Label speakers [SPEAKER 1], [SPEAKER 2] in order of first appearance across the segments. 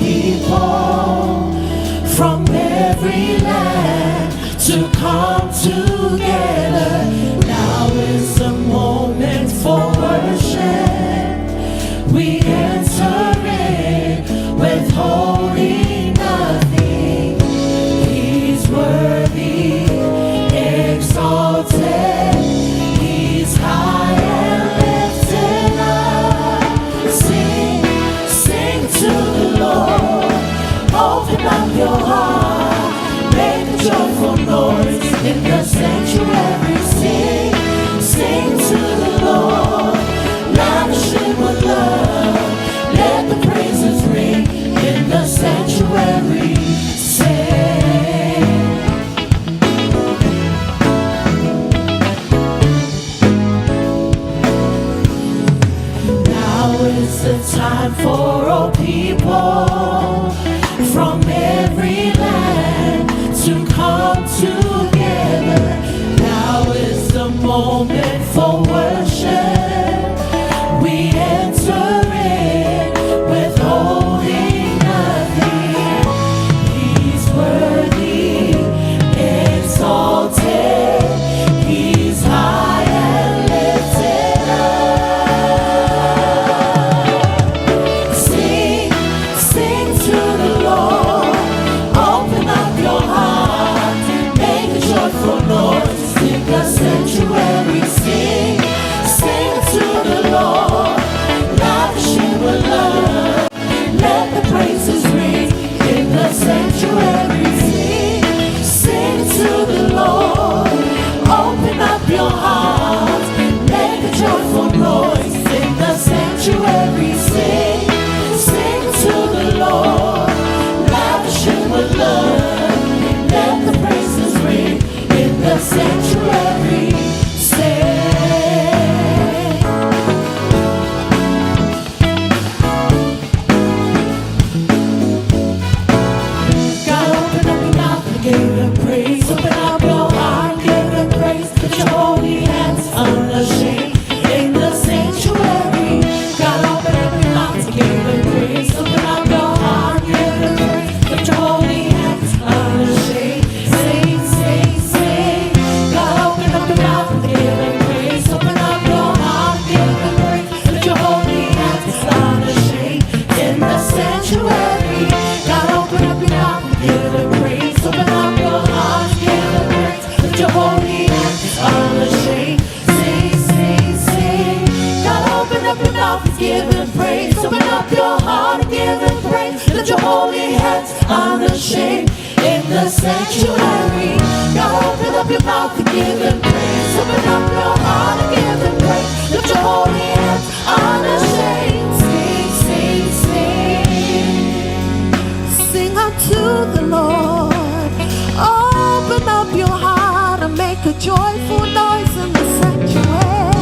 [SPEAKER 1] People from every land to come together. Now is the moment for worship. We enter in, withholding nothing. He's worthy, exalted. He's high and lifted up. Sing, sing to the Lord. Open up your heart. Make a joyful noise in the sanctuary. Sing, sing to the Lord. Lavish him with love. Let the praises ring in the sanctuary. Sing. Now is the time for all people from every land to come together. Now is the moment for worship. We enter in, withholding nothing. He's worthy, exalted. He's high and lifted up. Sing, sing to the Lord. Open up your heart. Make a joyful noise in the sanctuary. Sing, sing to the Lord. Lavish him with love. Let the praises ring in the sanctuary. Sing, sing to the Lord. Open up your heart. Make a joyful noise in the sanctuary. Sing, sing to the Lord. Lavish him with love. Let the praises ring in the sanctuary. Sing. God, open up your mouth and give him praise. Open up your heart, give him praise. Put your holy hands unashamed in the sanctuary. God, open up your mouth and give him praise. Open up your heart, give him praise. Put your holy hands unashamed. Sing, sing, sing. God, open up your mouth and give him praise. Open up your heart, give him praise. Put your holy hands unashamed in the sanctuary. God, open up your mouth and give him praise. Open up your heart, give him praise. Lift your holy hands unashamed. Sing, sing, sing. God, open up your mouth and give him praise. Open up your heart and give him praise. Lift your holy hands unashamed in the sanctuary. God, open up your mouth and give him praise. Open up your heart and give him praise. Lift your holy hands unashamed. Sing, sing, sing.
[SPEAKER 2] Sing unto the Lord. Open up your heart and make a joyful noise in the sanctuary.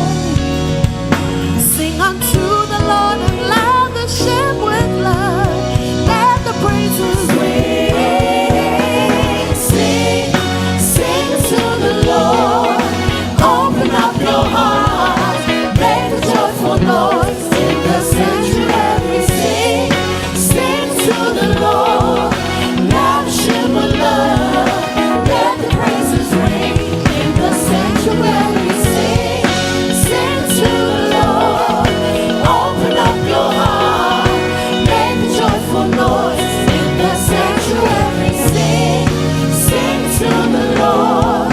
[SPEAKER 2] Sing unto the Lord and lavish him with love. Let the praises ring.
[SPEAKER 1] Sing, sing to the Lord. Open up your heart. Make a joyful noise in the sanctuary. Sing, sing to the Lord. Lavish him with love. Let the praises ring in the sanctuary. Sing, sing to the Lord. Open up your heart. Make a joyful noise in the sanctuary. Sing, sing to the Lord.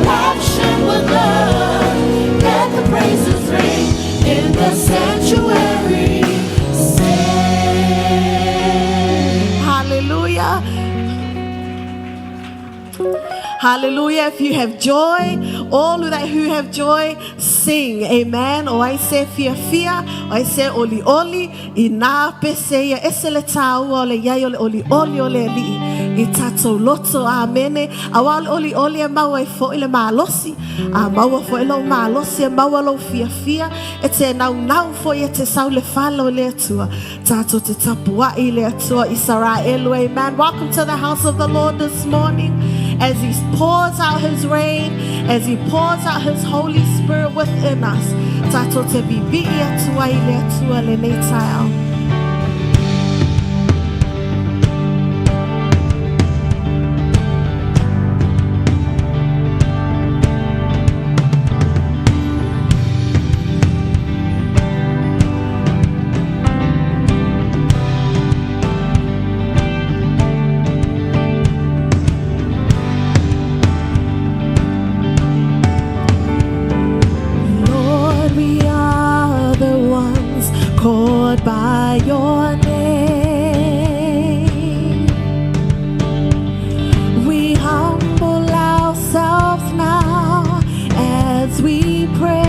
[SPEAKER 1] Lavish him with love. Let the praises ring in the sanctuary. Sing.
[SPEAKER 2] Hallelujah. Hallelujah. If you have joy, all that who have joy, sing. Amen. O ai se fiafia, o ai se olioli, i nā pese ia ese le tāua o le iai o le olioli o le Alii. I tātou loto, amene. Auā o le olioli e maua ai foʻi le malosi. A maua foʻi lou malosi e maua lou fiafia. E te naunau foʻi e te sau le fale o le Atua. Tātou te tapuaʻi i le Atua Isaraelu. Amen. Welcome to the house of the Lord this morning. As he pours out his rain, as he pours out his Holy Spirit within us. Tātou te vivii atu ai i le Atua lenei taeao. called by your name. We humble ourselves now as we pray,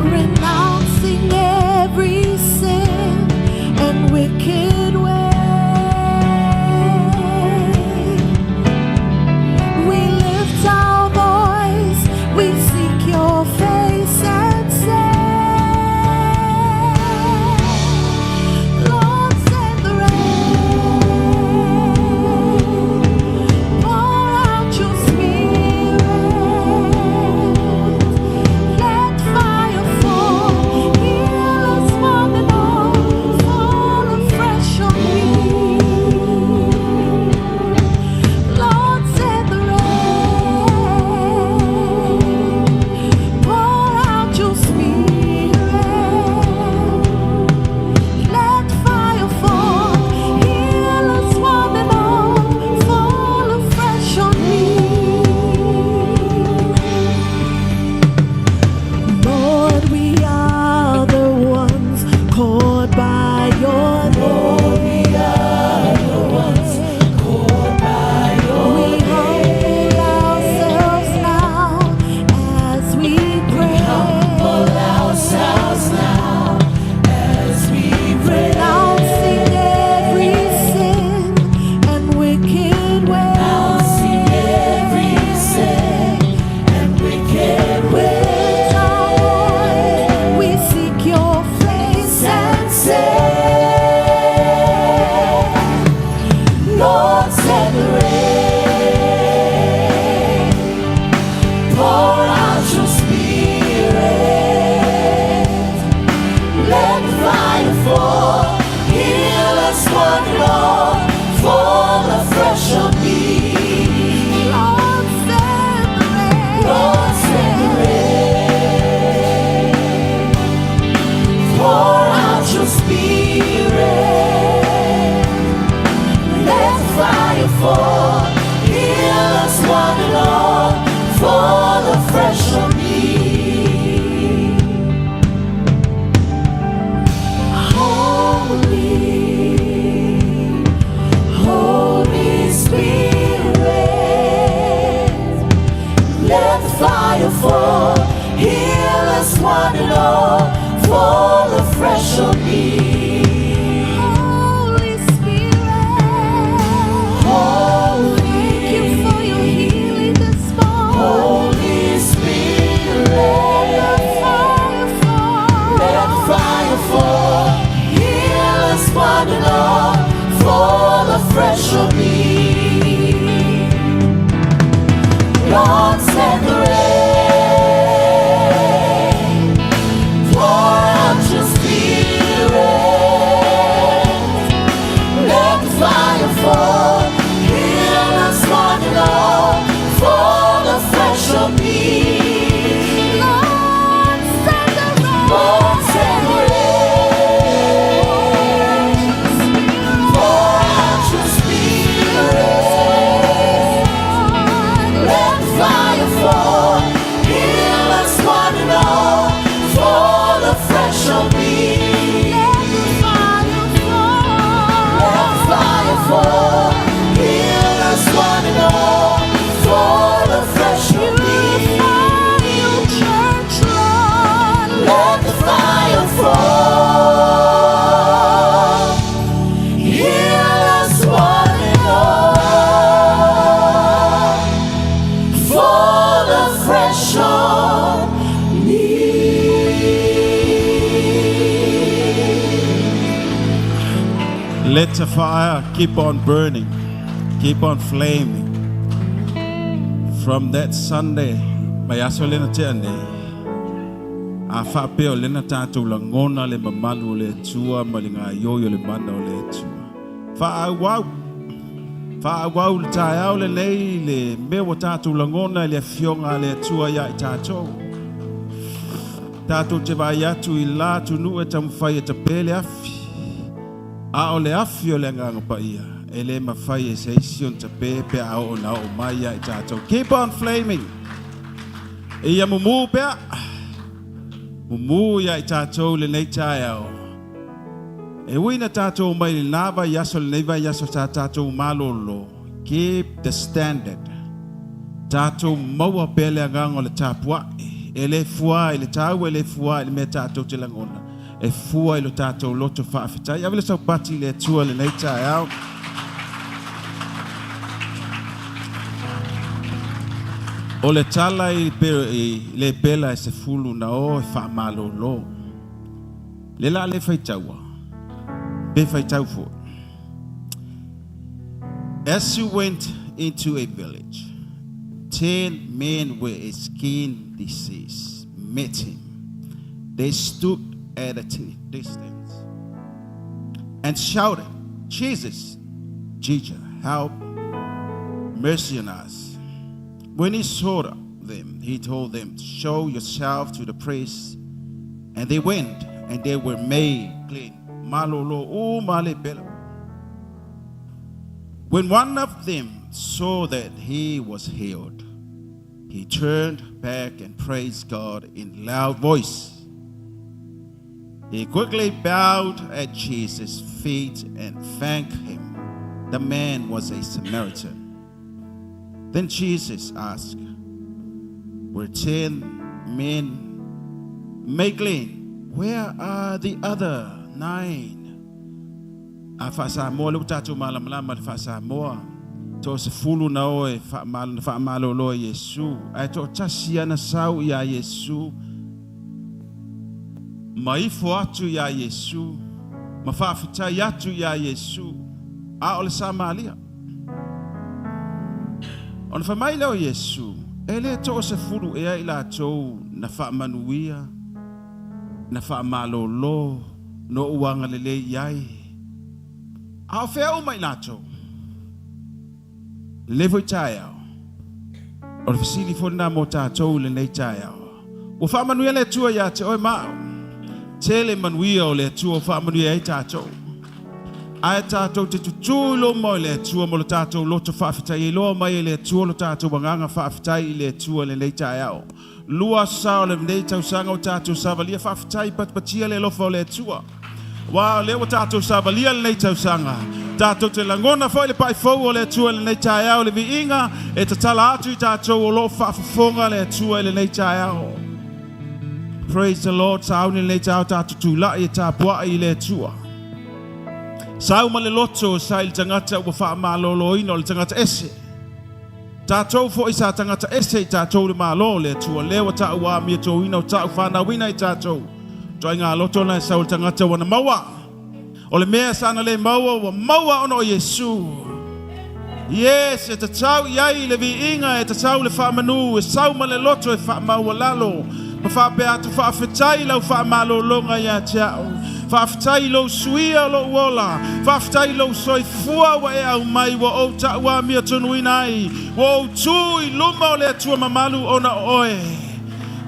[SPEAKER 2] renouncing every sin and wicked way. We lift our voice, we seek your face and say, Lord, send the rain, pour out your spirit, let fire fall, heal us one and all, fall afresh on me. Lord, send the rain, pour out your spirit, let fire fall, heal us one and all, fall afresh on me. Lord, we are the ones called by your name.
[SPEAKER 1] Lord, we are the ones called by your
[SPEAKER 2] We humble ourselves now as we pray.
[SPEAKER 1] Humble ourselves now as we pray.
[SPEAKER 2] Renouncing every sin and wicked way.
[SPEAKER 1] Renouncing every sin and wicked
[SPEAKER 2] We
[SPEAKER 1] way.
[SPEAKER 2] lift our voice, we seek your face and
[SPEAKER 1] And say, Lord, send the rain, pour out your spirit, let fire fall, heal us one and all, fall afresh on me.
[SPEAKER 2] Lord, send the rain.
[SPEAKER 1] Lord, send the rain, pour out your spirit, let fire fall, heal us one and all, fall afresh on me. Holy, Holy Spirit, let fire fall, heal us one and all, fall afresh on me.
[SPEAKER 2] Holy Spirit,
[SPEAKER 1] Holy,
[SPEAKER 2] thank you for your healing this morning.
[SPEAKER 1] Holy Spirit,
[SPEAKER 2] Let the fire fall.
[SPEAKER 1] let fire fall, heal us one and all, fall afresh on me. Lord, send the rain, pour out your spirit, let the fire fall, heal us one and all, fall afresh on me.
[SPEAKER 2] Lord, send the rain.
[SPEAKER 1] Lord, send the rain, pour out your spirit, let the fire fall, heal us one and all, fall afresh on me.
[SPEAKER 2] Let the fire fall.
[SPEAKER 1] Let the fire fall, heal us one and all, fall afresh on me.
[SPEAKER 2] Purify your church, Lord.
[SPEAKER 1] Let the fire fall, heal us one and all, fall afresh on me.
[SPEAKER 3] Let the fire keep on burning, keep on flaming. From that Sunday, mai aso lena tea nei. A faapea o lena tatou lagona le mamalu o le Atua ma le gaoioi o le mana o le Atua. Faaauau. Faaauau le taeao lenei le mea ua tatou lagona i le afioga a le Atua ia i tatou. Tatou te vaai atu i la atunuu e taumafai e tape le afi. A o le afi o le agaga paia. E le mafai e se isi ona tape pe a oo na oo mai ia i tatou. Keep on flaming. Ia mumu pea. Mumu ia i tātou lenei taeao. E ui na tātou mai le nā vaiaso lenei vaiaso sa tātou malolo. Keep the standard. Tātou maua pea le agaga o le tapuai. E le fua i le taua, e le fua i le mea tātou te lagona. E fua i lo tātou loto faafetai. Ave le saupati i le Atua lenei taeao. O le tala i le pela e 10 na o e faamalolo. Le la le faitaua, pe faitau foi. As he went into a village, 10 men with a skin disease met him. They stood at a distance and shouted, Jesus, Jesus, help mercy on us. When he saw them, he told them, Show yourself to the priest. And they went, and they were made clean. Malolo o male pela. When one of them saw that he was healed, he turned back and praised God in loud voice. He quickly bowed at Jesus' feet and thanked him. The man was a Samaritan. Then Jesus asked, Were 10 men made clean? Where are the other 9? A faasamoa le ua tatou malamalama le faasamoa. To 10 na o e faamalolo e Iesu. Ae toatasi ia na sau iā Iesu. Ma ifo atu iā Iesu. Ma faafetai atu iā Iesu. A o le Samalia. Ona fai mai lea o Iesu, e le 10 ea i latou na faamanuia, na faamalolo, no ou agalelei i ai. A o fea uma i latou. Lenei foi taeao. O le fesili foi lena mo tātou i lenei taeao. Ua faamanuia le Atua ia te oe ma au. Tele manuia o le Atua ua faamanuia ai tātou. Ae tātou te tutū i luma o le Atua mo le tātou loto faafetai e iloa mai e le Atua lo tātou agaga faafetai i le Atua i lenei taeao. Lua aso sa o lenei tausaga o tātou savalia faafetai patipatia le alofa o le Atua. Ua o lea ua tātou savalia lenei tausaga. Tātou te lagona foi le paifou o le Atua i lenei taeao le viiga e tatala atu i tātou o loo faafofoga le Atua i lenei taeao. Praise the Lord. Sauni lenei taeao tātou tula'i e tapua'i i le Atua. Sau ma le loto sa i le tagata ua faamaloloina o le tagata ese. Tātou foi sa tagata ese i tātou le Malo o le Atua. Lea ua ta'u amiotōina o ta'u fanauina i tātou. Toaiga loto na e sau le tagata ua na maua. O le mea sa na le maua ua maua ona o Iesu. Yes, e tatau i ai le viiga, e tatau le faamanu, e sau ma le loto e faamaualalo. Ma faapea atu faafetai lau faamalologa ia te au. Faafetai lou suia o lou ola. Faafetai lou soifua ua e aumai ua ou ta'u amiotonu ai. Ua ou tū i luma o le Atua mamalu ona o oe.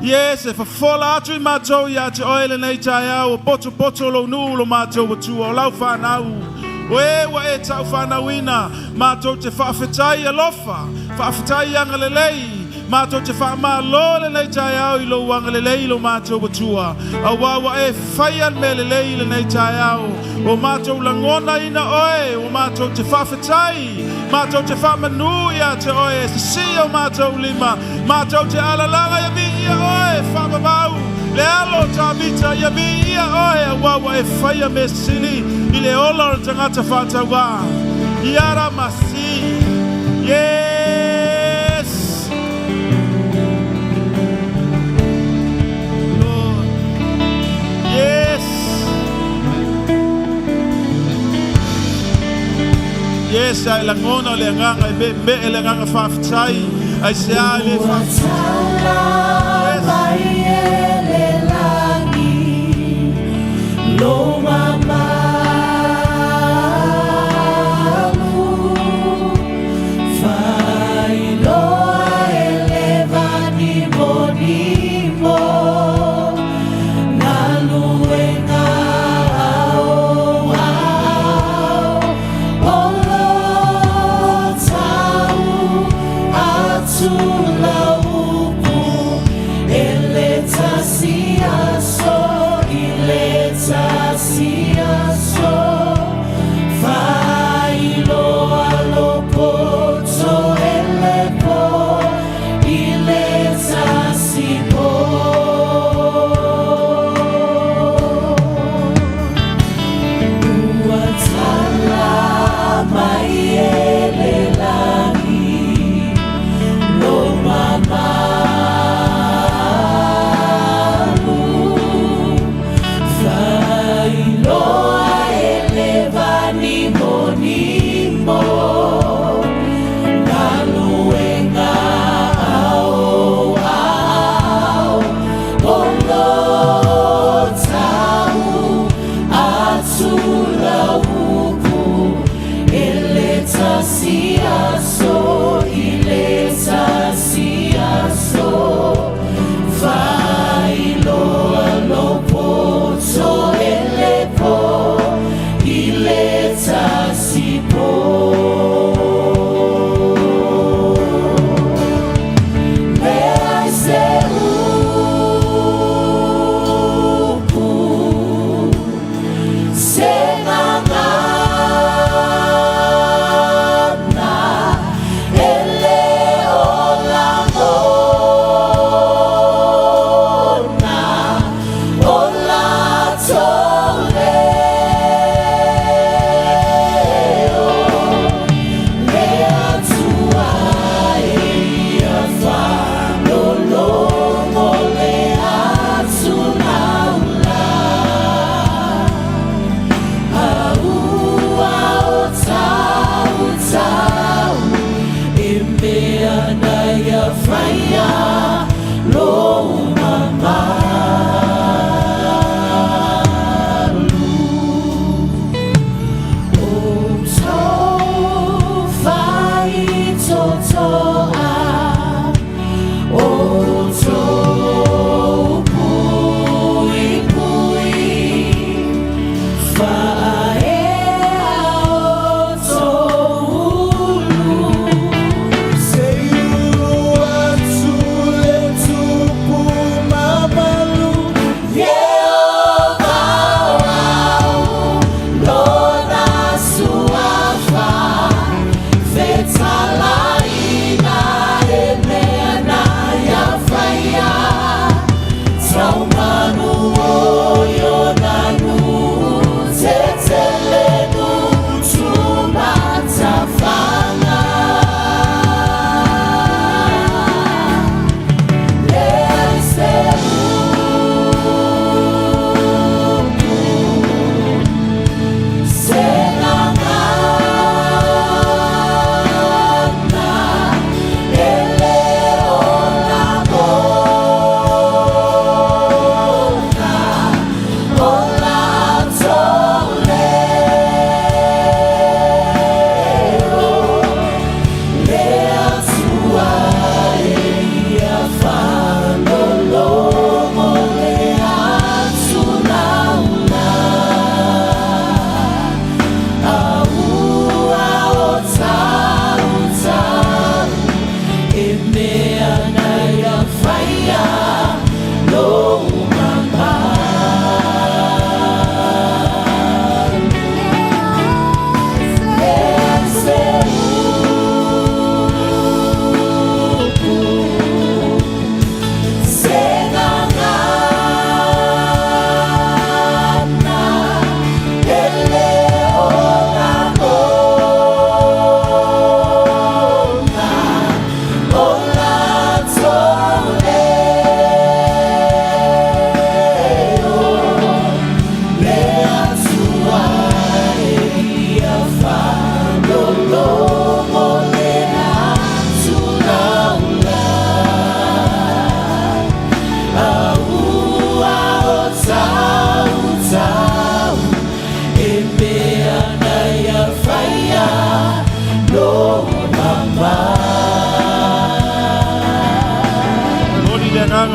[SPEAKER 3] Yes, e fofola atu i matou ia te oe lenei taeao o potopoto lou nuu lo matou Atua o lau fanau. O e ua e ta'u fanauina, matou te faafetai alofa, faafetai agalelei, matou te faamalo lenei taeao i lou agalelei lo matou Atua. Auā ua e faia le mea lelei lenei taeao. O matou lagona ina oe, o matou te faafetai, matou te faamanu ia te oe, e sisī o matou lima, matou te alalaga ia viia oe, faavavau, le alo o Tavita ia viia oe, auā ua e faia mea sili i le ola o le tagata faatauvā. Iara masi. Yes! Lord. Yes! Yes, ai lagona o le agaga e meemee le agaga faafetai ai se a le faafetai. Yes.
[SPEAKER 1] Mai e le lagi lo mamalu Failoa e le vanimonimo Galuega a ou aao O lo tau atu lau upu E le tasi aso.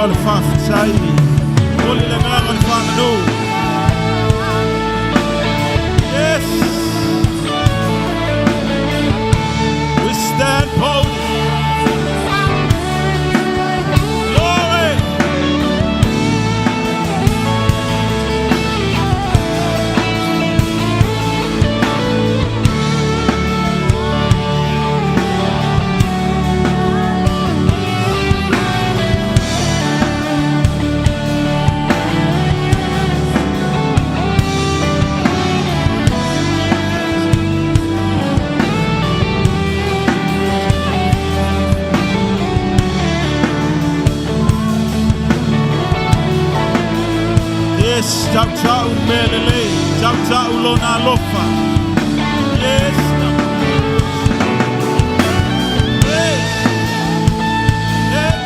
[SPEAKER 3] agaga o le faafetai. Momoli le agaga o le faamanu. Yes. We stand boldly. Glory. Yes, tautau mea lelei, tautau lona alofa. Yes. Yes. Yes.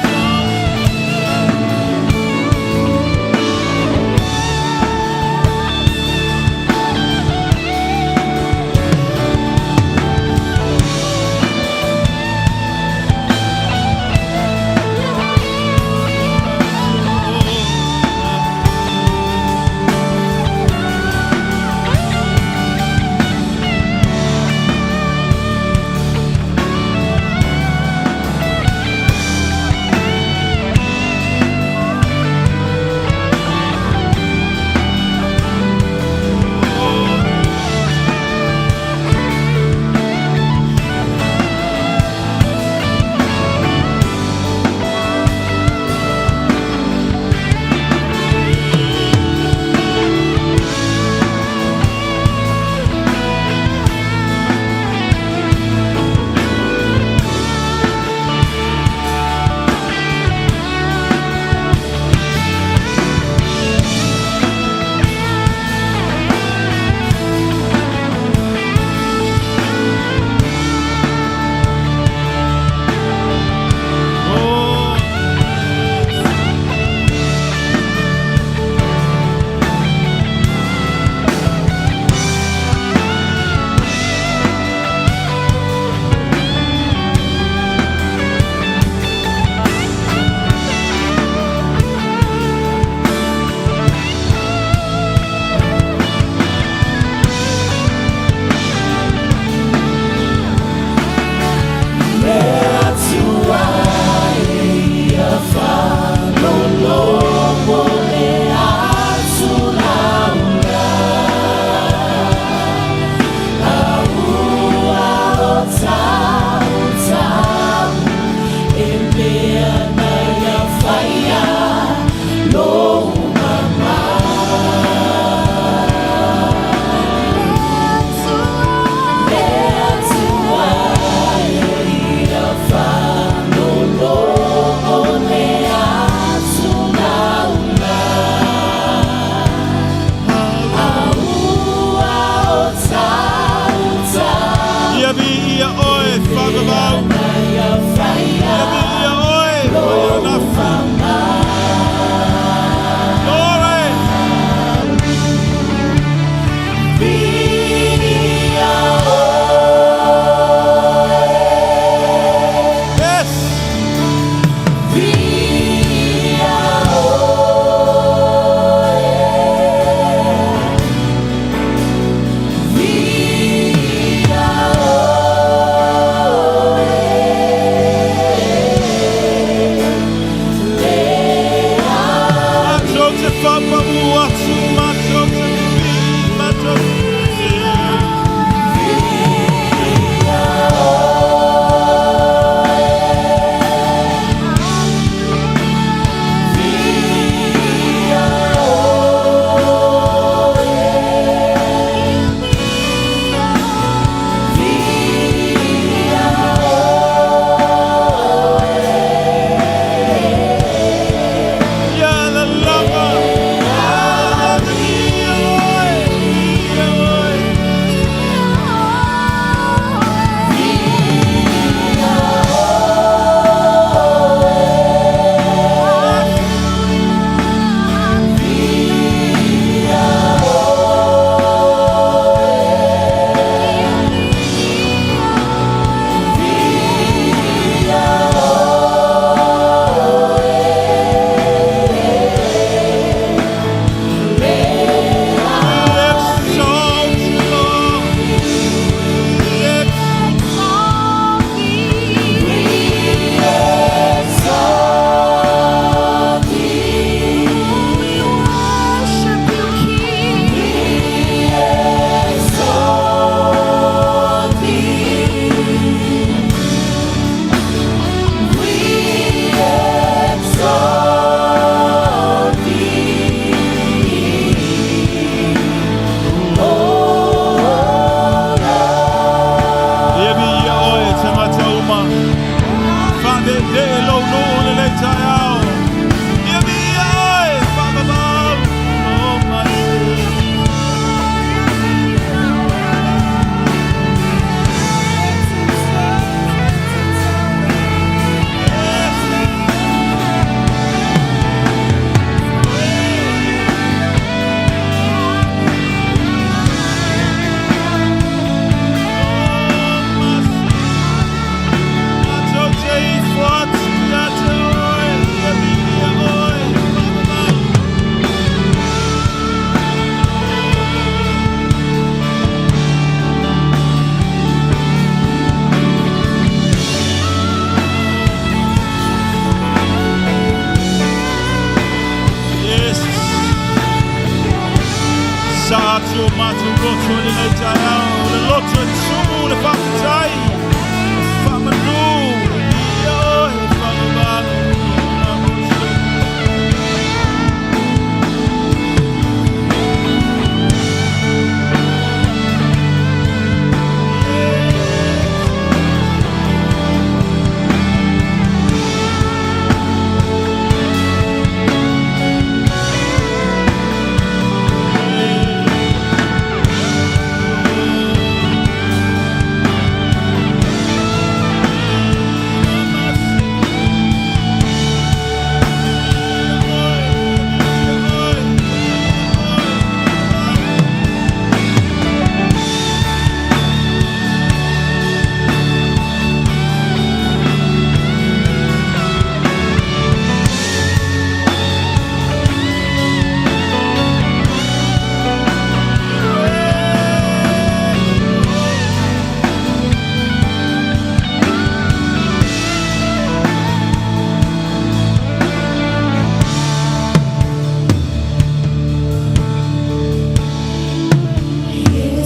[SPEAKER 3] Oh. Ia viia oe, faavavau. Ia viia oe, faionafa. Glory. Yes. Matou te fapamu atu, matou te vivi, matou te. Ya la lava. Ya la. Sa atu o mātou loto i lenei taeao, le loto e tumu le faafetai, le faamanu, ia oe faamamalu.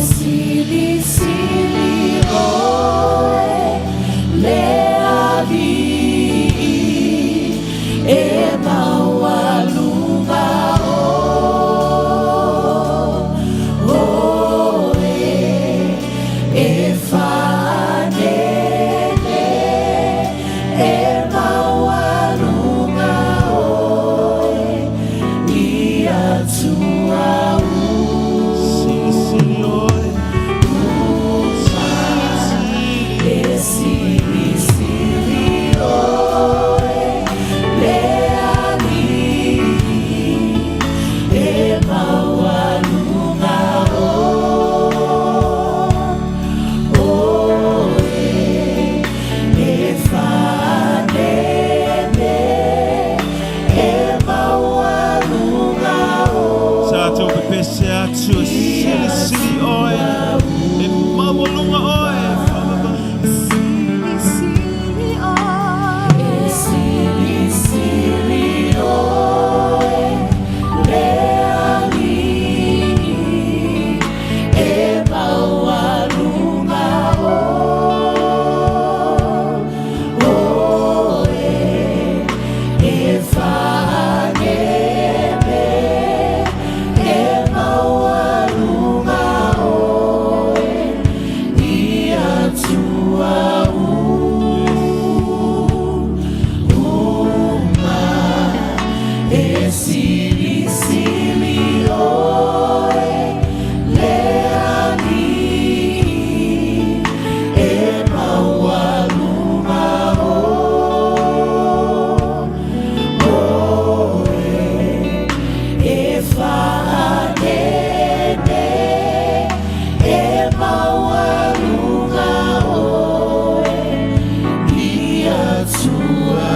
[SPEAKER 1] Sili sili oe le alii e maualuga oe e faanene e maualuga oe i Atua.
[SPEAKER 3] Sili sili oe.
[SPEAKER 1] E sili sili oe le alii e maualuga oe e faanene e maualuga
[SPEAKER 3] Sa atu pepese atu, sili sili oe, e maualuga oe, faamamalu.
[SPEAKER 2] Sili sili oe.
[SPEAKER 1] E sili sili oe le alii e maualuga oe e faanene e maualuga oe i Atua. E sili sili oe le alii e maualuga oe e faanene e maualuga oe i Atua.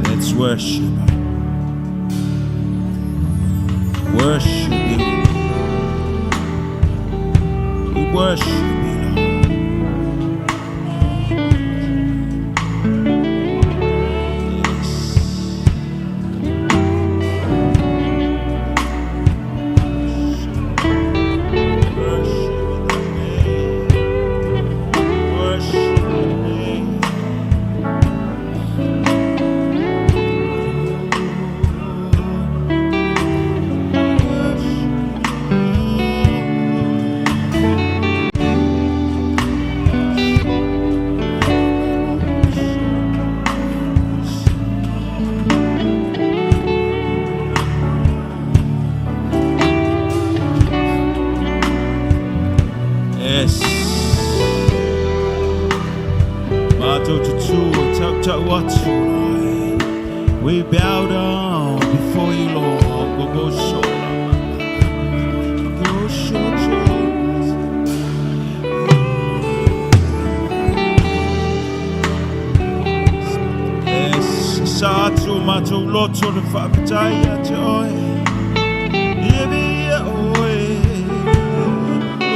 [SPEAKER 3] Let's worship. Worship you. We worship you, Lord. Yes. Worship your name. Worship your name. Yes. Mātou tutu, tau tau atu, Lord. We bow down before you, Lord. Go go shola. Go show Yes. Sa atu mātou loto le whaapatai a te oe. Ia via oe.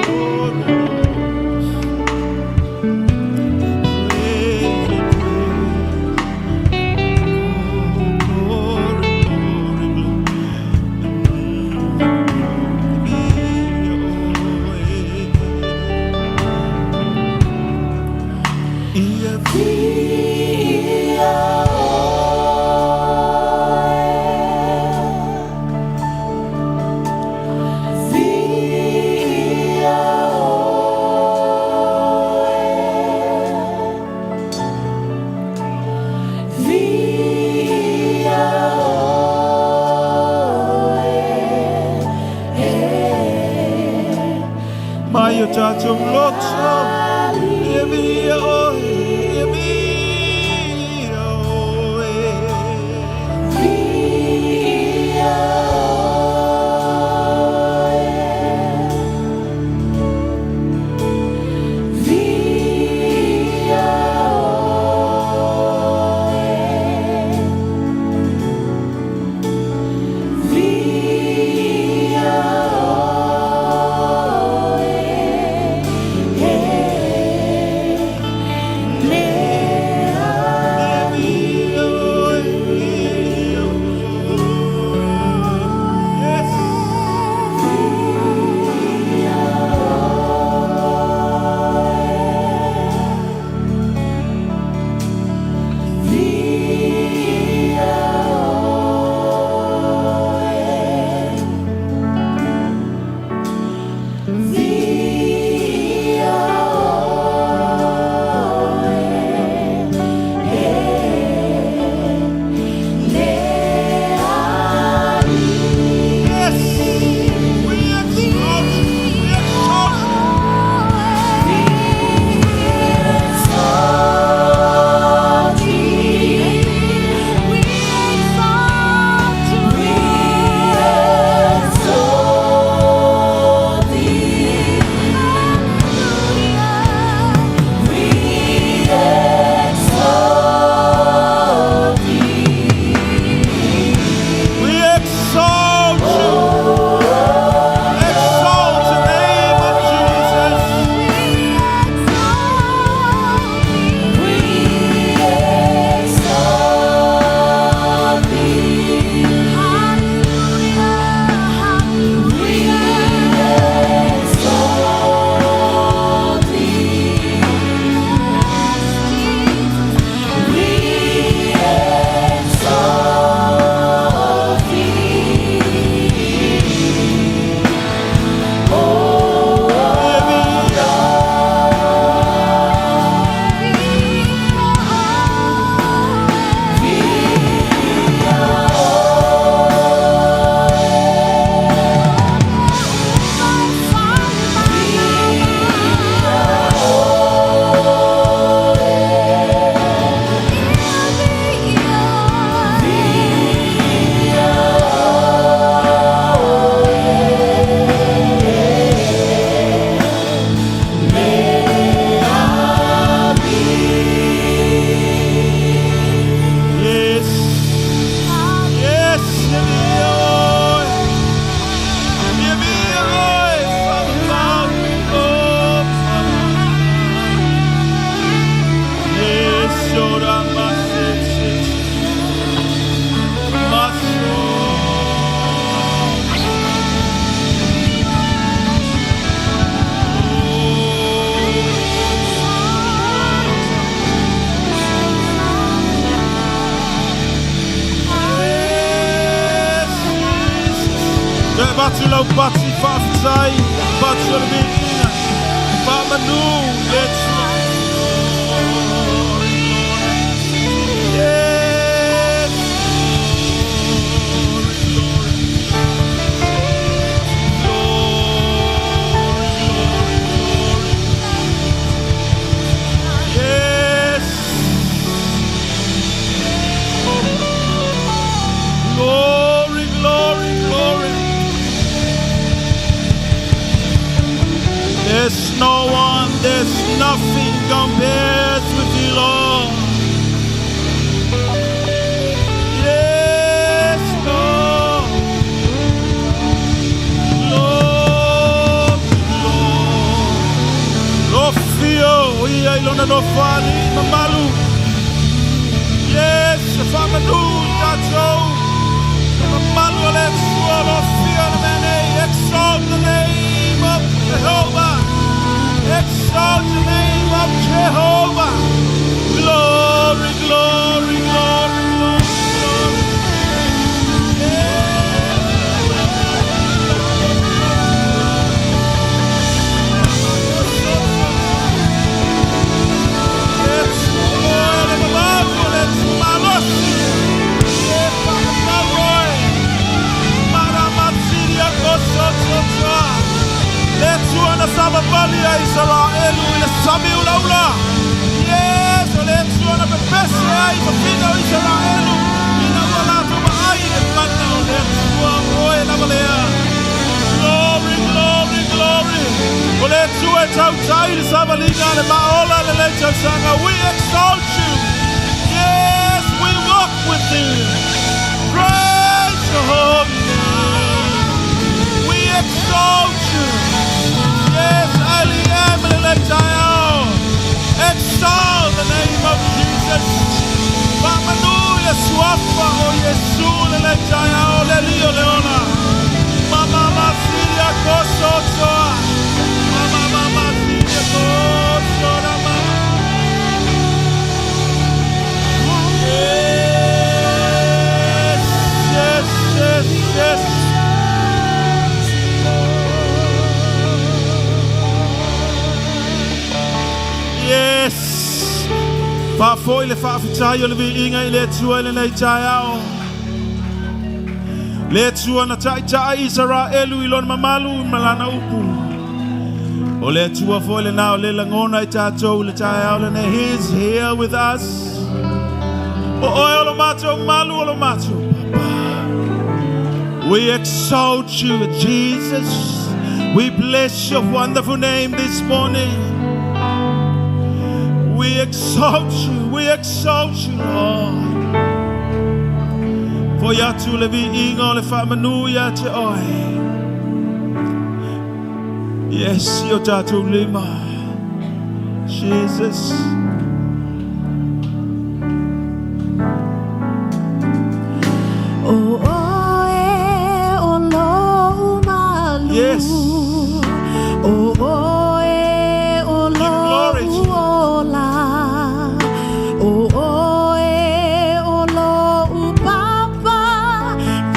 [SPEAKER 3] Lord, Lord. Praise, praise. Glory, glory, glory. lau pati faafetai, pati o le viiga. Faamanu le Atua. Glory, glory. Yes. Glory, glory. Glory, glory, glory. Yes. Glory, glory, glory. There's no one, there's nothing compares with you, Lord. Yes, Lord. Lord, Lord. Lo fio, ia i lona nofoalii mamalu. Yes, faamanu tatou. Mamalu o le Atua lo fio na mea nei. Exalt the name of Jehovah. Exalt the name of Jehovah. Glory, glory, glory, glory, glory. Yes. Yes, le mamalu, le malosi. E faamau oe. Maramatiria kosototoa. Le Atua na savavali ai Israelu i le sami ulaula. Yes, o le Atua na pepese ai fafine o Israelu. Ina ua latou vaai le mana o le Atua oe lava lea. Glory, glory, glory. O le Atua e tautai le savaliga le maola le le tausaga. We exalt you. Yes, we walk with you. Praise your holy name. We exalt you. Yes, L.E.M. le. Exalt the name of Jesus. Faamanu le suafa o Iesu le le taeao le lio le ona. Mama masilia kosotoa. Mama mama silia kosotoa. Mama. Yes, yes, yes, yes. Yes. Faafoi le faafetai o le viiga i le Atua i lenei taeao. Le Atua na taitai Israelu i lona mamalu ma lana upu. O le Atua foi lena o le lagona i tatou le taeao lenei. He is here with us. O oe o lo matou malu o lo matou papa. We exalt you, Jesus. We bless your wonderful name this morning. We exalt you, we exalt you, Lord. Foi atu le viiga o le faamanu ia te oe. Yes, i o tatou lima. Jesus.
[SPEAKER 2] O oe o lou malu.
[SPEAKER 3] Yes.
[SPEAKER 2] O oe o
[SPEAKER 3] Give glory
[SPEAKER 2] lou
[SPEAKER 3] to
[SPEAKER 2] ola. O oe o lou papa.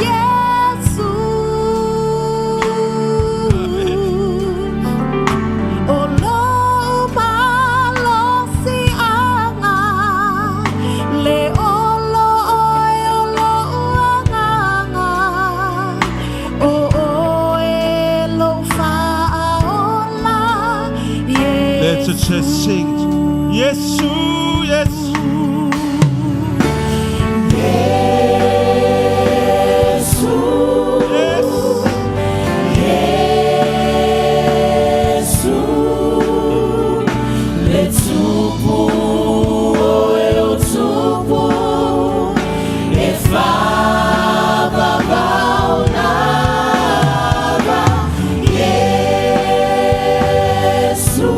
[SPEAKER 2] Iesu.
[SPEAKER 3] Amen.
[SPEAKER 2] O lou malosiaga le olo oe o lou agaga o oe lou faaola
[SPEAKER 3] Let's just sing. Yesu, yes. Yes.
[SPEAKER 1] Iesu, le Tupu oe o Tupu, e faavavau lava. Iesu,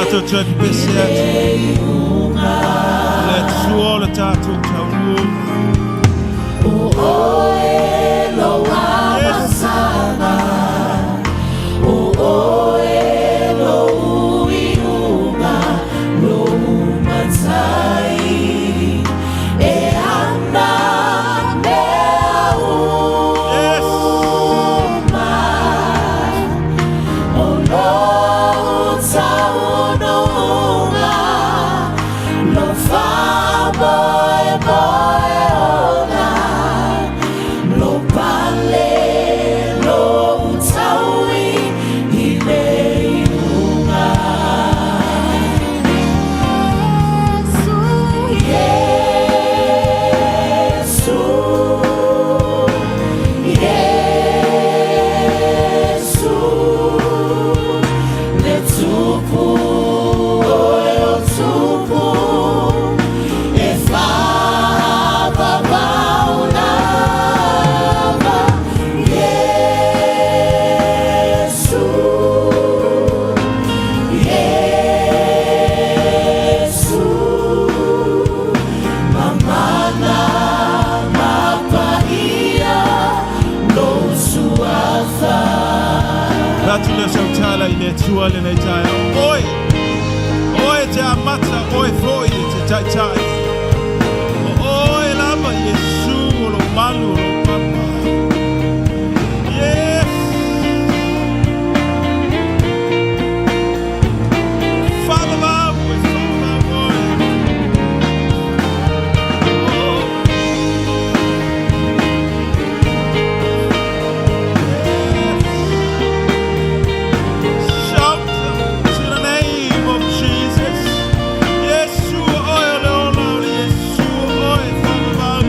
[SPEAKER 3] Tātou tue pese atu. Le Atua o le tātou taunuga. Yes. Ratu le sautala i le Atua le nei taeao. Oe, oe te amata, oe foi e te taitai. O oe lava Iesu o lo malu o lo papa. Yes. Whaavavau e whaavavau oe. Oh. Shout to the name of Jesus. Yeshua oe o le ola o le Yeshua oe whaavavau.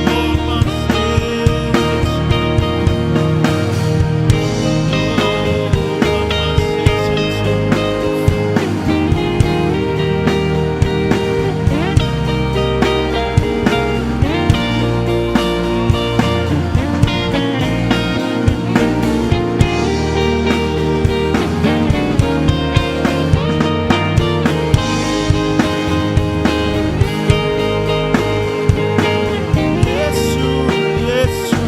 [SPEAKER 3] Oh, my Yesu, Yesu.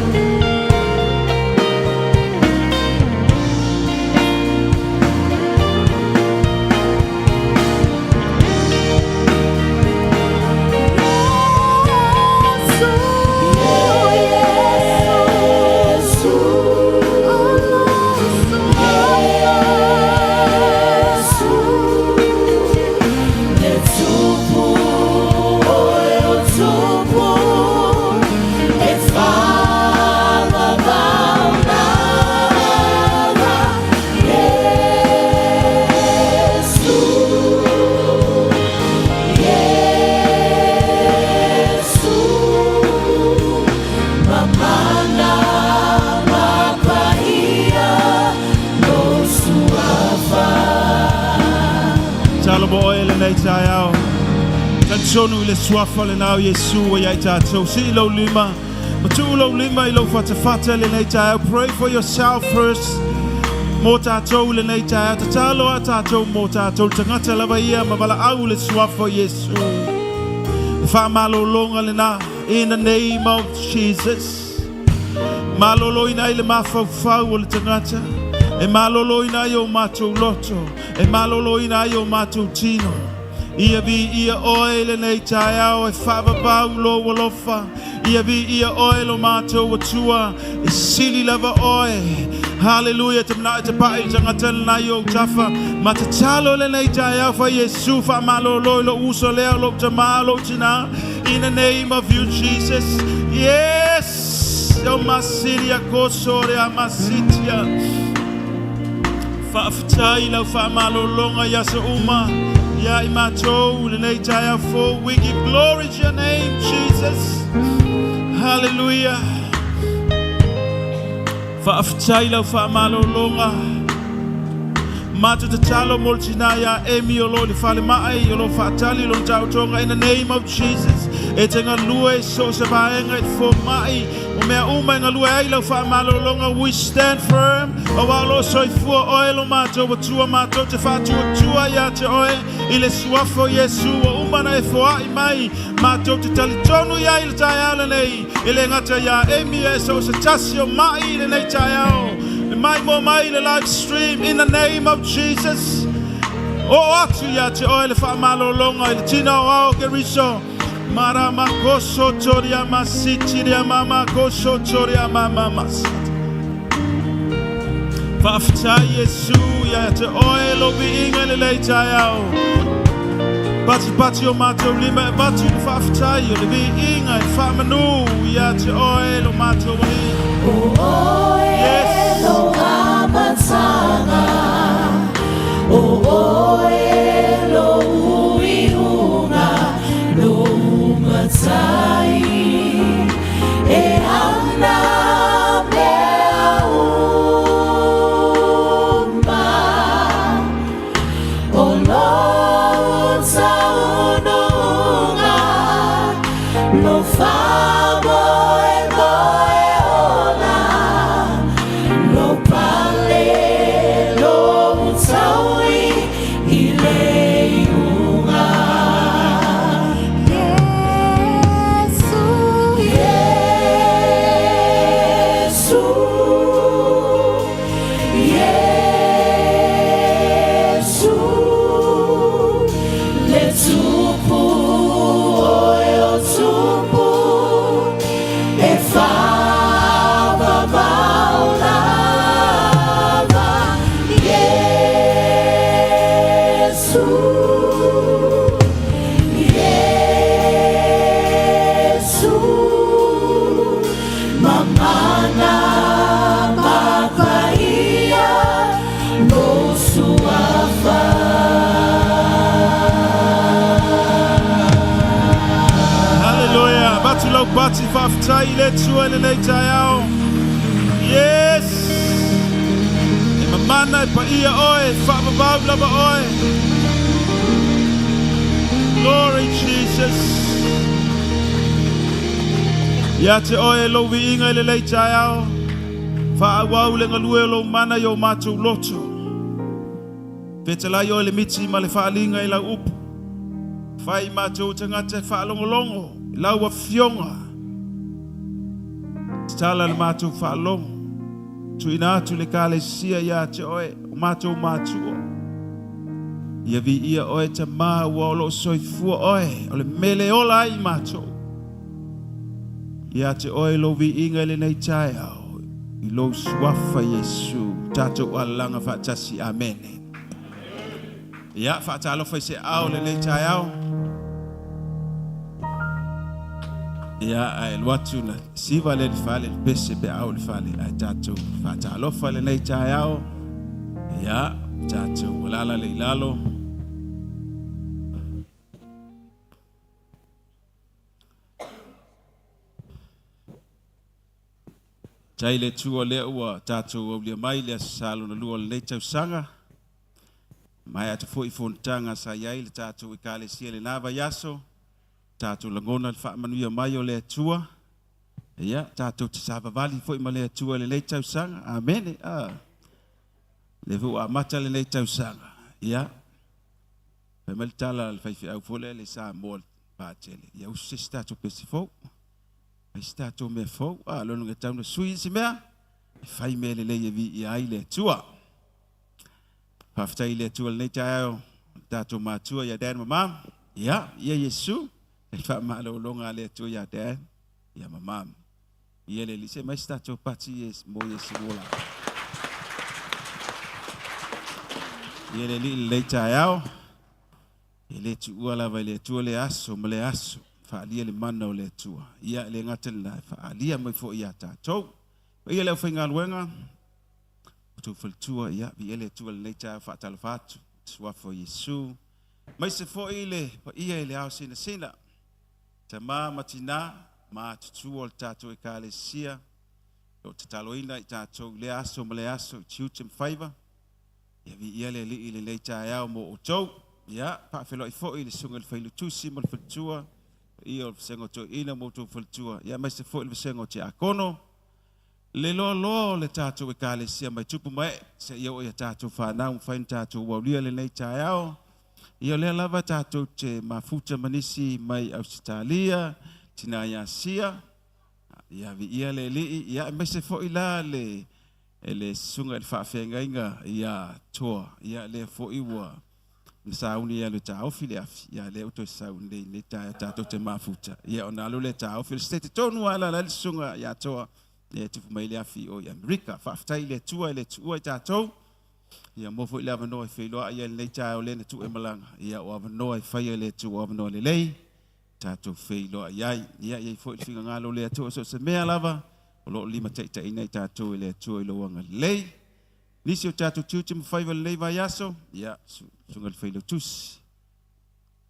[SPEAKER 3] Talo mo oe le nei taeao. Talitonu i le suafa le nao Iesu o iai tātou. Si i lou lima. Ma tuu lou lima i lou fatafata le nei taeao. Pray for yourself first. Mo tātou le nei taeao. Tatalo a tātou mo tātou. Tangata lava ia ma valaau le suafa o Iesu. E whaamalolonga le nā. In the name of Jesus. Malolo ina i le mafaufau o le tangata. E malolo ina i o mātou loto. E malolo ina i o mātou tino. Ia vi ia oe le nei taeao e whaavavau lo alofa. Ia vi ia oe lo mātou atua. E sili lava oe. Hallelujah. Te mana te pae i tangata le nai o tafa. Ma te talo le nei taeao fa Iesu wha malolo i lo uso lea lo tama lo tina. In the name of you, Jesus. Yes. O masiria kosore a masitia. Whaafatai lau whaamalolonga ia sa uma. Ia i mātou le nei taeao fou. We give glory to your name, Jesus. Hallelujah. Whaafatai lau whaamalolonga. Mātou te talo mo le tina ia Emi o lo le whale mai o lo whaatali lo tautonga in the name of Jesus. E te galue i so o se vaega i le fomai, o mea uma e galue ai lau faamalologa. We stand firm, auā o lo o soifua oe lo matou Atua matou te faatuatua iā te oe i le suafa o Iesu ua uma ona e foai mai. Matou te talitonu i ai i le taeao lenei, e le gata iā Amy ae so o se tasi o mai i lenei taeao, le maimoa mai i le live stream, in the name of Jesus. Oo atu iā te oe le faamalologa i le tina o ao Keriso. Marama koso toria masitiria mama koso toria mama masiti. Faafetai Iesu ia te oe lou viiga i lenei taeao. Patipati o matou lima e avatu le faafetai o le viiga e faamanu ia te oe lo matou Alii.
[SPEAKER 1] O oe
[SPEAKER 3] Yes.
[SPEAKER 1] lo amataga, o oe lo iuga, lo matai, e ana mea uma, o lou taunuuga, lo faamoemoe ola, lo pale lo taui i le iuga.
[SPEAKER 2] Iesu,
[SPEAKER 1] Iesu, Iesu, le Tupu o e o Tupu, e faavavau lava. Iesu, Iesu, mamana ma paia lo suafa.
[SPEAKER 3] Hallelujah. Avatu lau pati faafetai i le Atua i lenei taeao. Yes. E mamana e paia oe, e faavavau lava oe. Glory Jesus. Ia te oe lou viiga i lenei taeao. Faaauau le galue o lou mana i o matou loto. Fetalai oe le miti ma le faaliga i lau upu. Fai matou tagata e faalogologo i lau afioga. Tatala le matou faalogo. Tuuina atu le Ekalesia iā te oe, o matou matua. Ia viia oe Tamā ua o lo o soifua oe, o le mele e ola ai matou. Ia te oe lou viiga i lenei taeao, i lou suafa Iesu, tatou alalaga faatasi. Amene. Ia, faatalofa i se ao lenei taeao. Ia, ae alu atu na siva lea i le fale, le pese pe ao i le fale, ae tatou faatalofa i lenei taeao. Ia, tatou alala le i lalo. Tai le Atua lea ua tatou aulia mai le Aso Sa lona lua o lenei tausaga. Maea atu foi fonotaga sa i ai le tatou Ekalesia i lena vaiaso. Tatou lagona le faamanuia mai o le Atua. Ia, tatou te savavali foi ma le Atua i lenei tausaga. Amene. Ah. Lea foi ua amata lenei tausaga. Ia, fai mai le tala a le faifeau foi lea le Samoa le Patele. Ia usu se isi tatou pese fou. Fai se tatou mea fou. Ah, lona uiga e tatau ona sui isi mea. E fai mea lelei e viia ai le Atua. Faafetai i le Atua i lenei taeao, le tatou matua ia Dad ma Mom. Ia, ia Iesu, le faamalologa a le Atua ia Dad, ia ma Mom. Ia le Alii, se aumai se tatou pati mo Iesu ola. Ia le Alii i lenei taeao, e le tuua lava i le Atua lea aso ma lea aso, faaalia le mana o le Atua. Ia, e le gata i lena, e faaalia mai foi ia tatou. Paia le aufaigaluega, outou faletua, ia, viia le Atua i lenei taeao, faatalofa atu, suafa o Iesu. Aemaise foi le paia i le ao sinasina, tama ma tina, matutua o le tatou Ekalesia, o lo o tataloina i tatou i lea aso ma lea aso i tiute ma faiva. Ia viia le Alii i lenei taeao mo outou. Ia, faafeiloai foi i le susuga i le Failautusi ma le faletua. Paia o le vasega o toeaiina ma outou faletua, ia aemaise foi le vasega o tiakono, le loaloa o le tatou Ekalesia mai tupu ma ee seia oo i a tatou fanau mafai ona tatou aulia lenei taeao. Ia o lea lava tatou te mafuta ma nisi mai Ausetalia, Tina i Asia, ia viia le Alii, ia aemaise foi la le le susuga i le faafeagaiga ia Toa, ia lea foi ua na sauni e alu e taofi le afi, ia lea ua toe sauni nei lenei taeao tatou te mafuta, ia ona alu lea e taofi. O le state tonu lava e alaala ai le susuga ia Toa, ia e tupu mai le afi i o i Amerika. Faafetai i le Atua e le tuua i tatou, ia maua foi le avanoa e feiloai ai lenei taeao lea na tuu e malaga, ia o avanoa e faia e le Atua, o avanoa lelei tatou feiloai ai. Ia i ai foi le finagalo o le Atua, so o se mea lava o lo o limataitaiina i tatou e le Atua i lou agalelei. Nisi o tatou tiute ma faiva i lenei vaiaso, ia, susuga i le Failautusi.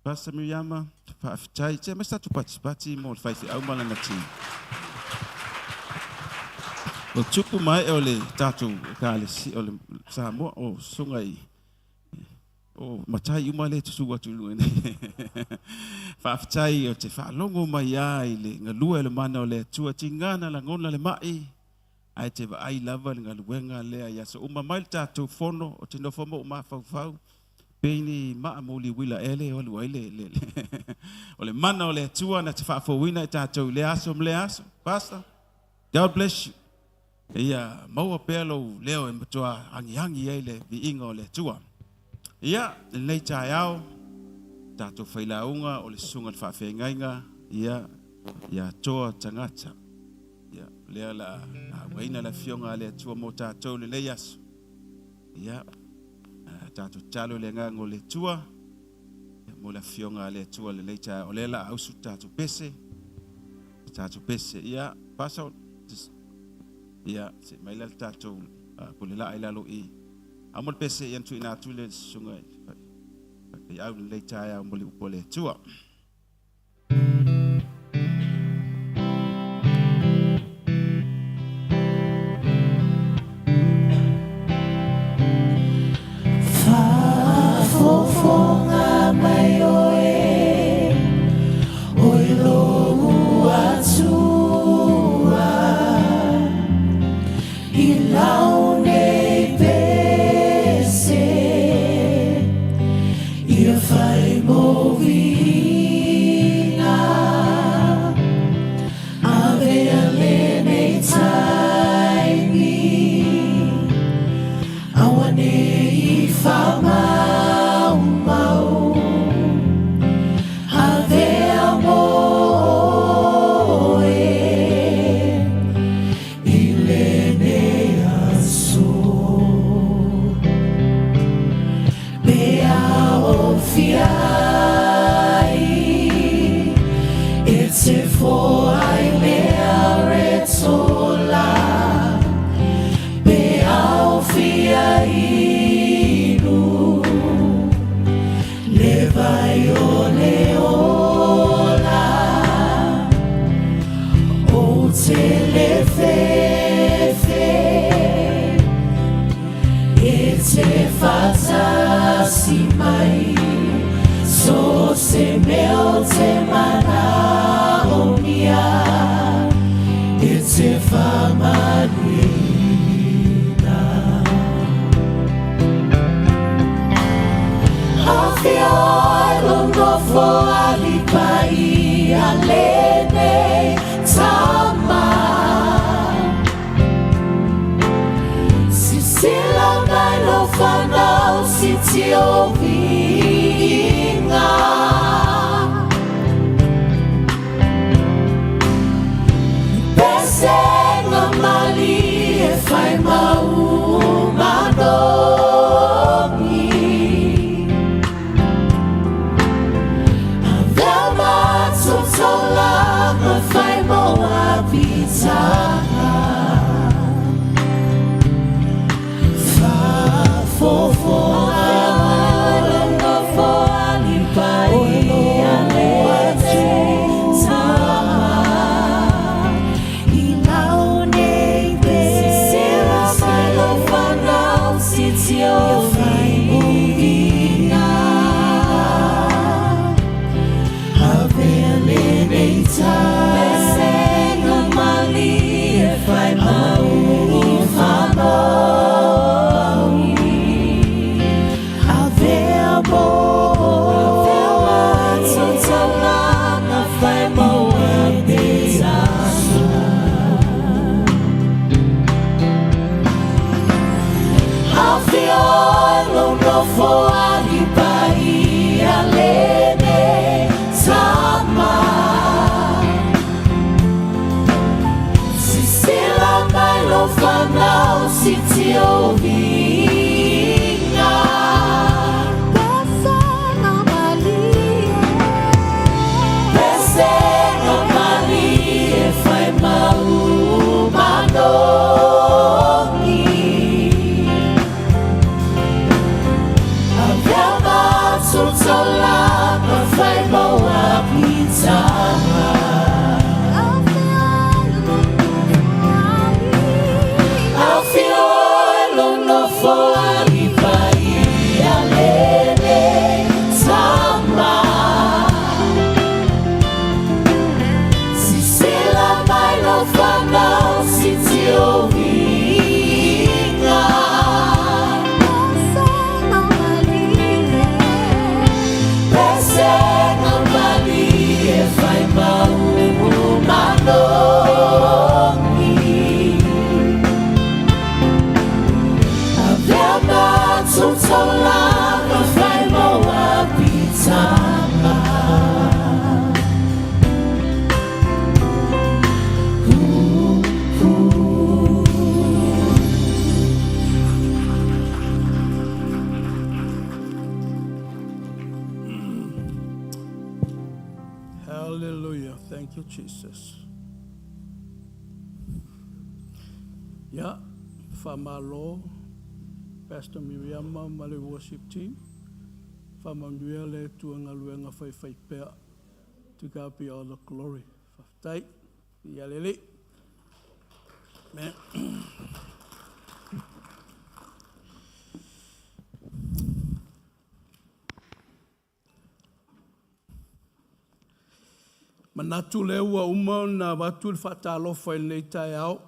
[SPEAKER 3] Pastor Miriama, faafetai. Se aumai se tatou patipati mo le faifeau ma lana team. O tupu ma ee o le tatou Ekalesia, o le Samoa, o susuga i o matai uma lea e tutu atu i luga nei. Faafetai ou te faalogo mai lava i le galue o le mana o le Atua, tiga na lagona le mai, ae te vaai lava i le galuega lea i aso uma mai le tatou fono, ou te nofo ma ou mafaufau, pei ni maa moli uila ea lea e alu ai le, le, le o le mana o le Atua na te faafouina i tatou i lea aso ma lea aso. Pastor, God bless you. Ia maua pea lou leo e matua agiagi ai le viiga o le Atua. Ia, lenei taeao, tatou failauga o le susuga i le faafeagaiga, ia, ia Toa Tagata. Ia, lea la auaina le afioga a le Atua mo tatou lenei aso. Ia, tatou tatalo i le agaga o le Atua, ia, mo le afioga a le Atua lenei taeao. O lea la ausu tatou pese, tatou pese. Ia, Pastor, ia, se mai la le tatou pule laa i lalo i. Amo le pese ia na tuuina atu le susuga i faifeau lenei taeao mo le upu a le Atua.
[SPEAKER 1] Faafofoga mai oe, oe lou Atua, i lau nei pese, ia fai mou viiga, avea lenei taimi, aua ne i faamaumau, avea mo oe i lenei aso. Pe a o fia ai, e te foai mea retola, pe a o fia inu, le vai o le ola, o te le fefe, e te faatasi mai, so se mea o te manaomia, e te faamanuiaina. Afio ai lou nofo alii paia lenei tama. Silasila mai lau fanau siitia ou viiga. Pesega malie e fai ma ou manogi. Avea matou taulaga fai ma ou apitaga. Faafofoga mai. Taulaga fai maua pitaga. Afio lou nofo alii paia lenei Tama. Sisila mai lau fanau siti o viiga. Pesega malie fai mau manogi. Avea matou taulaga fai maua pitaga.
[SPEAKER 4] Hallelujah. Thank you, Jesus. Ia, faamalo Pastor Miriama ma le worship team. Faamanuia le Atua i galuega faifaipea. To God be all the glory. Faafetai. Ia le Alii. Amen. Manatu lea ua uma ona avatu le faatalofa i lenei taeao.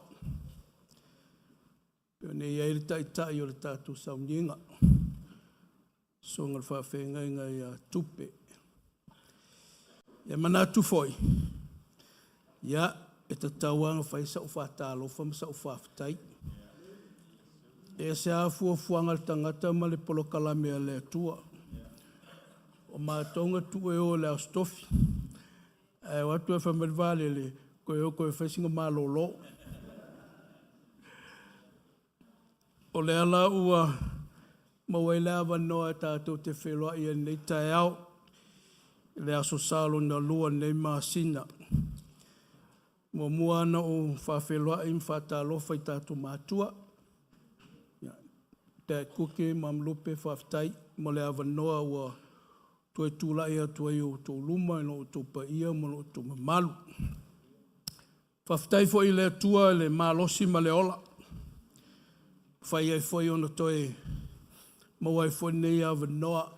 [SPEAKER 4] Pei ona i ai le taitai o le tatou sauniga, susuga i le faafeagaiga ia Tupe. E manatu foi, ia, e tatau lava ona fai sau faatalofa ma sau faafetai. E ese lava fuafuaga a le tagata ma le polokalame a le Atua. O matou na tuu e o i le Aso Tofi, ae o atu ae fai mai le vaalele, toe o toe fai sina malolo. O lea la ua maua ai le avanoa e tatou te feiloai ai i lenei taeao, i le Aso Sa lona lua o lenei masina. Muamua lava ona ou faafeiloai ma faatalofa i tatou matua. Dad Cookie, Mum Lupe, faafetai mo le avanoa ua toe tulai atu ai i outou luma i lo outou paia ma lo outou mamalu. Faafetai foi i le Atua i le malosi ma le ola, ua mafai ai foi ona toe maua ai foi lenei avanoa.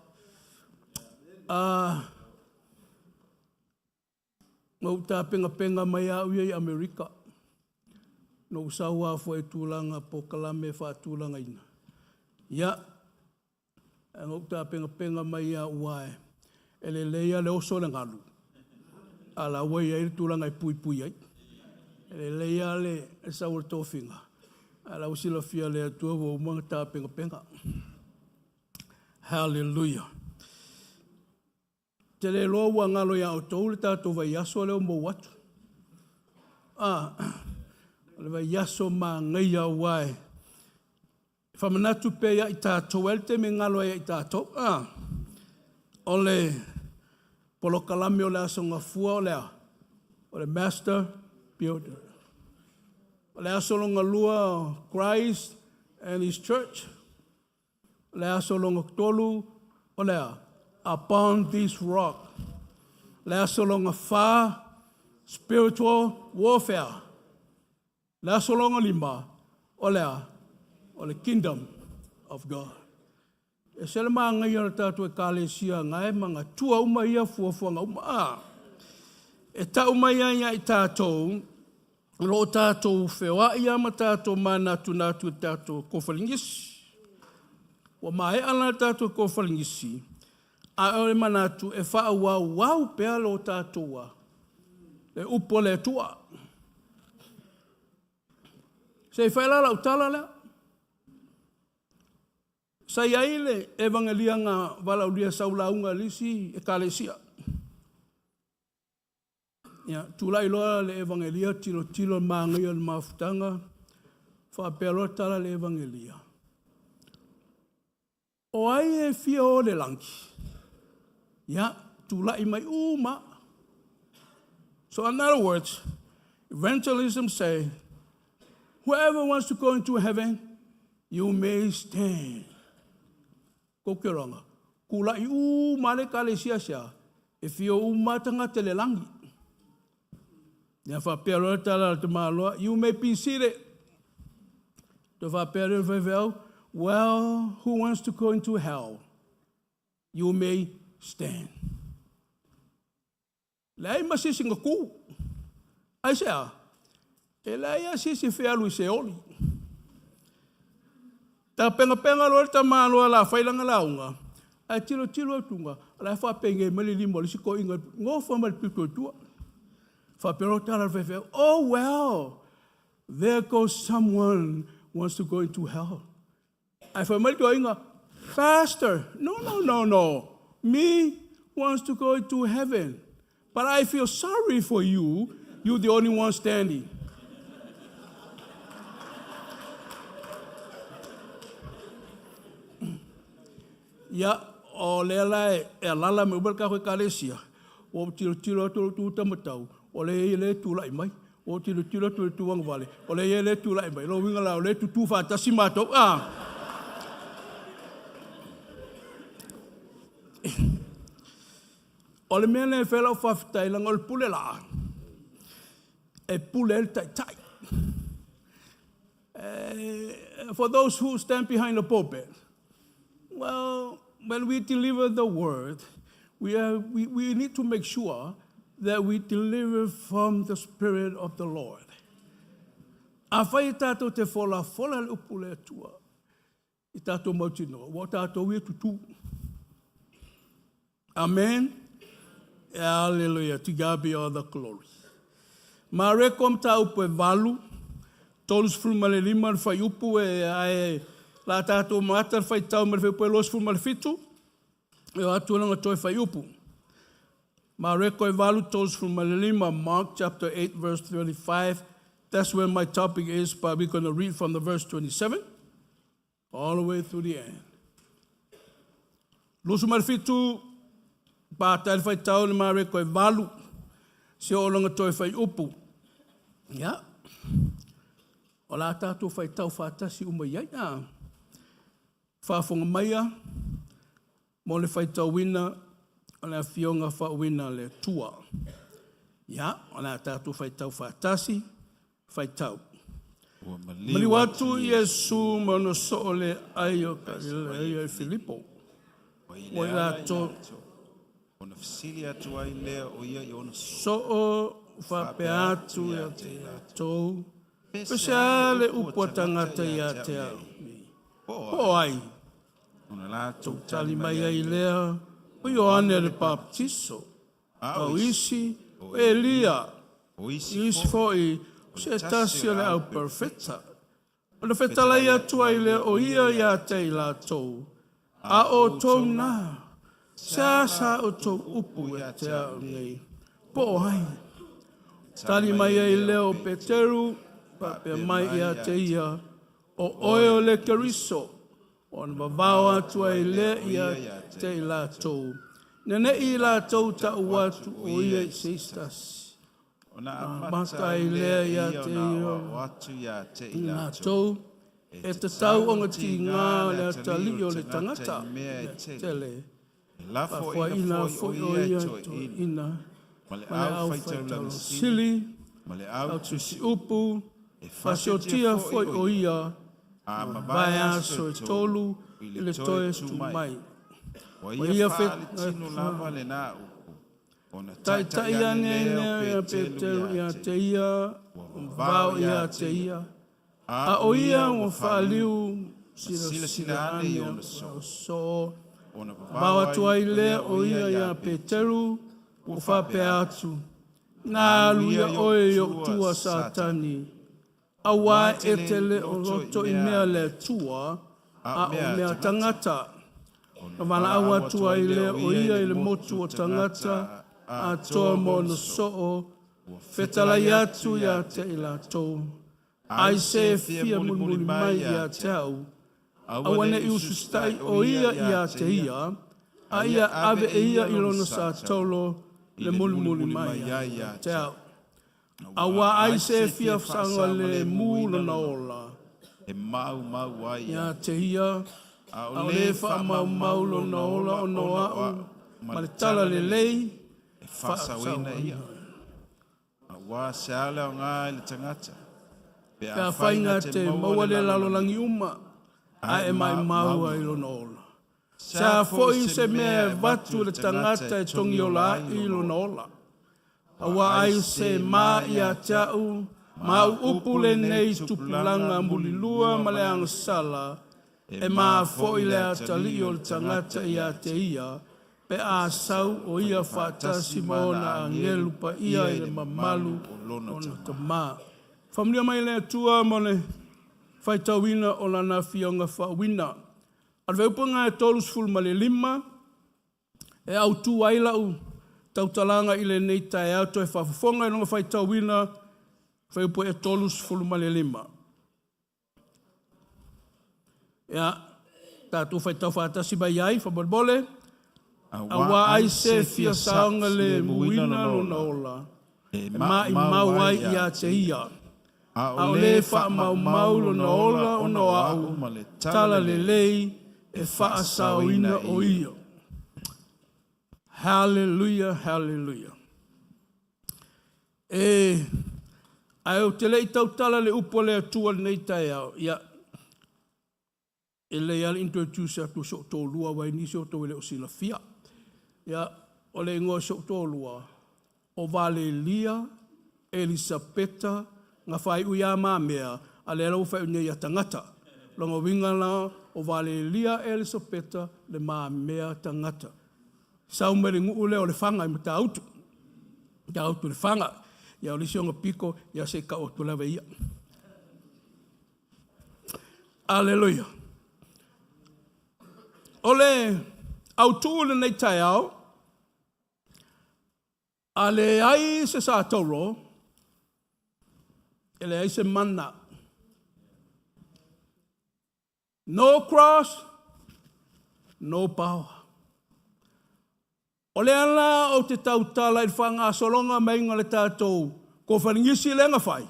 [SPEAKER 4] Na ou tapenapena mai lava au ia i Amerika, na ou sau lava foi i tulaga polokalame faatulagaina, ia, ae na ou tapenapena mai lava aua e lelei lava le oso i le galu, a o la e ua i ai le tulaga e puipui ai. E lelei lava le sau o le tofiga, a o la e ua silafia e le Atua ua uma ona tapenapena. Hallelujah. Ou te le iloa ua galo ia outou le tatou vaiaso lea ua mou atu. Ah, o le vaiaso manaia aua e faamanatu pea ia i tatou, e i ai le taimi e galo ai ia i tatou. Ah, o le polokalame o le Aso Gafua o le a? O le Master Builder. O le aso lona lua, Christ and His Church. O le aso lona tolu, o le a? Upon this rock. O le aso lona fa, Spiritual Warfare. O le aso lona lima, o le a? O le Kingdom of God. E ese le manaia o le tatou Ekalesia na e manatua uma ia fuafuaga uma. Ah, e tau mai ai ia i tatou, o lo o tatou feoai lava ma tatou manatunatu i le tatou kofaligisi. Ua maea la le tatou kofaligisi, a o le manatu e faaauauau pea lo tatou le upu a le Atua. Se i fai la lau tala lea. Sa i ai le evagelia na valaaulia sa ou lauga i le isi ekalesia. Ia, tulai loa le evagelia, tilotilo i le manaia o le mafutaga, faapea loa le tala a le evagelia, O ai e fia o i le lagi? Ia, tulai mai uma lava. So in other words, evangelism say, whoever wants to go into heaven, you may stand. Kou te roanga, Kulaʻi uma lava le Ekalesia sea, e fia o uma lava tagata i le lagi. Ia faapea loa le tala a le tamaloa, you may be seated. Toe faapea lea o le faifeau, well, who wants to go into hell? You may stand. Leai ma se isi na ku. Aisea? E leai lava se isi e fia alu i Seoli. Tapenapena loa le tamaloa o le a fai lana lauga, ae tilotilo atu, o la e faapegei mai le lima o le isi toeaina, nofo mai le pito i tua. Faapea loa le tala a le faifeau, oh well, there goes someone wants to go into hell. Ae fai mai le toeaina, Pastor, no, no, no, no, me wants to go into heaven, but I feel sorry for you, you the only one standing. Ia, o lea la e alaala mai uma le tatou Ekalesia, ua ou tilotilo atu i lou tu taumatau, o lea e i ai lea e tulai mai. Ua ou tilotilo atu i le tu agavale, o lea e i ai lea e tulai mai. O lona uiga la, o lea e tutu faatasi matou. Ah! O le mea lea e fai lau faafetai, leaga o le pule laa, e pule ai le taitai. For those who stand behind the pulpit, well, when we deliver the word, we, are, we, we need to make sure that we deliver from the Spirit of the Lord. Afai e tātou te folafola le upu le Atua i tātou mautinoa, ua o tātou ia tutū. Amen. Hallelujah. To God be all the glory. Mareko mataupu e 8, 35 le fuaiupu e ae la tātou mata le faitau ma le fuaiupu e 27, e o atu lana toe fuaiupu. Mareko e 8, 35, Mark chapter 8 verse 35. That's where my topic is, but we're going to read from the verse 27 all the way through the end. 27, pātai le faitau le Mareko e 8, se o langa toe fuaiupu. Ia, o la tātou faitau faatasi uma i ai. A. Faafofoga maia mo le faitauina o le afioga faauuina a le Atua. Ia, o le a tātou faitau faatasi, faitau.
[SPEAKER 3] Ua maliu
[SPEAKER 4] Maliu atu Iesu ma ona soo le ai o Kalileia i Filipo.
[SPEAKER 3] Ua i
[SPEAKER 4] Ua
[SPEAKER 3] le
[SPEAKER 4] i
[SPEAKER 3] ala i
[SPEAKER 4] latou
[SPEAKER 3] latou. Ona fesili atu ai lea o ia i ona soo.
[SPEAKER 4] Soo faapea atu ia te i latou, Pese a le upu a tagata ia te au nei?
[SPEAKER 3] Po
[SPEAKER 4] Po o ai?
[SPEAKER 3] Ona latou
[SPEAKER 4] Tali mai ai lea, o Ioane le Papatiso,
[SPEAKER 3] A
[SPEAKER 4] a
[SPEAKER 3] o
[SPEAKER 4] o
[SPEAKER 3] isi,
[SPEAKER 4] isi, o Elia,
[SPEAKER 3] o isi
[SPEAKER 4] isi foi, o se tasi o le au perofeta. Ona fetalai atu ai lea o ia ia te i latou, a o outou na, se a sa outou upu ia te au nei? Po o ai? Tali mai ai lea o Peteru, faapea mai ia te ia, o oe o le Keriso, ona vavao atu ai lea ia te i latou. Ina ne i latou ta'u atu o ia i se isi tasi.
[SPEAKER 3] Ona
[SPEAKER 4] Mata
[SPEAKER 3] amata
[SPEAKER 4] ai
[SPEAKER 3] ai
[SPEAKER 4] lea
[SPEAKER 3] lea
[SPEAKER 4] ia
[SPEAKER 3] ia
[SPEAKER 4] te
[SPEAKER 3] ona
[SPEAKER 4] ia
[SPEAKER 3] aoao atu ia te i latou.
[SPEAKER 4] latou,
[SPEAKER 3] E
[SPEAKER 4] e
[SPEAKER 3] tatau
[SPEAKER 4] tatau
[SPEAKER 3] ona
[SPEAKER 4] ona
[SPEAKER 3] tiga
[SPEAKER 4] tiga
[SPEAKER 3] le
[SPEAKER 4] le
[SPEAKER 3] atalii
[SPEAKER 4] atalii
[SPEAKER 3] o
[SPEAKER 4] o
[SPEAKER 3] le
[SPEAKER 4] le
[SPEAKER 3] tagata
[SPEAKER 4] tagata
[SPEAKER 3] i mea e
[SPEAKER 4] mea
[SPEAKER 3] tele.
[SPEAKER 4] tele.
[SPEAKER 3] E lafoaina
[SPEAKER 4] Faafoaiina
[SPEAKER 3] foi
[SPEAKER 4] foi
[SPEAKER 3] o
[SPEAKER 4] o
[SPEAKER 3] ia e
[SPEAKER 4] ia
[SPEAKER 3] toeaina,
[SPEAKER 4] toeaina,
[SPEAKER 3] ma le
[SPEAKER 4] ma le
[SPEAKER 3] au
[SPEAKER 4] aufaitaulaga
[SPEAKER 3] faitaulaga sili,
[SPEAKER 4] sili,
[SPEAKER 3] ma le au
[SPEAKER 4] au
[SPEAKER 3] tusi
[SPEAKER 4] tusiupu,
[SPEAKER 3] E
[SPEAKER 4] fasiotia
[SPEAKER 3] fasiotia
[SPEAKER 4] foi
[SPEAKER 3] foi
[SPEAKER 4] o
[SPEAKER 3] o ia,
[SPEAKER 4] ia,
[SPEAKER 3] a
[SPEAKER 4] vae
[SPEAKER 3] mavae
[SPEAKER 4] aso
[SPEAKER 3] aso
[SPEAKER 4] e
[SPEAKER 3] e
[SPEAKER 4] tolu
[SPEAKER 3] tolu
[SPEAKER 4] i
[SPEAKER 3] i
[SPEAKER 4] le
[SPEAKER 3] le
[SPEAKER 4] toe
[SPEAKER 3] toe
[SPEAKER 4] tu
[SPEAKER 3] tu
[SPEAKER 4] mai.
[SPEAKER 3] mai. Ua
[SPEAKER 4] Ua
[SPEAKER 3] ia
[SPEAKER 4] ia
[SPEAKER 3] faaletino lava lena upu, ona
[SPEAKER 4] taitai
[SPEAKER 3] taitai
[SPEAKER 4] ane
[SPEAKER 3] ane
[SPEAKER 4] ai
[SPEAKER 3] lea
[SPEAKER 4] lea
[SPEAKER 3] o
[SPEAKER 4] ia
[SPEAKER 3] Peteru
[SPEAKER 4] Peteru
[SPEAKER 3] ia
[SPEAKER 4] ia
[SPEAKER 3] te
[SPEAKER 4] te
[SPEAKER 3] ia,
[SPEAKER 4] ia,
[SPEAKER 3] ua
[SPEAKER 4] vavao
[SPEAKER 3] vavao
[SPEAKER 4] ia
[SPEAKER 3] ia
[SPEAKER 4] te
[SPEAKER 3] te ia.
[SPEAKER 4] ia.
[SPEAKER 3] A
[SPEAKER 4] A o
[SPEAKER 3] o
[SPEAKER 4] ia
[SPEAKER 3] ia
[SPEAKER 4] ua
[SPEAKER 3] ua
[SPEAKER 4] faaliu
[SPEAKER 3] faaliu,
[SPEAKER 4] silasila
[SPEAKER 3] silasila ane
[SPEAKER 4] ane
[SPEAKER 3] i ona
[SPEAKER 4] o
[SPEAKER 3] soo.
[SPEAKER 4] soo.
[SPEAKER 3] Ona
[SPEAKER 4] Vavao
[SPEAKER 3] vavao
[SPEAKER 4] atu
[SPEAKER 3] ai
[SPEAKER 4] ai lea
[SPEAKER 3] lea
[SPEAKER 4] o
[SPEAKER 3] o
[SPEAKER 4] ia
[SPEAKER 3] ia
[SPEAKER 4] ia
[SPEAKER 3] ia
[SPEAKER 4] Peteru,
[SPEAKER 3] Peteru,
[SPEAKER 4] ua
[SPEAKER 3] ua
[SPEAKER 4] faapea
[SPEAKER 3] faapea
[SPEAKER 4] atu, Na alu
[SPEAKER 3] alu
[SPEAKER 4] ia
[SPEAKER 3] ia i
[SPEAKER 4] oe i
[SPEAKER 3] ou
[SPEAKER 4] ou
[SPEAKER 3] tua,
[SPEAKER 4] tua
[SPEAKER 3] Satani.
[SPEAKER 4] Satani, auā
[SPEAKER 3] Auā
[SPEAKER 4] e
[SPEAKER 3] e
[SPEAKER 4] te
[SPEAKER 3] te
[SPEAKER 4] le
[SPEAKER 3] le
[SPEAKER 4] o
[SPEAKER 3] loto
[SPEAKER 4] loto
[SPEAKER 3] i
[SPEAKER 4] i
[SPEAKER 3] mea
[SPEAKER 4] mea
[SPEAKER 3] a
[SPEAKER 4] a le
[SPEAKER 3] le
[SPEAKER 4] Atua,
[SPEAKER 3] a
[SPEAKER 4] a
[SPEAKER 3] o
[SPEAKER 4] o
[SPEAKER 3] mea a
[SPEAKER 4] mea a
[SPEAKER 3] tagata.
[SPEAKER 4] tagata.
[SPEAKER 3] Ona
[SPEAKER 4] Na valaau
[SPEAKER 3] valaau
[SPEAKER 4] atu
[SPEAKER 3] atu
[SPEAKER 4] ai
[SPEAKER 3] ai
[SPEAKER 4] lea
[SPEAKER 3] lea
[SPEAKER 4] o
[SPEAKER 3] o
[SPEAKER 4] ia
[SPEAKER 3] ia
[SPEAKER 4] i
[SPEAKER 3] i
[SPEAKER 4] le
[SPEAKER 3] le
[SPEAKER 4] motu
[SPEAKER 3] motu
[SPEAKER 4] o
[SPEAKER 3] o
[SPEAKER 4] tagata,
[SPEAKER 3] tagata,
[SPEAKER 4] atoa
[SPEAKER 3] atoa
[SPEAKER 4] ma
[SPEAKER 3] ma
[SPEAKER 4] ona
[SPEAKER 3] ona
[SPEAKER 4] soo,
[SPEAKER 3] soo. Ua
[SPEAKER 4] fetalai
[SPEAKER 3] fetalai
[SPEAKER 4] atu
[SPEAKER 3] atu
[SPEAKER 4] ia
[SPEAKER 3] ia
[SPEAKER 4] te
[SPEAKER 3] te
[SPEAKER 4] i
[SPEAKER 3] i
[SPEAKER 4] latou.
[SPEAKER 3] Ai
[SPEAKER 4] Ai se
[SPEAKER 3] se
[SPEAKER 4] e
[SPEAKER 3] fia
[SPEAKER 4] fia
[SPEAKER 3] mulimuli
[SPEAKER 4] mulimuli mai
[SPEAKER 3] mai
[SPEAKER 4] ia
[SPEAKER 3] ia
[SPEAKER 4] te
[SPEAKER 3] te
[SPEAKER 4] au,
[SPEAKER 3] au.
[SPEAKER 4] aua
[SPEAKER 3] Aua
[SPEAKER 4] ne
[SPEAKER 3] ne
[SPEAKER 4] i
[SPEAKER 3] i
[SPEAKER 4] ususitai
[SPEAKER 3] ususitai
[SPEAKER 4] o
[SPEAKER 3] o
[SPEAKER 4] ia
[SPEAKER 3] ia
[SPEAKER 4] ia
[SPEAKER 3] ia
[SPEAKER 4] te
[SPEAKER 3] te
[SPEAKER 4] ia,
[SPEAKER 3] ia,
[SPEAKER 4] a
[SPEAKER 3] a
[SPEAKER 4] ia
[SPEAKER 3] ia
[SPEAKER 4] ave
[SPEAKER 3] ave
[SPEAKER 4] e
[SPEAKER 3] e
[SPEAKER 4] ia
[SPEAKER 3] ia
[SPEAKER 4] i lona
[SPEAKER 3] lona
[SPEAKER 4] satolo
[SPEAKER 3] satolo
[SPEAKER 4] le
[SPEAKER 3] i le
[SPEAKER 4] mulimuli
[SPEAKER 3] mulimuli
[SPEAKER 4] mai
[SPEAKER 3] mai
[SPEAKER 4] ia
[SPEAKER 3] ai ia
[SPEAKER 4] te
[SPEAKER 3] te
[SPEAKER 4] au.
[SPEAKER 3] au.
[SPEAKER 4] Auā
[SPEAKER 3] Auā
[SPEAKER 4] ai
[SPEAKER 3] ai
[SPEAKER 4] se e
[SPEAKER 3] se
[SPEAKER 4] fia
[SPEAKER 3] fia
[SPEAKER 4] faasagalemuina
[SPEAKER 3] faasagalemuina
[SPEAKER 4] lona
[SPEAKER 3] lona
[SPEAKER 4] ola
[SPEAKER 3] e maumau ai
[SPEAKER 4] ia
[SPEAKER 3] ia
[SPEAKER 4] te ia, A o le faamaumau lona ola ona o a'u ma le Talalelei
[SPEAKER 3] e faasaoina ia. Auā se a le aoga i le tagata, pe
[SPEAKER 4] Pe afai na te maua le lalolagi uma, ae maumau ai lona ola. Se a foi se mea e avatu i le tagata e togiola ai lona ola. Auā ai se ma ia te a'u ma au upu lenei tupulaga mulilua ma le agasala, e ma foi le atalii o le tagata ia te ia, pe a sau o ia faatasi ma ona agelu paia i le mamalu
[SPEAKER 3] o lona
[SPEAKER 4] o lona Tama. Faamanuia mai le Atua mo le faitauina o Lana Afioga faauuina. O le fuaiupu e 35 e autu ai lau tautalaga i lenei taeao toe faafofoga i lona faitauina, fuaiupu e 35. Ia, tatou faitau faatasi mai ai, faamolemole. Auā ai se fia saogalemuina lona ola,
[SPEAKER 3] e
[SPEAKER 4] e maumau ai ia te ia.
[SPEAKER 3] A
[SPEAKER 4] A
[SPEAKER 3] o
[SPEAKER 4] o
[SPEAKER 3] le
[SPEAKER 4] le
[SPEAKER 3] faamaumau
[SPEAKER 4] faamaumau
[SPEAKER 3] lona
[SPEAKER 4] lona
[SPEAKER 3] ola
[SPEAKER 4] ola
[SPEAKER 3] ona
[SPEAKER 4] ona
[SPEAKER 3] o
[SPEAKER 4] o
[SPEAKER 3] a'u
[SPEAKER 4] a'u
[SPEAKER 3] ma le
[SPEAKER 4] Talalelei
[SPEAKER 3] e
[SPEAKER 4] e
[SPEAKER 3] faasaoina
[SPEAKER 4] faasaoina o
[SPEAKER 3] ia.
[SPEAKER 4] ia. Hallelujah, hallelujah. E, ae ou te le i tautala le upu a le Atua i lenei taeao, ia, e lelei lava le introduce atu o si ou toalua aua e i ai nisi o outou e le o silafia. Ia, o le igoa o si ou toalua, o Valelia Elisapeta na faaiu ia Mamea, a o lea la ua faaiu nei ia Tagata. Lona uiga la, o Valelia Elisapeta Le Mamea Tagata. Sau mai le nuu lea o Lefaga i Matautu. Matautu Lefaga. Ia o le isi ona pito, ia se i tau atu lava ia. Aleluia. O le autu o lenei taeao, a leai se sa tauro, e leai se mana. No cross, no power. O lea la ou te tautala i le faagasologa maiga o le tatou kofelegisi lea na fai,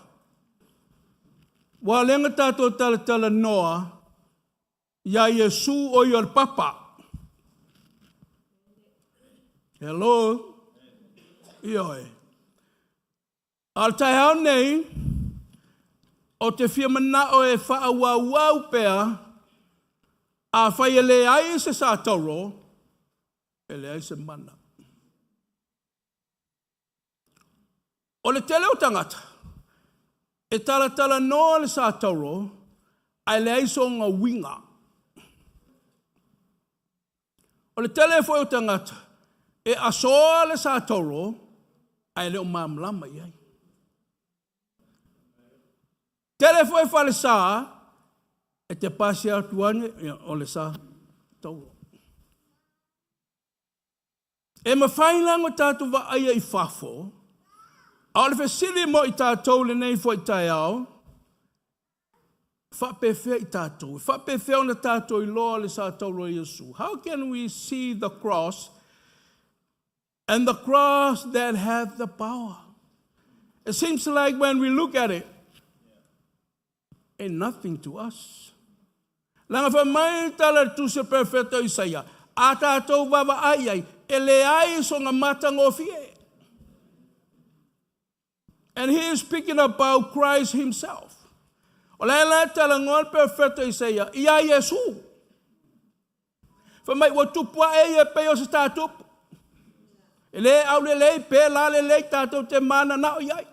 [SPEAKER 4] ua lea na tatou talatalanoa ia Iesu o ia o le papa. Hello? Ioe. A o le taeao nei, ou te fia manao e faaauauau pea, afai e leai se sa tauro, e leai se mana. O le tele o tagata, e talatalanoa le sa tauro, ae leai sona uiga. O le tele foi o tagata, e asoa le sa tauro, ae le o malamalama i ai. Tele foi falesa, e te pasi atu ane, ia, o le sa tauro. E mafai la ona tatou vaaia i fafo, a o le fesili mo i tatou lenei foi taeao, faapefea i tatou, e faapefea ona tatou iloa le sa tauro o Iesu? How can we see the cross and the cross that hath the power? It seems like when we look at it, ain't nothing to us. Leaga fai mai tala le tusi o perfeta o Isaia, a tatou vaavaai ai, e leai sona matagofie. And he is speaking about Christ himself. O lea la e talanoa le perfeta Isaia ia Iesu. Fai mai ua tupu ae ia pei o se tatupu. E le aulelei pe lalelei tatou te mananao i ai.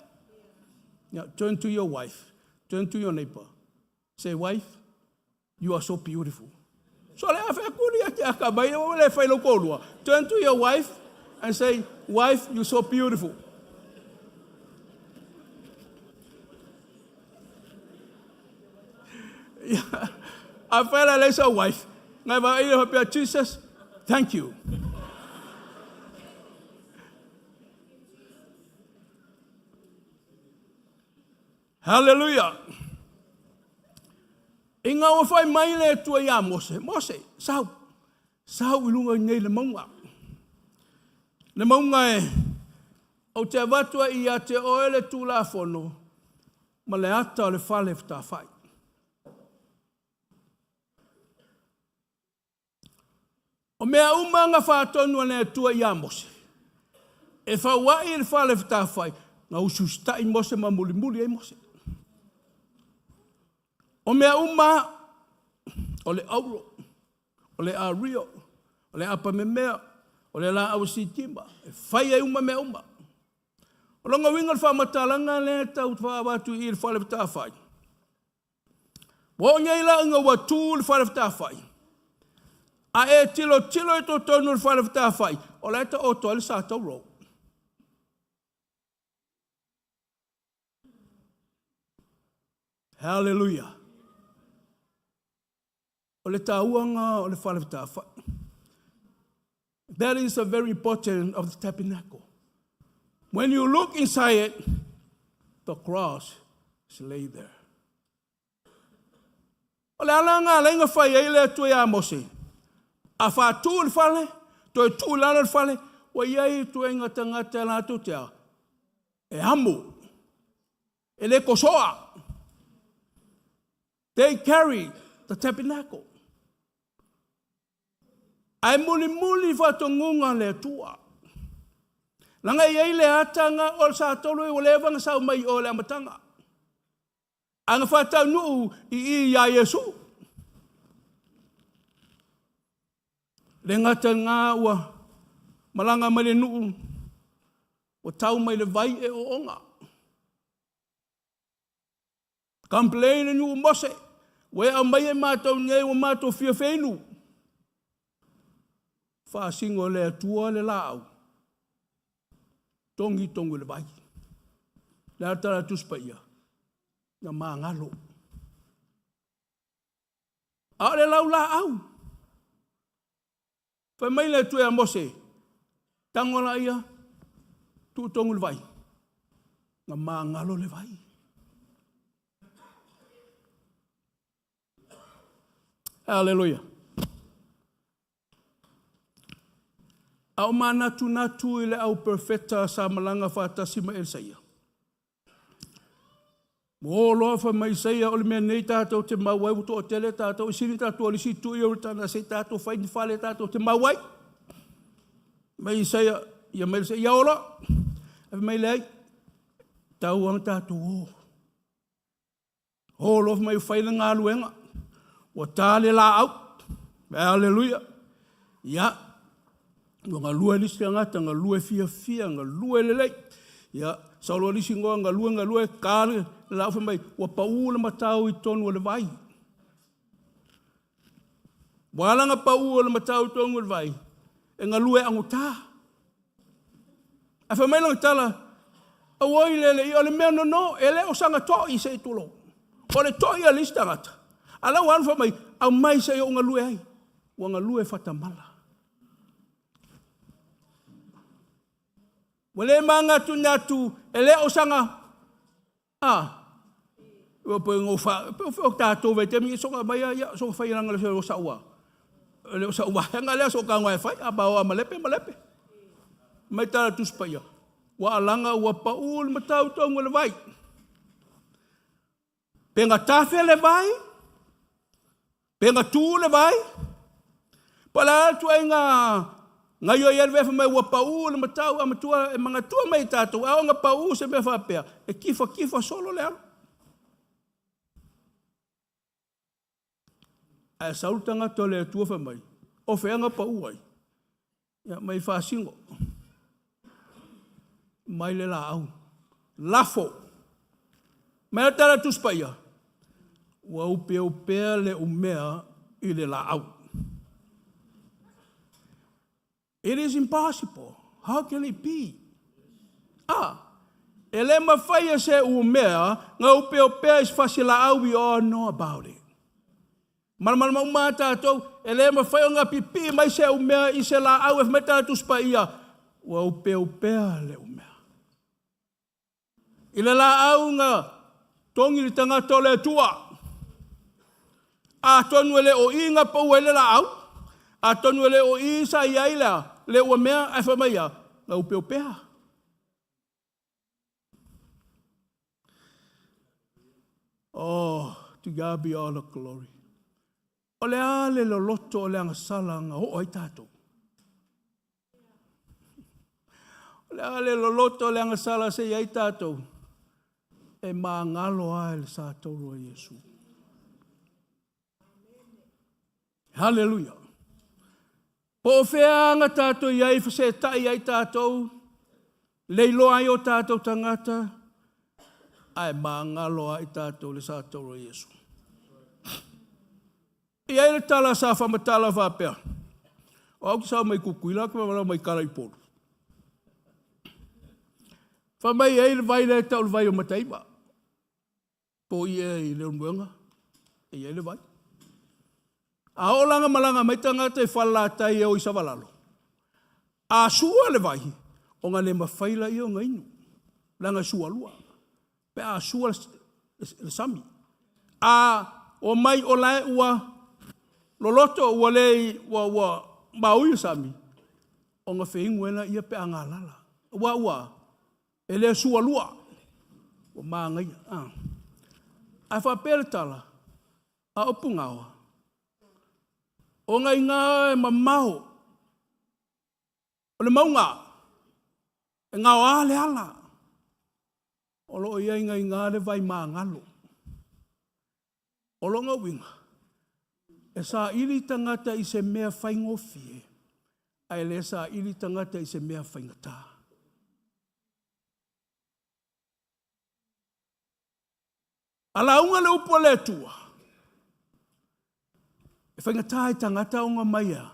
[SPEAKER 4] Now, turn to your wife, turn to your neighbor. Say, wife, you are so beautiful. So le afe kuli ake aka mai o le fai lo kolua. Turn to your wife and say, wife, you're so beautiful. A fai la le sa wife. Ngai va i le Jesus, thank you. Hallelujah. I ngā ua whai mai le Atua iā Mose, Mose, sau, sau i luga i nei le maunga. Le maunga e, ou te avatu ai ia te oe le Tulafono ma le ata o le fale fetafai. O mea uma na faatonu a le Atua iā Mose, e fauaʻi i le fale fetafai, na usiusitaʻi Mose ma mulimuli ai Mose. O mea uma o le auro, o le ario, o le apamemea, o le laau sitima, e fai ai uma mea uma. O lona uiga o le faamatalaga lea e tau faaavatu i i le fale fetafai, Ua oo nei la ina ua tu le fale fetafai, a e tilotilo i totonu o le fale fetafai, o la e taoto ai le sa tauro. Hallelujah. O le tauanga o le fale fetafai. That is a very important of the tabernacle. When you look inside it, the cross is laid there. O le ala lena alai na fai ai le Atua iā Mose, a faatu le fale, toe tuu i lalo le fale, ua i ai ituaiga tagata latou te a, e amo, e le kosoa. They carry the tabernacle. Ae mulimuli faatonuga a le Atua. Leaga e i ai le ataga o le sa tolu ua leva ona sau mai o le amataga. A na faataunuu i i iā Iesu. Le gata i lena ua malaga mai le nuu, ua tau mai le vai e oona. Complain le nuu Mose, ua e aumaia i matou nei ua matou fia feinu. Faasino e le Atua le laau, togi togi le vai. Le a tala Tusi Paia, na magalo. A o le laulaau, fai mai le Atua ia Mose, tago laia, tuu togi le vai. Na magalo le vai. Hallelujah. A o manatunatu i le au perfeta sa malaga faatasi ma Elisaia. Ua o loa fai mai Isaia, o le mea nei tatou te mau ai, ua toatele tatou, e sili tatou alisi tu i Ioritana se i tatou fai ni fale tatou te mau ai. Mai Isaia, ia mai Isaia, ia o loa. Fai mai leai, tau lava tatou o. O loa mai fai le galuega. Ua ta le laau. Aleluia. Ia, ua galue le isi tagata, galue fiafia, galue lelei. Ia, sau loa le isi goa, galue, galue, ta le laau fai mai, ua pau le matau i totonu o le vai. Ua ala ona pau o le matau i totonu o le vai, e galue agota. Ae fai mai lana tala, auoi lele, o le mea nono, e le o saga to'i se i tulou. O le to'i a le isi tagata. A la ua alu fai mai, aumai se i ou galue ai. Ua galue fatamala. Ua le manatunatu, e le o saga, a, ua pe no fa, pe o tatou vaitaimi i soga mai ia, soga fai langa le o sa'u le o sa'u vaega lea so ka e fai, a ba o malepe malepe. Mai tala Tusi Paia, ua alaga ua pau le matau tonga le vai. Pe na tafe le vai, pe na tu le vai, po o le a le ituaiga gaoioi ai le fai mai ua pau le matau a matua e manatua mai tatou, a ona pau se mea faapea, e kifa kifa solo le alu. Ae sau le tagata o le Atua fai mai, o fea na pau ai? Ia mai faasino. Mai le laau. Lafo. Mai le tala Tusi Paia, ua upeupea le umea i le laau. It is impossible. How can it be? Ah, e le mafai e se umea na upeupea i se fasilaau, we all know about it. Malamalama uma tatou, e le mafai ona pipii mai se umea i se laau e fai mai tala Tusi Paia, ua upeupea le umea. I le laau na togi le tagata o le Atua. Atonu e le o i na pau ai le laau, atonu e le o i sa i ai le, le ua mea, ae fai mai ia, na upeupea. Oh, to God be all the glory. O le a le loloto o le agasala na oo ai tatou? O le a le loloto o le agasala se i ai tatou? E magalo lava i le sa tauro a Iesu. Haleluia. Po o fea aga tatou i ai, fesetai ai tatou, leiloa ai o tatou tagata, ae magalo lava i tatou i le sa tauro a Iesu. E i ai le tala sa faamatala faapea, o au ou te sao mai Tutuila, ou te mai tala i Upolu. Fai mai e i ai le vai lea e tau o le vai o Mataiva. Po o ie i Leulumoega, e i ai le vai. A oo la ina malaga mai tagata i Falelatai e o i Savalalo, a sua le vai, ona le mafai lea ona inu, leaga e sualua pe a sua le sami. A omai o la e ua loloto ua le ua ua maui le sami, ona feinu ai lea pe a galala. Aua ua e le sualua, ua manaia. Ah. Ae faapea le tala, a o Pugaoa, ona i ina e mamao, o le mauga, e gaoa le ala, o lo o i ai i ina le vai magalo. O lona uiga, e saili tagata i se mea faigofie, ae le saili tagata i se mea faigata. A lauga le upu a le Atua, e faigata i tagata ona mai a,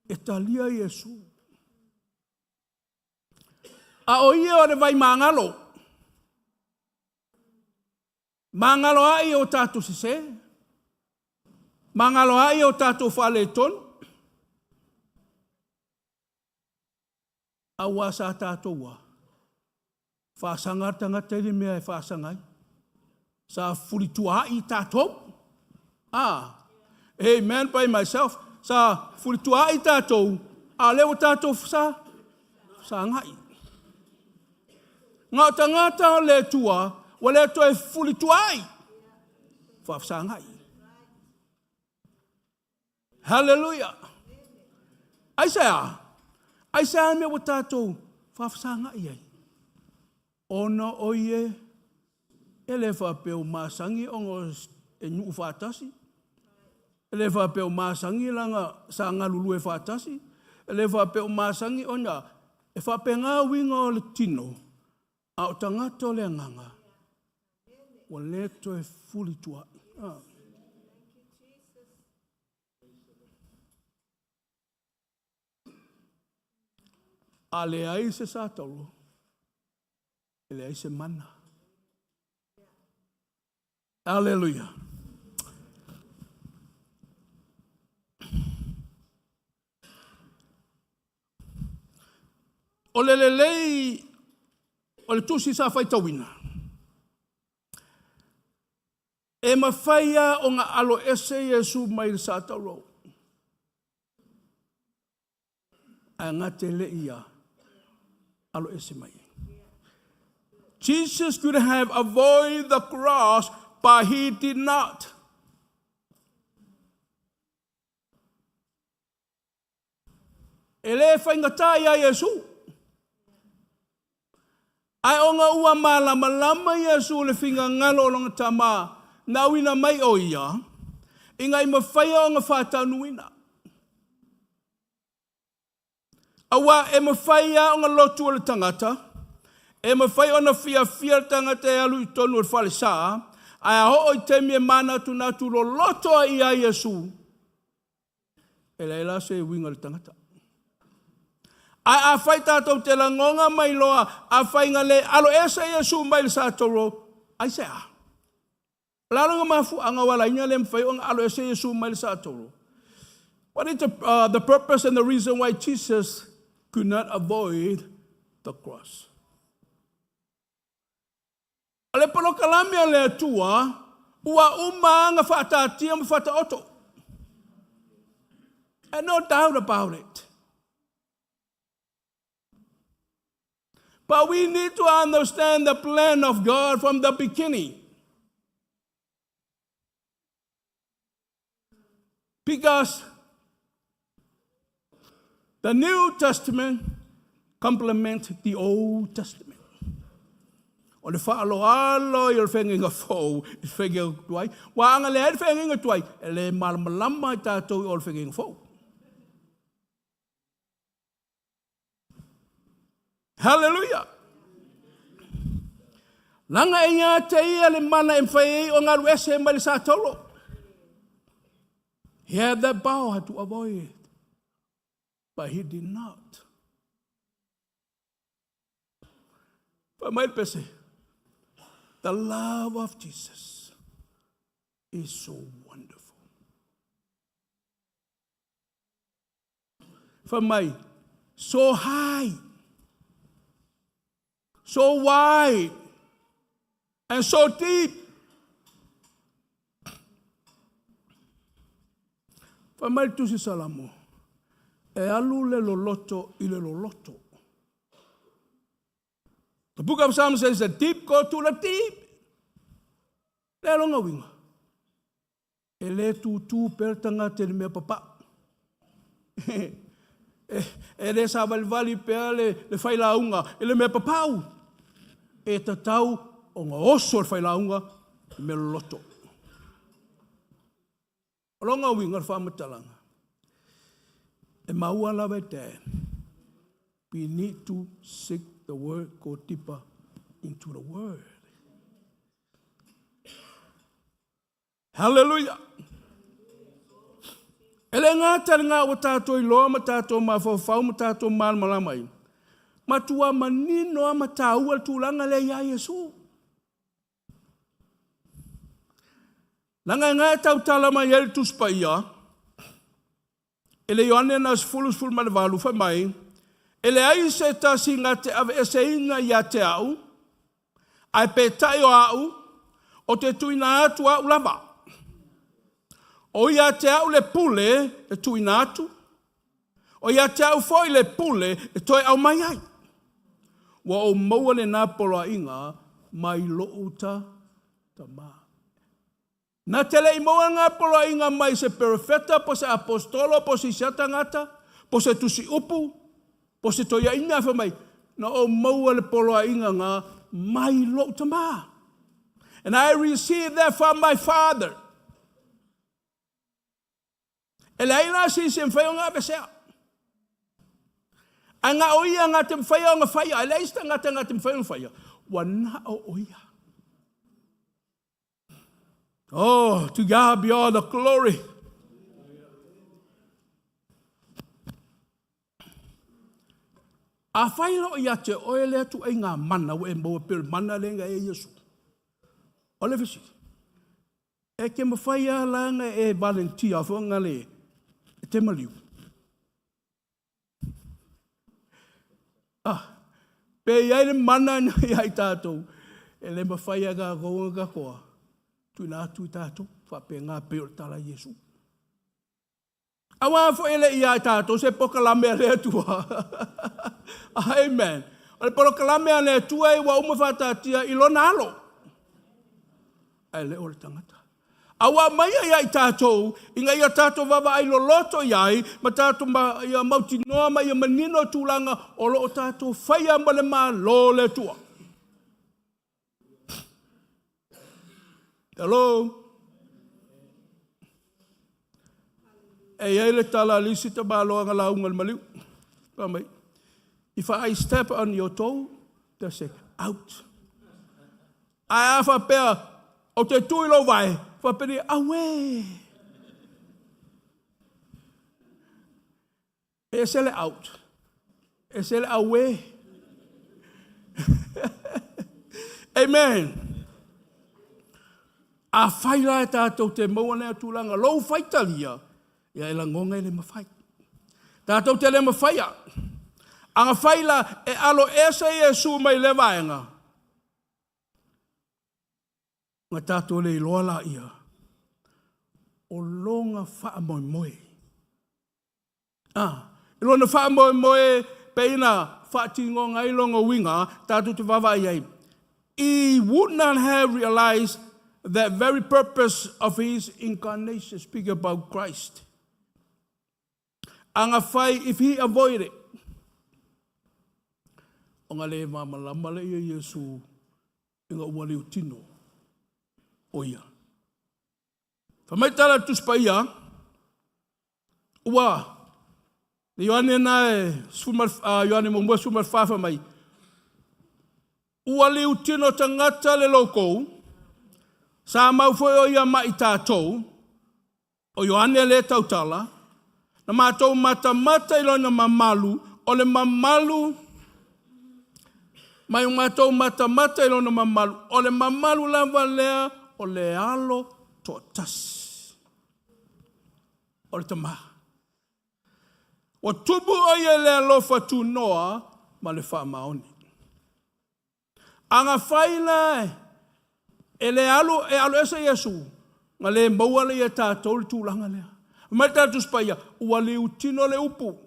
[SPEAKER 4] e talia Iesu. A o ia o le vai magalo, magalo ai o tatou sesē, magalo ai o tatou faaletonu, aua sa tatou a, faasaga le tagata i le mea e faasaga ai. Sa fulituaai tatou. Ah, amen by myself. Sa fulituaai tatou, a o lea ua tatou sa sagai. Na o tagata o le Atua, ua le toe fulituaai, faafesagai. Hallelujah. Aisea? Aisea mea ua tatou faafesagai ai? Ona o ie e le faapea ua masani ona e nuu faatasi, e le faapea ua masani laga sa galulue faatasi, e le faapea ua masani ona e faapena uiga o le tino, a o tagata o le agaga, ua le toe fulituai. Ah. A leai se sa tauro, e leai se mana. Aleluia. O le lelei o le tusi sa faitauina, e mafai lava ona aloese Iesu mai le sa tauro, ae gate le ia aloese mai. Jesus could have avoided the cross, but he did not. E le faigata iā Iesu. Ae ona ua malamalama Iesu i le finagalo o lona Tama na auina mai o ia, ina i mafaia ona faataunuuina. Aua e mafai lava ona lotu o le tagata, e mafai ona fiafia le tagata e alu i totonu o le falesa, ae a oo i taimi e manatunatu loloto ai ia Iesu, e leai la se uiga i le tagata. Ae afai tatou te lagona mai loa, afai na le aloese Iesu mai le sa tauro, aisea? O le a lona mafuaaga ua ala ai ona le mafai ona aloese Iesu mai le sa tauro? What is the purpose and the reason why Jesus could not avoid the cross? O le polokalame a le Atua, ua uma ona faataatia ma faataoto. And no doubt about it. But we need to understand the plan of God from the beginning. Because the New Testament complement the Old Testament. O le faaaloalo ia o le feagaiga fou i le feagaiga tuai. Ua aga leai le feagaiga tuai, e le malamalama ai tatou i o le feagaiga fou. Hallelujah! Laga e ia te ia le mana e mafai ai o galu ese mai le satolo. He had that power to avoid it, but he did not. Fai mai le pese, the love of Jesus is so wonderful. Fai mai, so high, so wide, and so deep. Fai mai le Tusi Salamo, e alu le loloto i le loloto. The book of Psalms says the deep go to the deep. Le longa uiga. E le tūtū pea le tagata i le mea papau. E le savalivali pea le, le failauga i le mea papau. E tatau ona oso le failauga i mea loloto. O lona uiga o le faamatalaga, e maua lava e te, we need to seek the word, go deeper into the word. Hallelujah! E le gata i lena ua tatou iloa ma tatou mafaufau ma tatou malamalama ai, matua manino lava ma taua le tulaga lea ia Iesu. Leaga e na e tautala mai ai le Tusi Paia, E le Ioane na 10, 18, fai mai, E leai se tasi na te aveeseina ia te au, ae peitai o au, o te tuuina atu au lava. O ia te au le pule e tuuina atu, o ia te au foi le pule e toe aumai ai. Ua ou maua lena poloaiga mai lou ta tama. Na te le i maua ngā poloaiga mai se perofeta, po se apostolo, po se isi tagata, po se tusi upu, po se toiaina fai mai, na ou maua le poloaiga ngā mai lou tama. And I received that from my father. E leai la se isi e mafai ona aveesea. Ae na o ia na te mafai ona faia, e leai se tagata na te mafai ona faia, ua na o o ia. Oh, to God be all the glory. A fai loa ia te oe lea tuaiga mana ua e maua pei o le mana lea na e Iesu. O le fesili, e te mafai lava la ona e valentia foi na le e te maliu? Ah, pe i ai le mana na ia i tatou, e le mafai e tatou ona tatou tuuina atu i tatou, faapena pei o le tala a Iesu. Aua foi e le i ia tatou se polokalame a le Atua. Amen. O le polokalame a le Atua ua uma faataatia i lona alo. Ae le o le tagata. A ua aumaia ia i tatou, ina ia tatou vaavaai loloto i ai, ma tatou ma, ia mautinoa ma ia manino tulaga o lo o tatou faia ma le Malo o le Atua. Hello? E i ai le tala a le isi tamaloa na lauga i le maliu. Fai mai, if I step on your toe, they say, out. Ae a faapea, ou te tu i lou vae, faapea nei, auē. E ese le out, ese le auē. Amen. A fai la e tatou te maua lea tulaga, lou faitalia, ia e lagona e le mafai. Tatou te le mafaia. A fai la e alo ese Iesu mai lea vaega, Na tatou le iloa laia o lona faamoemoe. A, i lona faamoemoe pei na faatinoga ai lona uiga, tatou te vaavaai ai. He would not have realized that very purpose of his incarnation, speaking about Christ. Agafai if he avoid it. Ona le malamalama le ia Iesu ina ua liutino o ia. Fai mai tala le Tusi Paia, ua le Ioane na e Ioane muamua 14 fai mai, ua liutino tagata le loukou, sa mau foi o ia ma i tatou, o Ioane le tautala, na matou matamata i lona mamalu, o le mamalu, mai o matou matamata i lona mamalu, o le mamalu lava lea o le alo toatasi o le Tama. Ua tupu o ia le alofa tunoa ma le faamaoni. Agafai la e le alu e alu ese Iesu, na le maua le ia tatou le tulaga lea. Mai le tatou Paia, ua liutino le upu.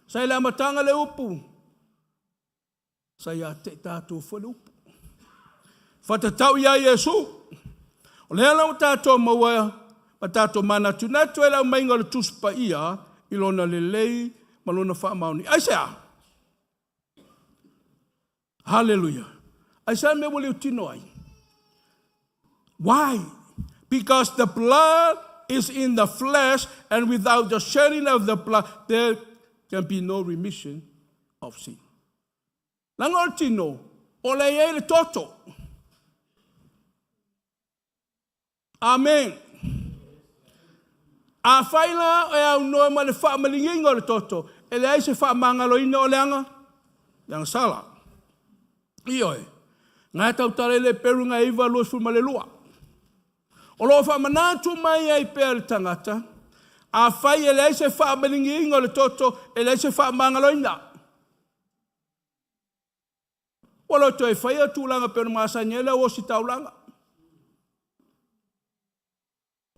[SPEAKER 4] Sa i le amataga le upu, sa ia te i tatou foi le upu. Fatatau ia Iesu. O lea la ua tatou maua ma tatou manatunatu ai le aumaiga o le Tusi Paia i lona lelei ma lona faamaoni. Aisea? Hallelujah. Aisea le mea ua liutino ai? Why? Because the blood is in the flesh, and without the shedding of the blood, there can be no remission of sin. Leaga o le tino, o le i ai le toto. Amen. A fai la e aunoa ma le faamaligiga o le toto, e leai se faamagaloina o le aga, le agasala. Ioe. Na e tautala i le Peru na 9 22. O lo o faamanatu mai ai pea le tagata, a fai e leai se faamaligiga o le toto, e leai se faamagaloina. Ua le toe faia tulaga pei ona masani ai le au ositaulaga.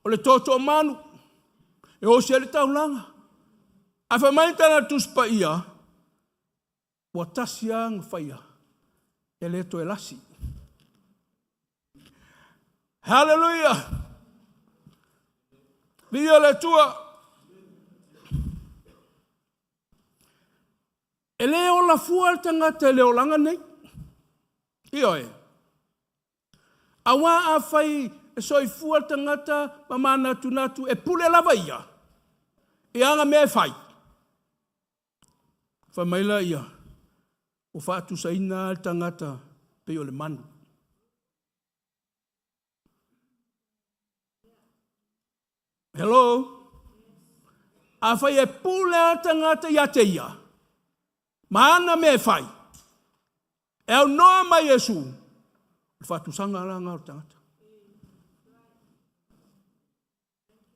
[SPEAKER 4] O le toto o manu, e osi ai le taulaga. Ae fai mai le tala a le Tusi Paia, ua tasi lava na faia, e le toe lasi. Hallelujah! Viia le Atua! E le ola fua le tagata i le olaga nei. Ioe. Auā afai e soifua le tagata ma manatunatu e pule lava ia i ana mea e fai, fai mai laia, ua faatusaina le tagata pei o le manu. Hello? Afai e pule a tagata ia te ia, ma ana mea e fai, e aunoa mai Iesu, o le faatusaga la lena o le tagata.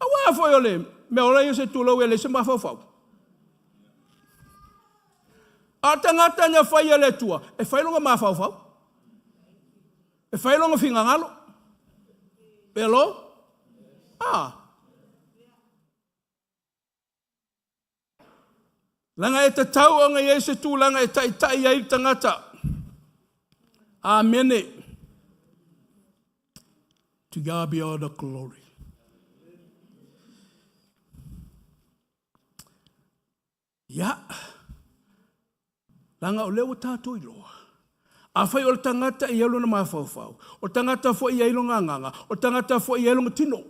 [SPEAKER 4] Aua foi o le mea ola ia se tulou e leai se mafaufau. A o le tagata na fai e le Atua, e fai lona mafaufau. E fai lona finagalo. Hello? Ah. Leaga e tatau ona i ai se tulaga e taitai ai le tagata. Amene. To God be all the glory. Ia, leaga o lea ua tatou iloa, afai o le tagata e i ai lona mafaufau, o le tagata foi e i ai lona agaga, o le tagata foi e i ai lona tino.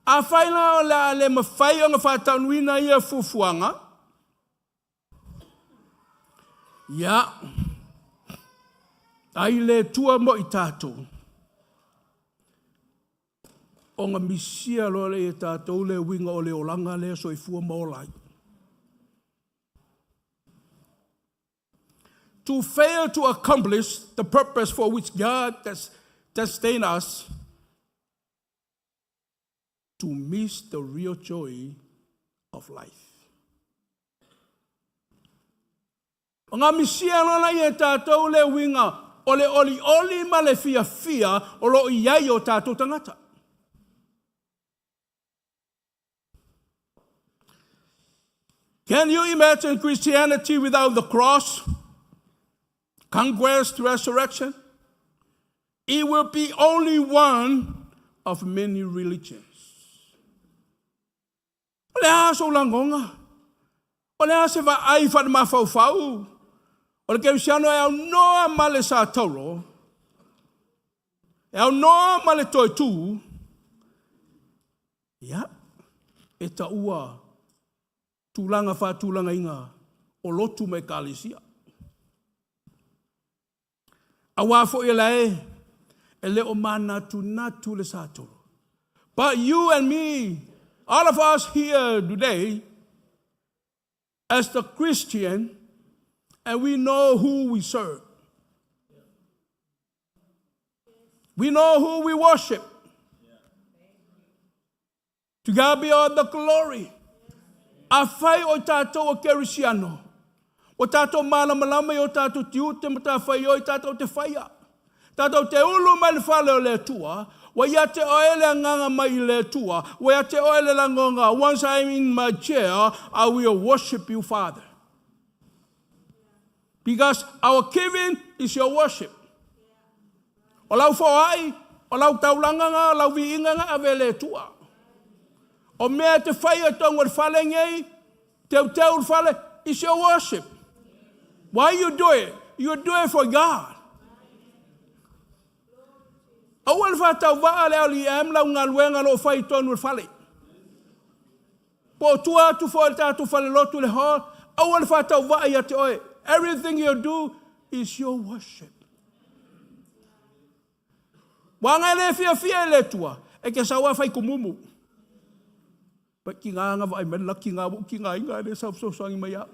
[SPEAKER 4] Afai la o le a le mafai ona faataunuina ia fuafuaga, ia, ai le Atua mo i tatou, ona misia loa lea e tatou le uiga o le olaga lea soifua ma ola ai. To fail to accomplish the purpose for which God has destined us, to miss the real joy of life. O ngā misia loa ia e tātou le uiga o le olioli ma le fiafia o lo o i ai o tātou tagata. Can you imagine Christianity without the cross, conquest, resurrection? It will be only one of many religions. O le a sou lagoga? O le a se vaai faale-mafaufau? O le kerisiano e aunoa ma le sa taulo, e aunoa ma le toe tu, ia, e taua tulaga faatulagaina o lotu ma ekalesia. Auā foi e la e e le o manatunatu le sa tolo. But you and me, all of us here today, as the Christian, and we know who we serve. We know who we worship. To God be all the glory. Afai o tatou o kerisiano, ua tatou malamalama i o tatou tiute ma matafaioi tatou te faia. Tatou te ulu mai le fale o le Atua, ua ia te oe le agaga mai i le Atua, ua ia te oe le lagoga, once I'm in my chair, I will worship you, Father. Because our giving is your worship. O lau foai, o lau taulaga na, o lau viiga na ave e le Atua. O mea e te faia i totonu o le fale nei, teuteu le fale, it's your worship. Why you do it? You do it for God. Aua le faatauvaa le LEM lau galuega o lo o fai i totonu o le fale. Po o tua atu foi o le tatou falelotu i le hall, aua le faatauvaa ia te oe. Everything you do is your worship. Ua aga e le fiafia i le Atua, e te sau lava fai kumumu. Pai tiga na vaai mai le laki na ua ou tigaina ae le sau fesoasoani mai ia au.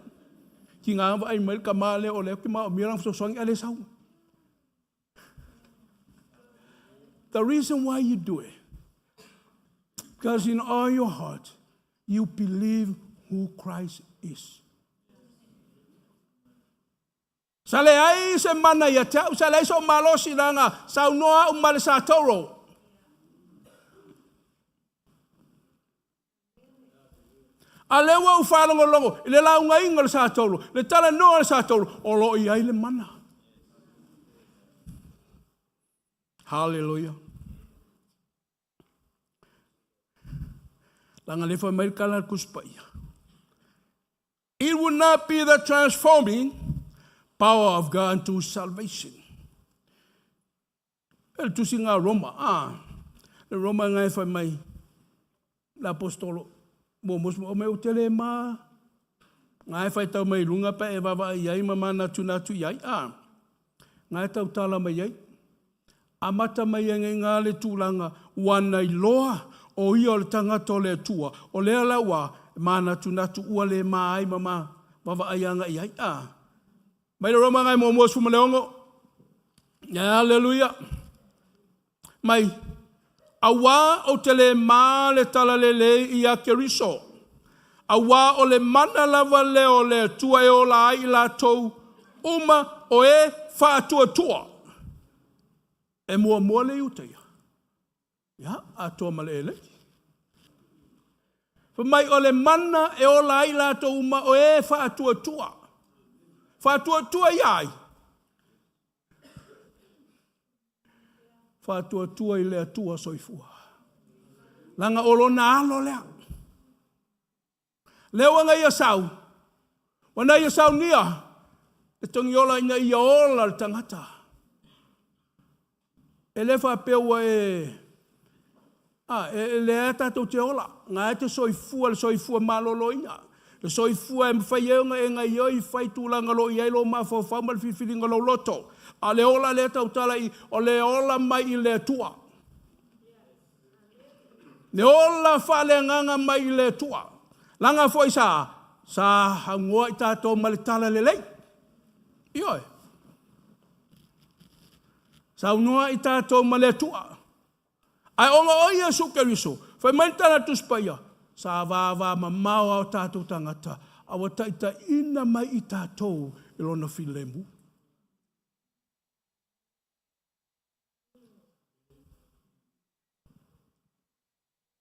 [SPEAKER 4] Tiga na vaai mai le tama lea o lea ou te maomia lana fesoasoani ae le sau. The reason why you do it, because in all your heart, you believe who Christ is. Sa leai se mana ia te au, sa leai sou malosi leaga saunoa au ma le Sa Toro. A lea ua ou faalogologo i le laugaiga o le Sa Toro, le talanoa o le Sa Toro, o lo o i ai le mana. Haleluia. Leaga lea fai mai le tala a le Tusi Paia. It will not be the transforming power of God unto salvation. E le tusi ngā Roma, ah, le Roma ngai fai mai, le apostolo, mo mos mo me utele ma, ngai fai tau mai lunga pa e vava i ai ma mana tuna tu i ai, ah, ngai tau tala mai ai, Amata mai ai ngā le tulaga ua na iloa o ia o le tagata o le Atua, o lea la ua manatunatu ua le ma ai ma ma vaavaai agai i ai. A. Mai le Roma agai muamua 16. Aleluia. Mai, auā ou te le ma le talalelei ia Keriso, auā o le mana lava lea o le Atua e ola ai i latou uma o e faatuatua. E muamua le Iuta ia. Ia, atoa ma le eleki. Fai mai o le mana e ola ai latou uma o e faatuatua. Faatuatua ia ai? Faatuatua i le Atua soifua. Leaga o lona alo lea. Lea ua na ia sau, ua na ia saunia le togiola ina ia ola le tagata. E le faapea ua e, a, e, e lea tatou te ola, na e te soifua le soifua maloloina. Le soifua e mafai ai ona e gaioi fai tulaga lo i ai lou mafaufau ma le filifiliga o lou loto. A le ola lea tautala i, o le ola mai i le Atua. Le ola faaleagaga mai i le Atua. Laga foi sa, sa aunoa i tatou ma le tala lelei. Ioe. Saunoa i tatou ma le Atua. Ae ona o Iesu Keriso, fai mai le tala a le Tusi Paia, sa vava mamao a o tatou tagata, a ua taitaiina mai i tatou i lona filemu.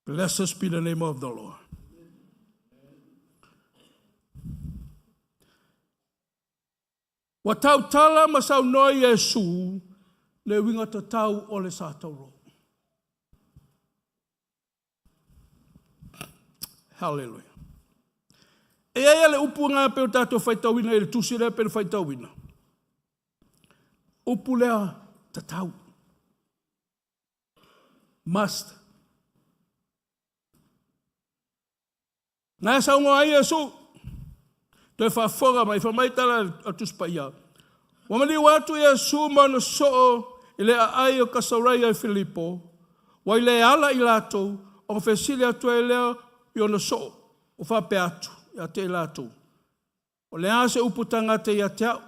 [SPEAKER 4] Blessed be the name of the Lord. Ua tautala ma saunoa Iesu le uiga tatau o le sa tauro. Hallelujah. E i ai le upu nga pe o tatou faitauina i le tusi lea pe le faitauina. Upu lea tatau. Must. Na e saunoa ai Iesu, toe faafofoga mai, fai mai tala a Tusi Paia. Ua maliu atu Iesu ma ona soo i le aai o Kaisaraia i Filipo, ua i le ala i latou, ona fesili atu ai lea i ona soo, ua faapea atu ia te i latou, O le a se upu tagata ia te au?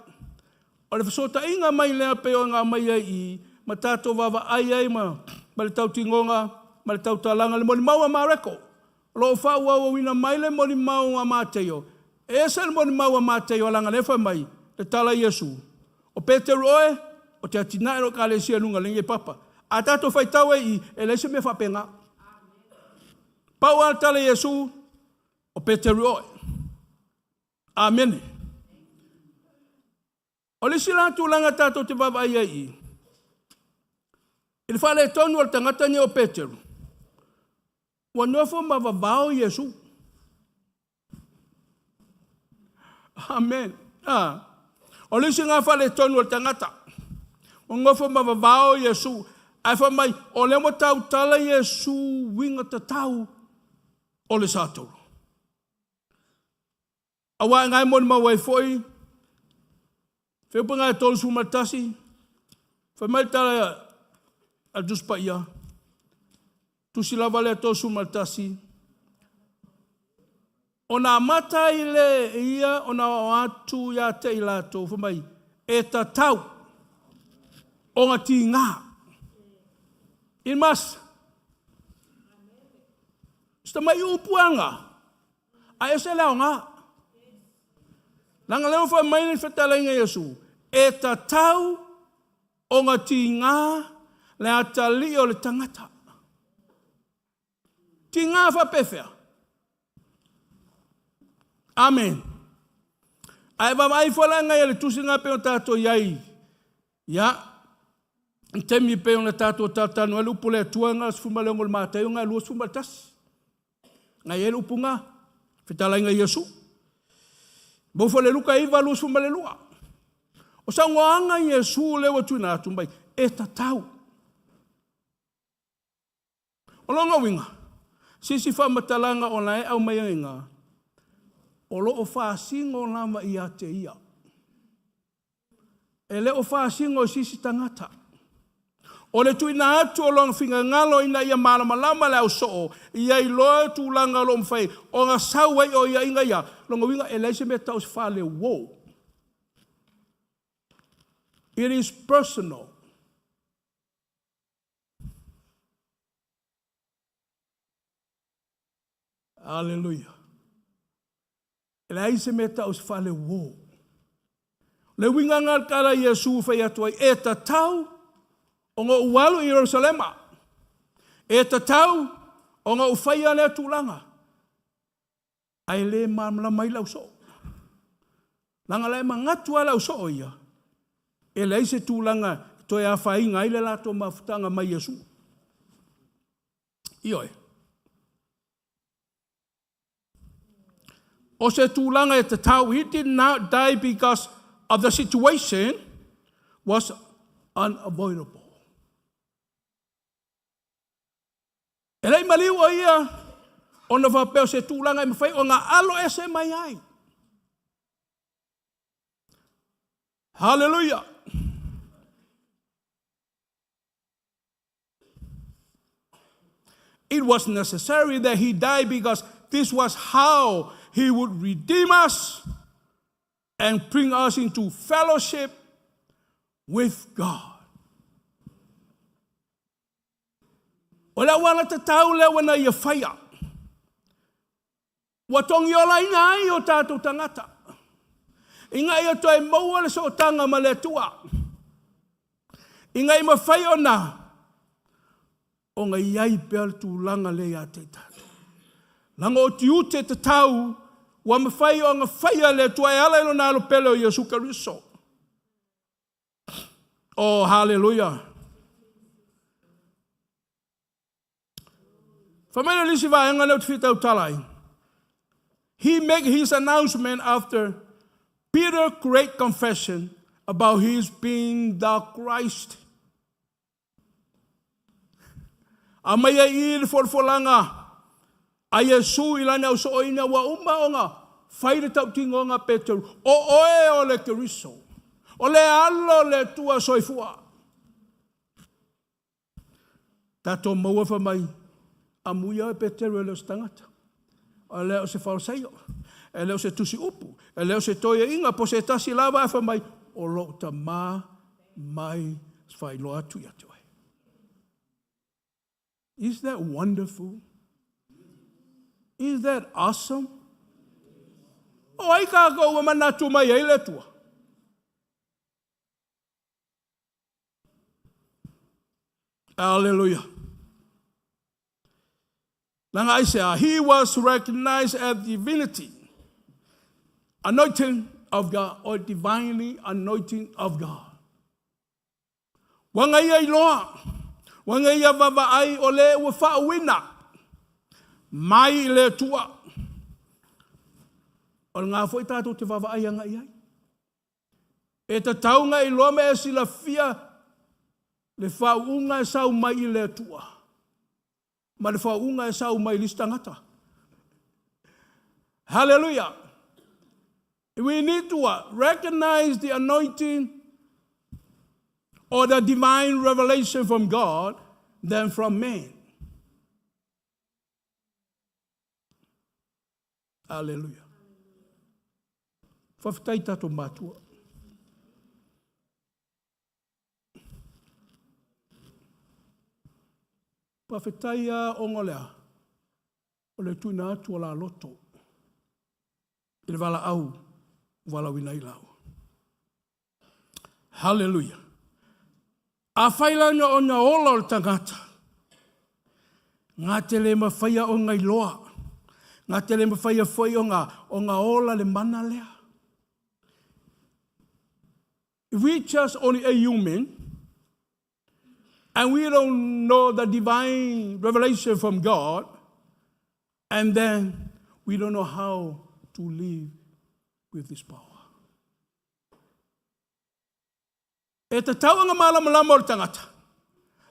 [SPEAKER 4] O le fesootaiga mai lea pei ona aumai ai i i, ma tatou vaavaai ai ma le tautinoga ma le tautalaga, le molimau a Mareko. O lo o faaauauina mai le molimau a Mateio. E ese le molimau a Mateio leaga o lea e fai mai, le tala a Iesu, O Peteru oe, ou te atinae lou ekalesia i luga o lenei papa. A tatou faitau ai i i, e leai se mea faapena. Pau lava le tala a Iesu, o Peteru oe. Amene. O le isi la tulaga tatou te vaavaai ai i i, i le faaletonu o le tagata lenei o Peteru, ua nofo ma vavao Iesu. Amen. Ah. O le isi lena faaletonu o le tagata, ua nofo ma vavao Iesu, ae fai mai, o lea ua tautala Iesu uiga tatau o le sa tolo. Aua e na e molimau ai foi, Feupaga 31, fai mai le tala a le Tusi Paia, tusi lava lea 31, ona amata ai lea ia ona oo atu ia te i latou, fai mai, e tatau ona tiga. It must. Si tamai upu lava ae ese le aoga. Leaga lea ua fai mai le fetalaiga a Iesu, e tatau ona tiga le atalii o le tagata. Tiga faapefea? Amen. Ae vaavaai foi la nai le tusi na pei ona tatou i ai. Ia, i taimi pei ona tatou talatalanoa ai le upu o le Atua na o le 16 o le Mataio na 21. Na i ai le upu na, fetalaiga Iesu. Mo foi le Luka 9, 22. O saunoaga Iesu lea ua tuuina atu mai, e tatau. O lona uiga, sisi faamatalaga o la e aumai ai i ina, o lo o faasino lava ia te ia. E le o faasino i se isi tagata. O le tuuina atu o lona finagalo ina ia malamalama le ausoo, ia iloa tulaga o lo o mafai ona sau ai o ia ina ia. Lona uiga, e leai se mea tau o se faaleuo. It is personal. Aleluia. E leai se mea tau o se faaleuo. Le uiga lena o le tala a Iesu fai atu ai, e tatau ona ou alu i Ierusalema. E tatau ona ou faia lea tulaga. Ae le malamalama ai le ausoo. Leaga la e manatu lava le ausoo ia, e leai se tulaga e toe afaina ai le latou mafutaga mai Iesu. Ioe. O se tulaga e tatau, he did not die because of the situation was unavoidable. E le i maliu o ia ona faapea o se tulaga e mafai ona alo ese mai ai. Hallelujah. It was necessary that he die because this was how he would redeem us and bring us into fellowship with God. O le auala tatau lea ua na ia faia. Ua togiolaina ai o tatou tagata. Ina ia toe maua le sootaga ma le Atua. Ina ia mafai ona i ai pea le tulaga lea ia te i tatou. Leaga o tiute tatau ua mafai ona faia le Atua e ala i lona alo pele o Iesu Keriso. Oh, hallelujah. Fai mai le isi vaega lea ou te fia tautala ai. He make his announcement after Peter great confession about his being the Christ. Aumai ai i le folafolaga a Iesu i lana ausooina ua uma ona fai le tautinoga a Peteru, O oe o le Keriso, o le Alo o le Atua soifua. Tatou maua fai mai, Amuia oe Peteru e le o se tagata, e le o se Farisaio, e le o se tusi upu, e le o se toeaina po o se tasi lava ae fai mai, o lou Tama mai faailoa atu ia te oe. Is that wonderful? Is that awesome? O ai kākou ua manatu mai ai le Atua? Hallelujah. Langa aisea, he was recognized as divinity, anointing of God, or divinely anointing of God. Ua na ia iloa, ua na ia vaavaai o le ua faauuina mai i le Atua. O lena foi tatou te vaavaai agai i ai. E tatau ona e iloa ma e silafia le faauuga e sau mai i le Atua ma le faauuga e sau mai i le isi tagata. Hallelujah. We need to recognize the anointing or the divine revelation from God than from man. Aleluia. Faafetai tatou matua. Faafetai a ona o le a? O le tuuina atu o la loto i le valaau ua valaauina ai laua. Haleluia. Afai la na ona ola o le tagata, na te le mafaia ona iloa, na te le mafaia foi ona, ona ola le mana lea. If we just only a human, and we don't know the divine revelation from God, and then we don't know how to live with this power. E tatau ona malamalama o le tagata,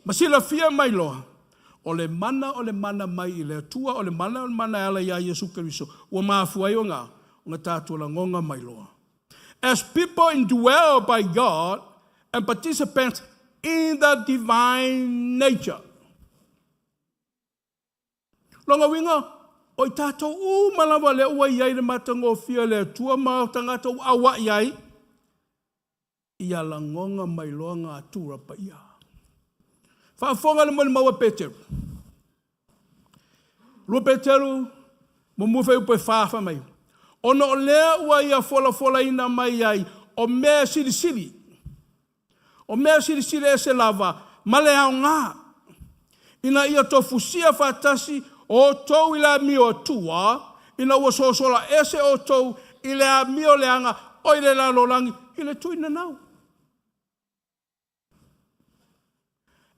[SPEAKER 4] ma silafia mai loa, o le mana o le mana mai i le Atua, o le mana o le mana e ala iā Iesu Keriso, ua mafua ai ona, ona tatou lagoga mai loa. As people indwelled by God and participants in the divine nature. Lona uiga, o i tatou uma lava lea ua i ai le matagofie o le Atua ma o tagata ua aua'i ai, ia lagona mai loa ngā atura paia. Faafofoga le molimau a Peteru. 2 Peteru, muamua fuaiupu e 4 fai mai, Ona o lea ua ia folafolaina mai ai o mea silisili, O mea silisili ese lava ma le aoga, ina ia tofusia faatasi outou i le amio Atua, ina ua sosola ese outou i le amio leaga o i le lalolagi i le tuinanau.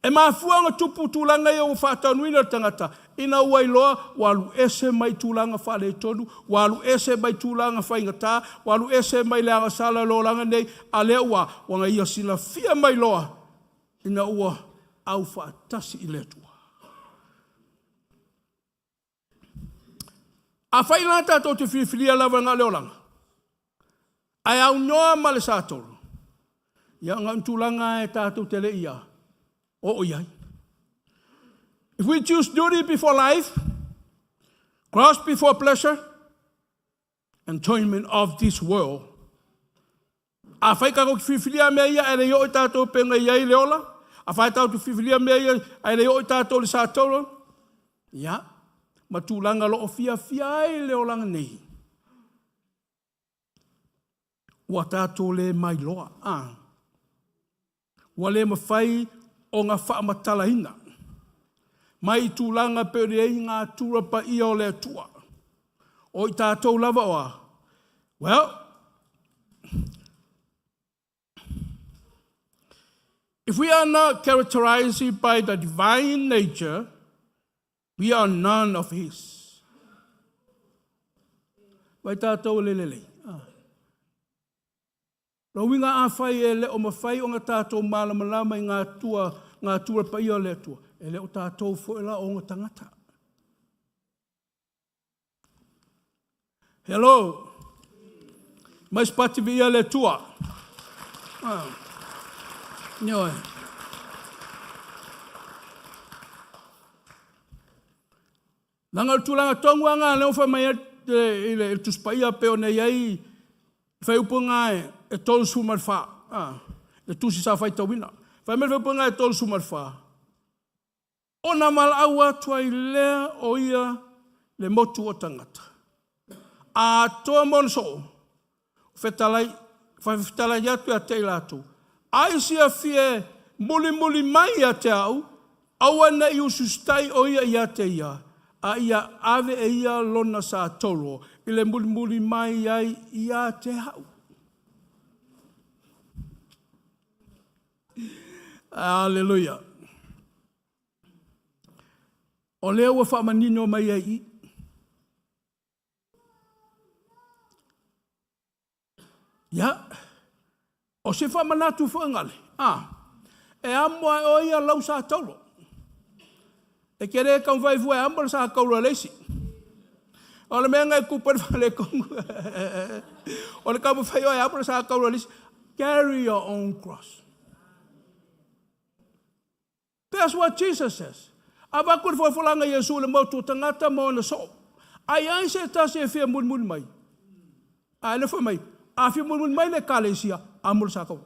[SPEAKER 4] E mafua ona tupu tulaga ia ua faataunuina le tagata ina ua iloa ua alu ese mai tulaga faaletonu, ua alu ese mai tulaga faigata, ua alu ese mai le agasala o le olaga nei, a lea ua ua ia silafia mai loa ina ua aufaatasi i le Atua. Afai la tatou te filifilia lava na o le olaga, ae aunoa ma le satolu, ia na o ni tulaga e tatou te le i oo i ai. If we choose duty before life, cross before pleasure, enjoyment of this world, Afai tatou te filifilia mea ia ae le i oo i tatou pei ona i ai le ola, afai tatou te filifilia mea ia ae le i oo i tatou le satolo, ia, ma tulaga o lo o fiafia ai le olaga nei, ua tatou le mailoa, a, ua le mafai ona faamatalaina mai i tulaga pei ona i ai ngā atura paia o le Atua. O i tatou lava o a? Well, if we are not characterized by the divine nature, we are none of his. Vai tātou e le lelei. Ah. Lona uiga afai e le o mafai ona tatou malamalama i ngā tua, ngā tua paia o le Atua, e le o tatou foi la o ona tagata. Hello. Mai spati vi le Atua. Ah. Ioe. Leaga o le tulaga tonu lava lena lea ua fai mai ai i le Tusi Paia pei ona i ai le fuaiupu lena e 34, le tusi sa faitauina. Fai mai le fuaiupu lena e 34, ona valaau atu ai lea o ia le motu o tagata, atoa ma ona soo, fetalai, fetalai atu ia te i latou, ai siafia e mulimuli mai ia te au, aua ne i usiusitai o ia ia te ia, a ia ave e ia lona satolo i le mulimuli mai ai ia te au. Aleluia. O lea ua faamanino mai ai i. Ia, o se faamanatu foi gale, a, e amo ae o ia lau sa taulo. E ke le taumafai fua e amo le sa taulo a le isi. O le mea na e tupu ai le faaletonu. O le taumafai o e amo le sa taulo a le isi. Carry your own cross. That's what Jesus says. Avatu le folafolaga a Iesu i le motu o tagata ma ona soo. Ai ai se tasi e fia mulimuli mai. A le fai mai, a fia mulimuli mai le ekalesia, amo le sa kaua.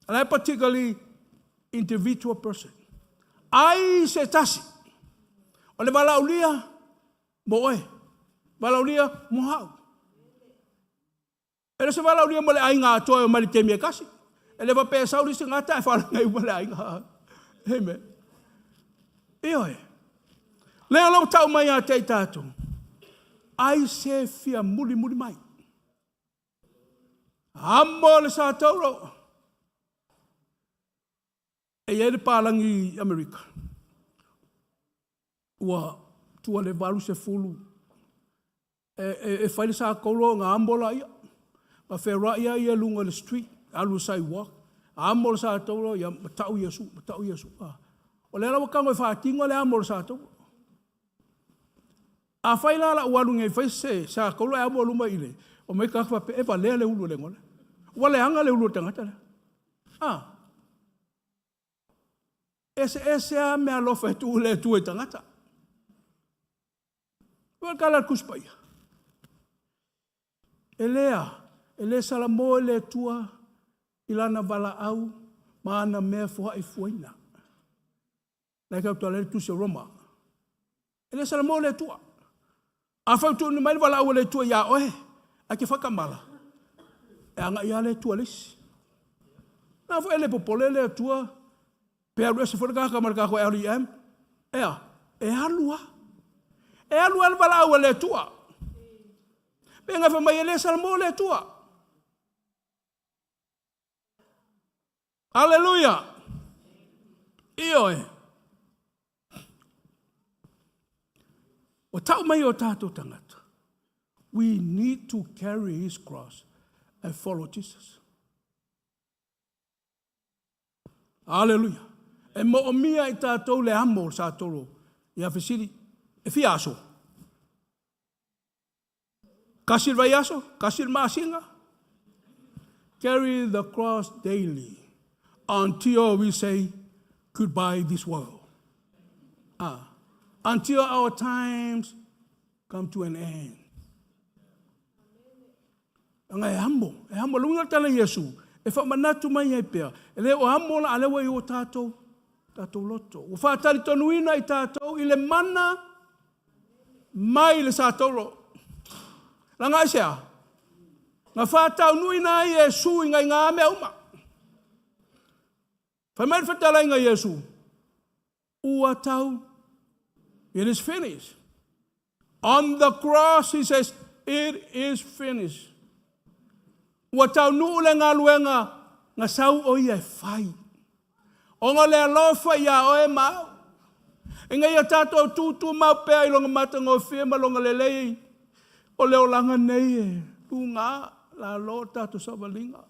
[SPEAKER 4] And I particularly individual person. Ai se tasi. O le valaaulia mo oe. Valaaulia mo hau. E le o se valaaulia mo le aiga atoa e omai i le taimi e tasi. E le faapea e sau le isi tagata ae faalaga ai uma le aiga. Amen. Ioe. Lea la ua tau mai ia te i tatou, ai se fia mulimuli mai. Amo le sa tauro. E i ai le palagi i Amerika, ua tua le 80 e fai le sakoulo ona amo laia. Ma feoai ai ia luga o le street, alu i le sidewalk, amo le satoulo, ia ma tau Iesu, ma tau Iesu. O lea la ua tago e faatino le amo o le satoulo. Afai la lau alu nei fai se sakoulo e amo luma i le, o mai tagata faapea, e valea le ulu o le igoa lea. Ua leaga le ulu o le tagata lea. Eseese lava meaalofa e tuu le Atua i tagata. Ua le tala a le Tusi Paia. E lea, e le salamo i le Atua i lana valaau ma ana mea foaifuaina. La e tautuala ai le Tusi o Roma. E le salamo le Atua. Afai ua tuuina mai le valaau a le Atua iā oe, ae te faatamala, e agai lava le Atua i le isi. Na foi e le popole le Atua, pe alu ese foi le tagata ma le tatou LEM, e a? E alu lava. E alu lava le valaau a le Atua. Pe na fai mai e le salamo le Atua. Aleluia! Ioe. Ua tau mai o tātou tagata. We need to carry his cross and follow Jesus. Aleluia. E moomia i tātou le amo o le satolo. Ia fesili, e fia aso? Kasi le vaiaso, kasi le masina. Carry the cross daily until we say goodbye this world. Ah, until our times come to an end. Anga e amo, e amo le uiga tala Iesu, e whaamanatu mai ai pea. E le o amo la alewa i o tātou, tātou loto. Ua whātalitonuina i tātou i le mana mai le satolo. Langa aisea? Na whātaunuina ai Iesu i ngai ngā mea uma. Whai mai le whatalaiga Iesu, ua tau, it is finished. On the cross, he says, it is finished. Ua taunuu le galuega na sau o ia e fai. Ona le alofa iā oe ma au. Ina ia tatou tūtūmau pea i lona matagofie ma lona lelei. O le olaga nei e luga lalo o tatou savaliga.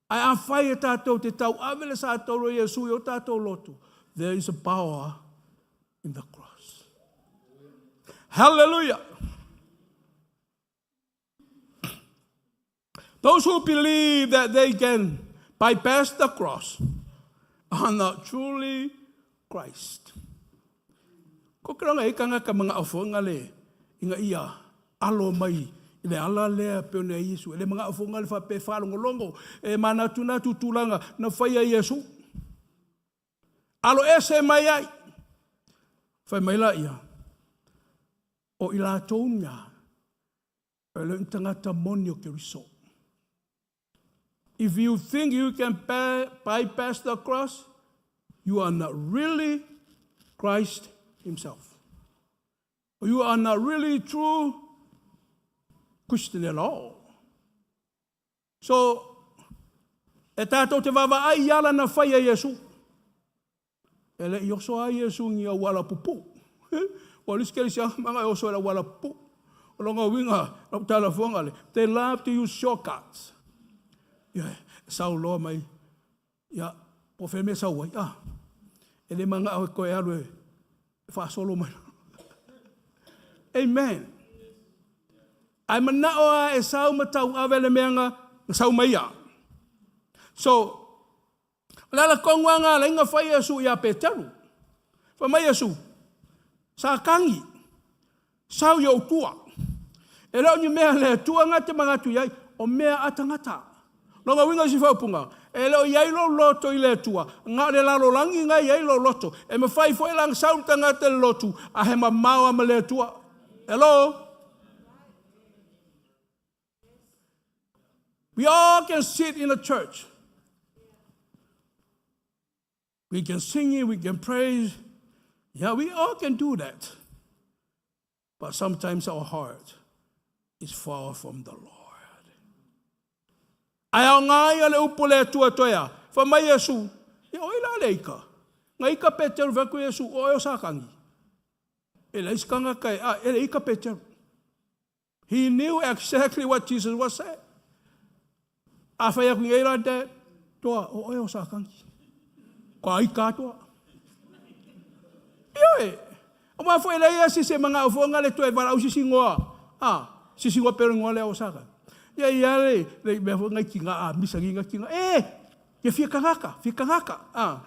[SPEAKER 4] Ae afai e tatou te tauave le sa taulu o Iesu i o tatou loto, there is a power in the cross. Hallelujah! Those who believe that they can bypass the cross are not truly Christ. Ko ke longa i kanga ka mga ofonga le inga ia alo mai i le ala lea pe ona Iesu. E le mga ofonga le whape whalongolongo e mana tuna tutulanga na whaia Iesu. Alo ese mai ai. Whai mai la ia. O i latou nya E le tagata moni o Keriso. If you think you can bypass the cross, you are not really Christ himself. You are not really true Christian at all. So, e tātou te vava ai i ala na whai a Iesu. E le i oso a Iesu ni au ala pupu. Ua lisi kele sia manga e oso e lau ala pupu. O longa winga, lau tala fuanga le. They love to use shortcuts. Ia, sau loa mai. Ia, po fe me sau ai. Ah, e le manga au e koe alu e faasolo mai. Amen. Ai manao a e sau ma tau ave le mea nga sau mai ia. So, O le ala tonu lava lena ala ai na fai Iesu iā Peteru. Fai mai Iesu, Satani, sau i ou tua. E le o ni mea le Atua na te manatu i ai, o mea a tagata. Lona uiga i si faaupuga, e le o i ai lou loto i le Atua, na o le lalolagi na i ai lou loto. E mafai foi la ona sau le tagata i le lotu, a he mamao lava ma le Atua. Hello? We all can sit in a church. We can sing it, we can praise. Yeah, we all can do that. But sometimes our heart is far from the Lord. Ai ao ngā ia le upu le atua toea. Fa mai Yesu, ia oi la le ika. Nga ika Peteru fa ku Yesu, o e o sakangi. E leai se tagata e, a, e le ika Peteru. He knew exactly what Jesus was saying. A whai aku nei la te toa, o oe o Satani. Ka ika atoa. Ioe, o ma foi lei asi se manga o fonga le toe vala usi singoa. A, si singoa pero ngoa le o Satani. Ia ia le, le mea foi ngai kinga a misa ngi kinga. E, ia fia kangaka, fia kangaka. A.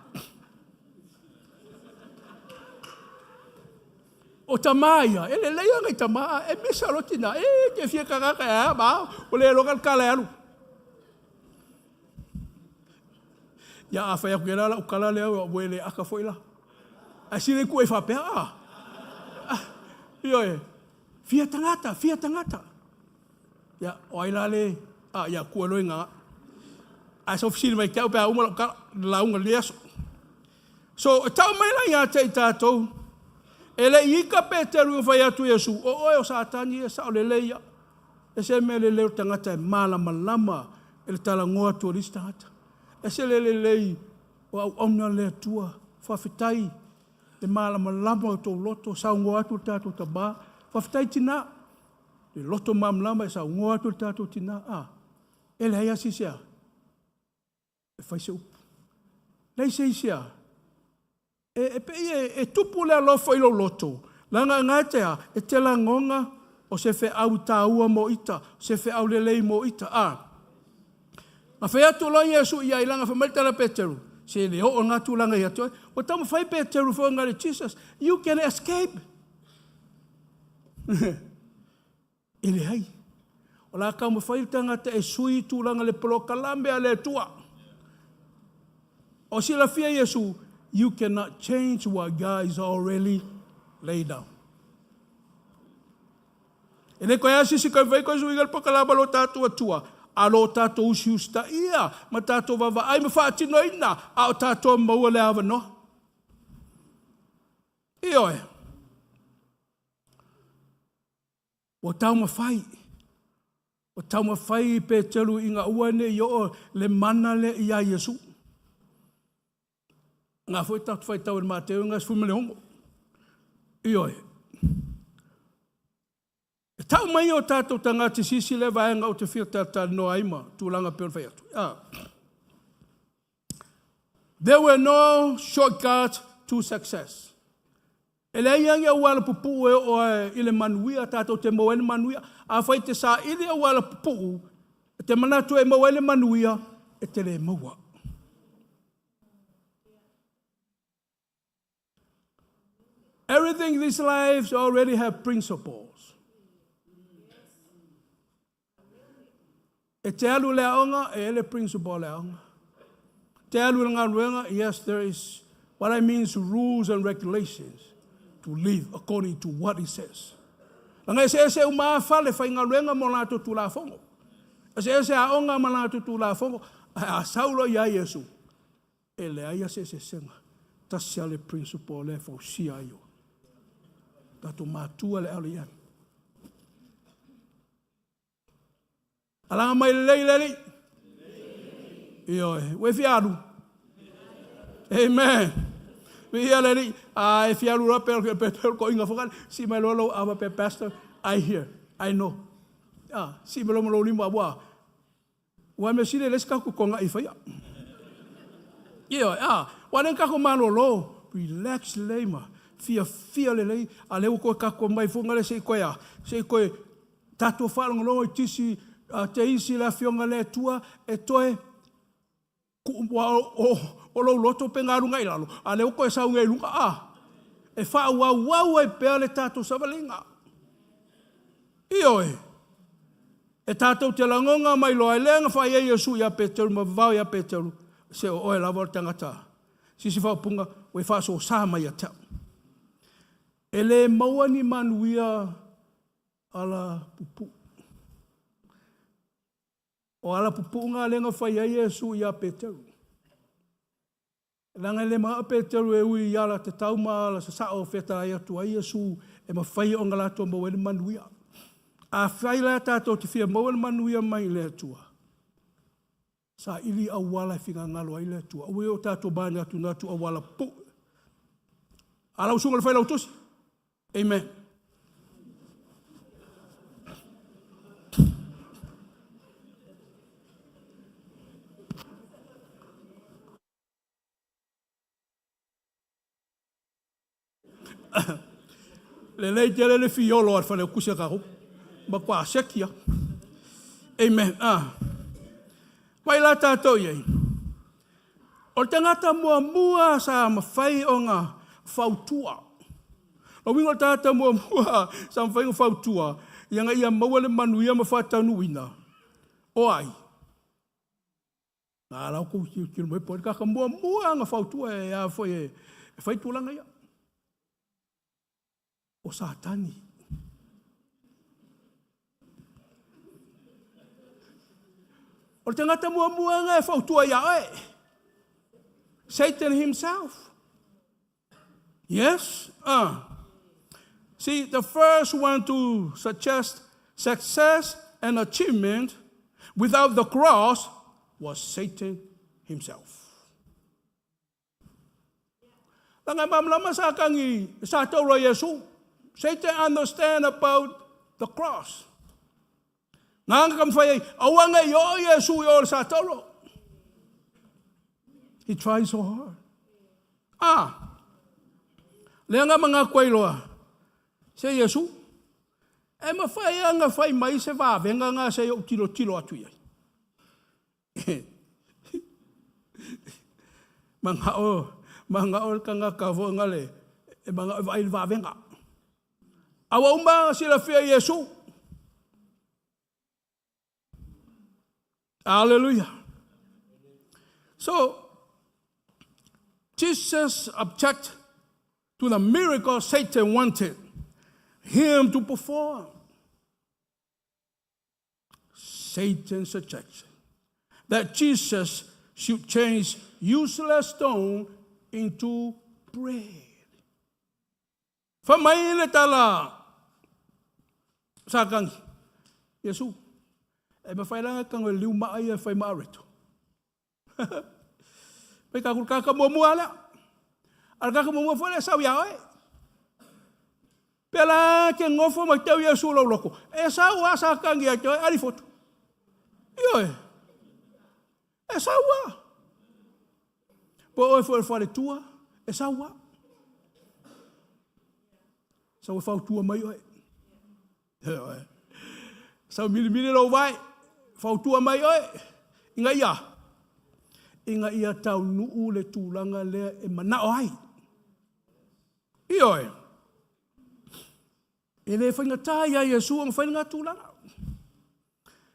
[SPEAKER 4] O tamā ia, e lelei ana i tamā, e misa lo tina, e te fia kangaka e a ma, o le loga le kala e alu. Ia a whai aku e la la ukala le au, o le aka foi la. A sile ku e whapea, a. Io e, fia tangata, fia tangata. Ia, o ai la le, a, ia kua loi ngā. A so fisili mai kia upea uma lau kala, launga le aso. So, e tau mai la ia te i tātou, e le i ika Peteru i whai atu Iesu, o oe o Satani e sao le leia. E se mea le leo tangata e malama lama e le tala ngoa atu o lisi tangata. E se le le lei o au auna le atua, whawhitai, e malama lama o tō loto, sau ngoa atu o tātou tama, whawhitai tina, Le loto malamalama e saunoa atu le tatou tina, a, e leai lava se isi a e fai se upu. Leai se isi a e, e pei e, e tupu le alofa i lou loto, leaga e gatea e te lagona o se feau taua mo ita, se feau lelei mo ita, a. Na fai atu loa Iesu i ai, leaga fai mai le tala Peteru, se le oo nga tulaga ia te oe. Ua taumafai Peteru foi nga le Jesus, you can escape. E leai. O la taumafai le tagata e sui tulaga le polokalame a le Atua. O silafia Iesu, you cannot change what God is already laid down. E le koe asisi kai fai koe suiga le polokalame lo tātou Atua, a lo tātou usiusitaia ma tātou vavaai ma faatinoina, a o tātou maua le avanoa. Ioe. Ua taumafai. Ua taumafai Peteru ina ua ne i oo le mana le ia Iesu. Nga foi tatou faitau i le Mateo nga 16. Ioe. tau mai o tātou tagata sisi le vaega o te fia talatalanoa ai ma tulaga pei ona fai atu. Ah. There were no shortcuts to success. E leai lava ni auala pupuu e oo ai i le manuia, tatou te maua ai le manuia. Afai e te saili auala pupuu, e te manatu e maua ai le manuia, e te le maua. Everything in this life already have principles. E te alu i le aoga, e i ai le principle o le aoga. Te alu i le galuega, yes, there is what I mean is rules and regulations to live according to what it says. Leaga eseese uma lava fale faigaluega ma o latou tulafono. Eseese aoga ma latou tulafono. Ae a sau loa ia Iesu, e leai lava se eseesega. Tasi lava le principle lea e fausia ai o tatou matua le LEM. Alaga mai lelei le Alii. Ioe. Ua e fia alu? Amen. Viia le Alii. A e fia alu loa pe pe pe koinga fokale. Si mai loa lou ava pe pastor. I hear. I know. Ah, si mai loa ma lou lima ua. Ua mea sili e leai se tatou togai e faia. Ioe, ah, ua le tatou malolo, relax lelei ma fiafia lelei, a lea ua toe tatou omai foi lea se i toe a, se i toe tatou faalogologo i tisi, te isi le Afioga i le Atua e toe tuu, aua o lou loto pe na alu agai i lalo, a o lea ua toe sau nei i luga, a, e faaauauau ai pea le tatou savaliga. Ioe. E tatou te lagona mai loa, e le na fai ai Iesu ia Peteru ma vavao ia Peteru, se o oe lava o le tagata sisi faaupuga, ua e faasosa mai ia te au. E le maua ni manuia ala pupuu. O ala pupuu na lea na fai ai Iesu ia Peteru. Leaga e le manao Peteru e ui i ala tatau ma ala sasao e fetalai atu ai Iesu e mafai ona latou maua ai le manuia. Afai la tatou te fia maua le manuia mai le Atua, saili auala e finagalo ai le Atua. Aua ne i o tatou manatunatu auala pupuu. A lau susuga i le Failautusi. Amen. Lelei tele le fiolo a le faleutusi a tatou. Matua seki lava. Amen. Ah. Mai la tatou i ai. O le tagata muamua sa mafai ona fautua. O uiga o le tagata muamua sa mafai ona fautua, ina ia maua le manuia ma faataunuuina. O ai? Na la outou tilotilo mai po o le tagata muamua na fautua e a foi e fai tulaga ia. O Satani. O le tagata muamua na e fautua ia oe. Satan himself. Yes. See, the first one to suggest success and achievement without the cross was Satan himself. Leaga e malamalama Satani sa taula Iesu. Satan understand about the cross. Nga nga kamfai ai, aua nei o Iesu i o le sa taula. He tried so hard. Ah, lea nga manga koe loa, se Iesu, e mawhai anga whai mai se vavenga nga se o tilo tilo atu i ai. Mana'o, mana'o le tagata foi lea e mana'o e vaai i le vavega. A ua uma ona silafia e Iesu. Hallelujah. So, Jesus object to the miracle Satan wanted him to perform. Satan suggested that Jesus should change useless stone into bread. Fai mai le tala Satani, Iesu, e mafai la ona tago e liu maa ia e fai ma areto. Mai ka kaka muamua lea. A le kaka muamua foi lea e sau ia oe. Pe la ke ngofo ma tau Iesu lou loko. E sau a sa kangi a te ali fotu. Ioe. E sau a. Po oe fo e fale tua, e sau a. Sau e fautua mai oe. Ioe. Sau mili mili lou vai, fautua mai oe. Inga ia. Inga ia tau nuu le tulaga lea e manao ai. Ioe. E le faigata ia Iesu ona fai lena tulaga.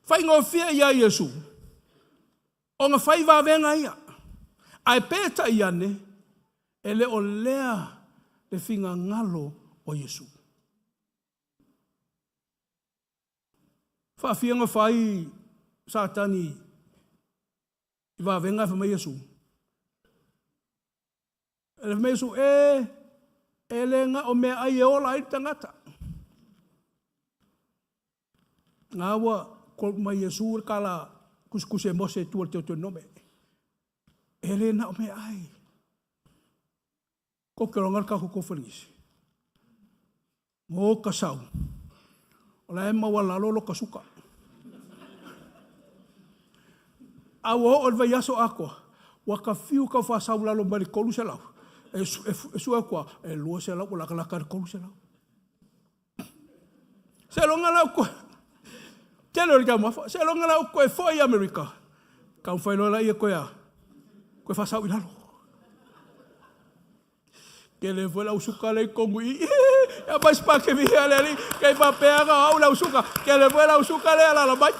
[SPEAKER 4] Faigofie ia Iesu ona fai vavega ia. Ae peitai ane, e le o lea le finagalo o Iesu. Faafia ona fai Satani i vavega e fai mai Iesu. E fai mai Iesu, e, e le na o meaai e ola ai le tagata. Nga ua quote mai Iesu le kala kusikusi e Mose e tua le Teutoenome. E le na o meaai. Ko ke ronga le kako kofelisi. Mo ka sau. O la e maualalo lo ka suka. A ua oo i le vaiaso atoa, ua ka fiu ka faasau lalo mai le 300. E, e, e sue atu e 200 ua latalata le 300. Seiloga la ou tele o le taumafa. Seiloga la ou toe foi i Amerika, taumafai loa laia toe a, toe faasau i lalo. Tele foi lau suka lea i totonu i i. Ia mai spake vihia le alii, kei faapea na o au lau suka. Tele foi lau suka lea alaala mai.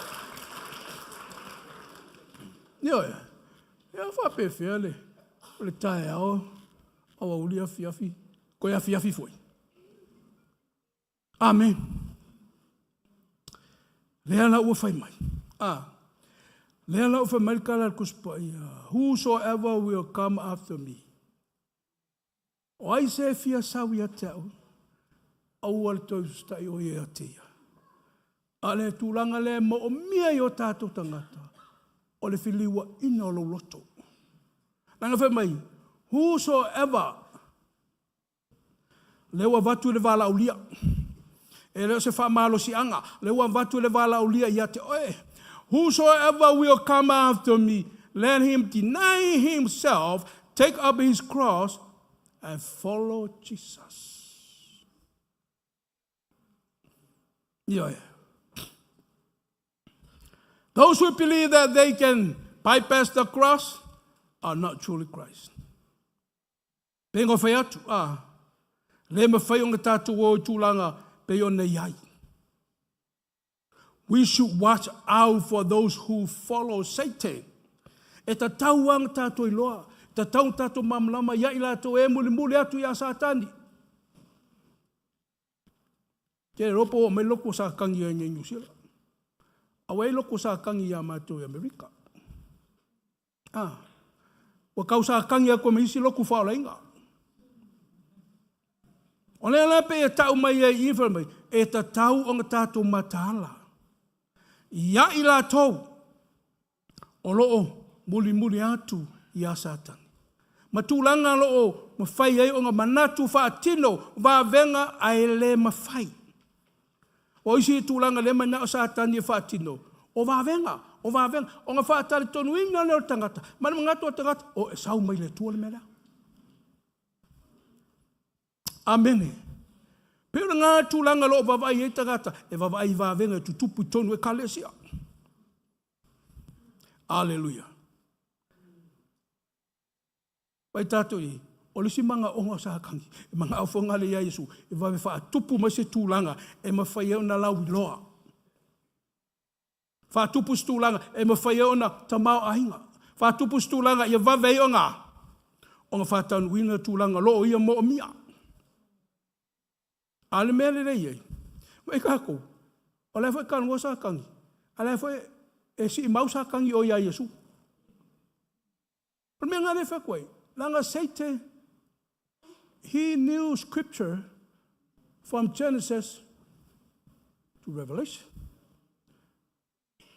[SPEAKER 4] Ioe, ia faapefea le, o le taeao, aoauli afiafi, toe afiafi foi. Amen. Lea la ua fai mai. Ah. Lea la ua fai mai le tala a le Tusi Paia, whosoever will come after me. O ai se fia sau ia te au, aua le toe usitai o ia te ia. A le tulaga lea e moomia i o tātou tagata, o le feliuaina o lou loto. Leaga fai mai, whosoever Lea ua avatu i le valaaulia. E le o se faamalosiaga. Lea ua avatu i le valaaulia ia te oe. Whosoever will come after me, let him deny himself, take up his cross, and follow Jesus. Ioe. Those who believe that they can bypass the cross are not truly Christ. Pei ona fai atu, a, le mafai ona tatou o i tulaga pei ona i ai. We should watch out for those who follow Satan. E tatau lava ona tatou iloa, e tatau ona tatou malamalama ia i latou e mulimuli atu ia Satani. Te iloa po o mai loko sa kangi ai nei New Zealand. Aua e loko sa kangi ia matou i Amerika. Ah, ua kau sa kangi aku ma isi loku faolainga. O lea la pe e tau mai ai i mai, e tatau ona tatou mataala. Ia i latou o loo mulimuli atu ia Satani. Ma tulaga loo mafai ai ona manatu faatino vavega ae le mafai. O isi tulaga lea manao Satani e faatino, o vavega, o vavega, ona faatalitonuina lea o le tagata, ma le manatu o le tagata, o e sau mai le Atua le mea lea. Amene. Pei o lena tulaga o lo o vaavaai ai tagata, e vaavaai i vavega e tutupu i totonu o ekalesia. Aleluia. Vai tātou i, o le isi magaoga o Satani, e magao foi ngale ia Iesu, e vave faatupu mai se tulaga e mafai ai ona lauiloa. Faatupu se tulaga e mafai ai ona tamaoaiga. Faatupu se tulaga ia vave ai ona ona faataunuuina tulaga o lo o ia moomia. A o le mea lelei ai, vaai tatou, o la e foi e talanoa Satani, a o la e foi e siimau Satani o ia Iesu. O le mea lena lea e fai atu ai, leaga Satan, he knew scripture from Genesis to Revelation.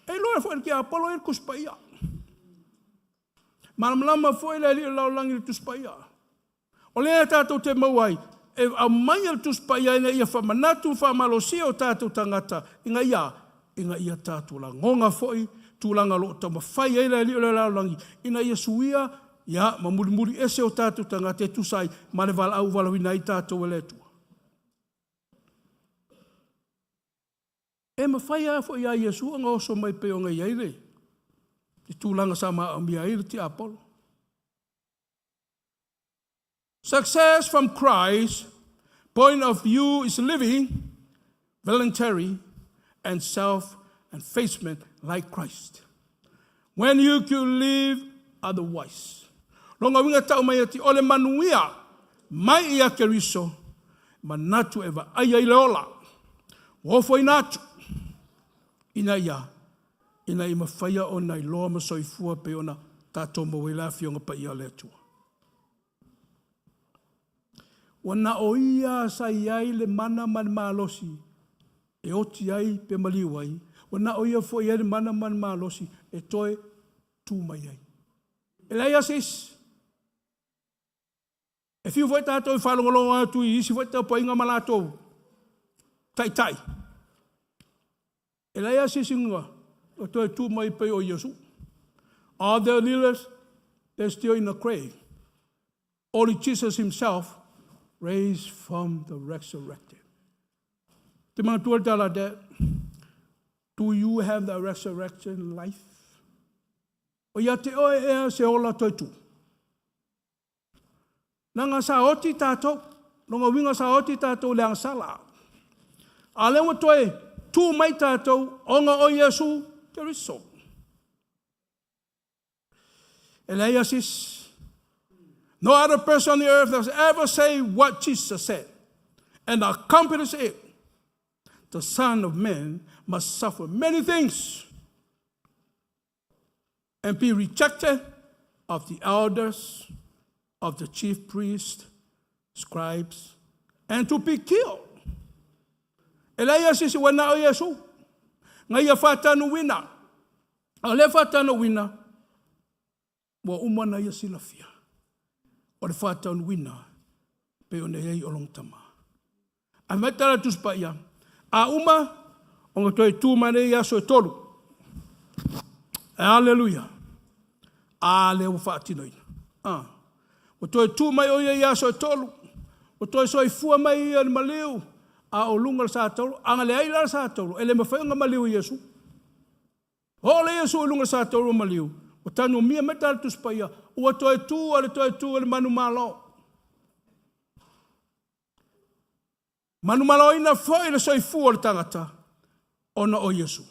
[SPEAKER 4] E iloa foi le tiapolo ia le Tusi Paia. Malamalama foi le alii o le lalolagi i le Tusi Paia. O lea tatou te maua ai, e aumaia le Tusi Paia ina ia faamanatu ma faamalosia o tatou tagata ina ia ina ia tatou lagona foi tulaga o lo o taumafai ai le Alii o le lalolagi ina ia suia ia ma mulimuli ese o tatou tagata e tusa ai ma le valaau ua valaauina ai tatou e le Atua. E mafai lava foi ia Iesu ona oso mai pei ona i ai le tulaga sa maomia ai le tiapolo. Success from Christ's point of view is living voluntary and self-effacement like Christ. When you could live otherwise. Longa winga tau mai ati ole manuia mai ia Keriso manatu e vaaia i le ola. Ua ofoina atu ina ia ina ia mafaia ona iloa ma soifua pei ona tatou maua ai le Afioga Paia a le Atua. Ua na o ia sa i ai le mana ma le malosi e oti ai pe maliu ai, ua na o ia foi i ai le mana ma le malosi e toe tu mai ai. E leai lava se isi. E fiu foi tatou e faalogologo atu i isi foi tapuaiga ma latou taitai. E leai lava se isi na toe tu mai pei o Iesu. All their leaders, they're still in the grave. Only Jesus himself raised from the resurrected. Te manatua le tala de, do you have the resurrection life? O ia te oe ea se ola toe tu. Leaga sa oti tatou, lona uiga sa oti tatou i le agasala. A o lea ua toe tu mai tatou ona o Iesu Keriso. E leai lava se isi. No other person on the earth has ever said what Jesus said and accomplished it. The Son of Man must suffer many things and be rejected of the elders, of the chief priests, scribes, and to be killed. E leai lava se isi ua na o Iesu na ia faatanuuina. A o lea faatanuuina, ua uma ona ia silafia, o le faataunuuina pei ona i ai o lona Tama. Ae fai mai le tala a le Tusi Paia, a uma ona toe tu mai nei i aso e tolu. Aleluia. A lea ua faatinoina. A. Ua toe tu mai o ia i aso e tolu. Ua toe soifua mai ia i le maliu, a o luga o le satauro. A na leai la le satauro, e le mafai ona maliu e Iesu. Oo lea Iesu i luga o le satauro maliu, ua tanumia mai tala Tusi Paia, ua toe tu a le toe tu e le manumalo. Manumaloina foi le soifua o le tagata ona o Iesu.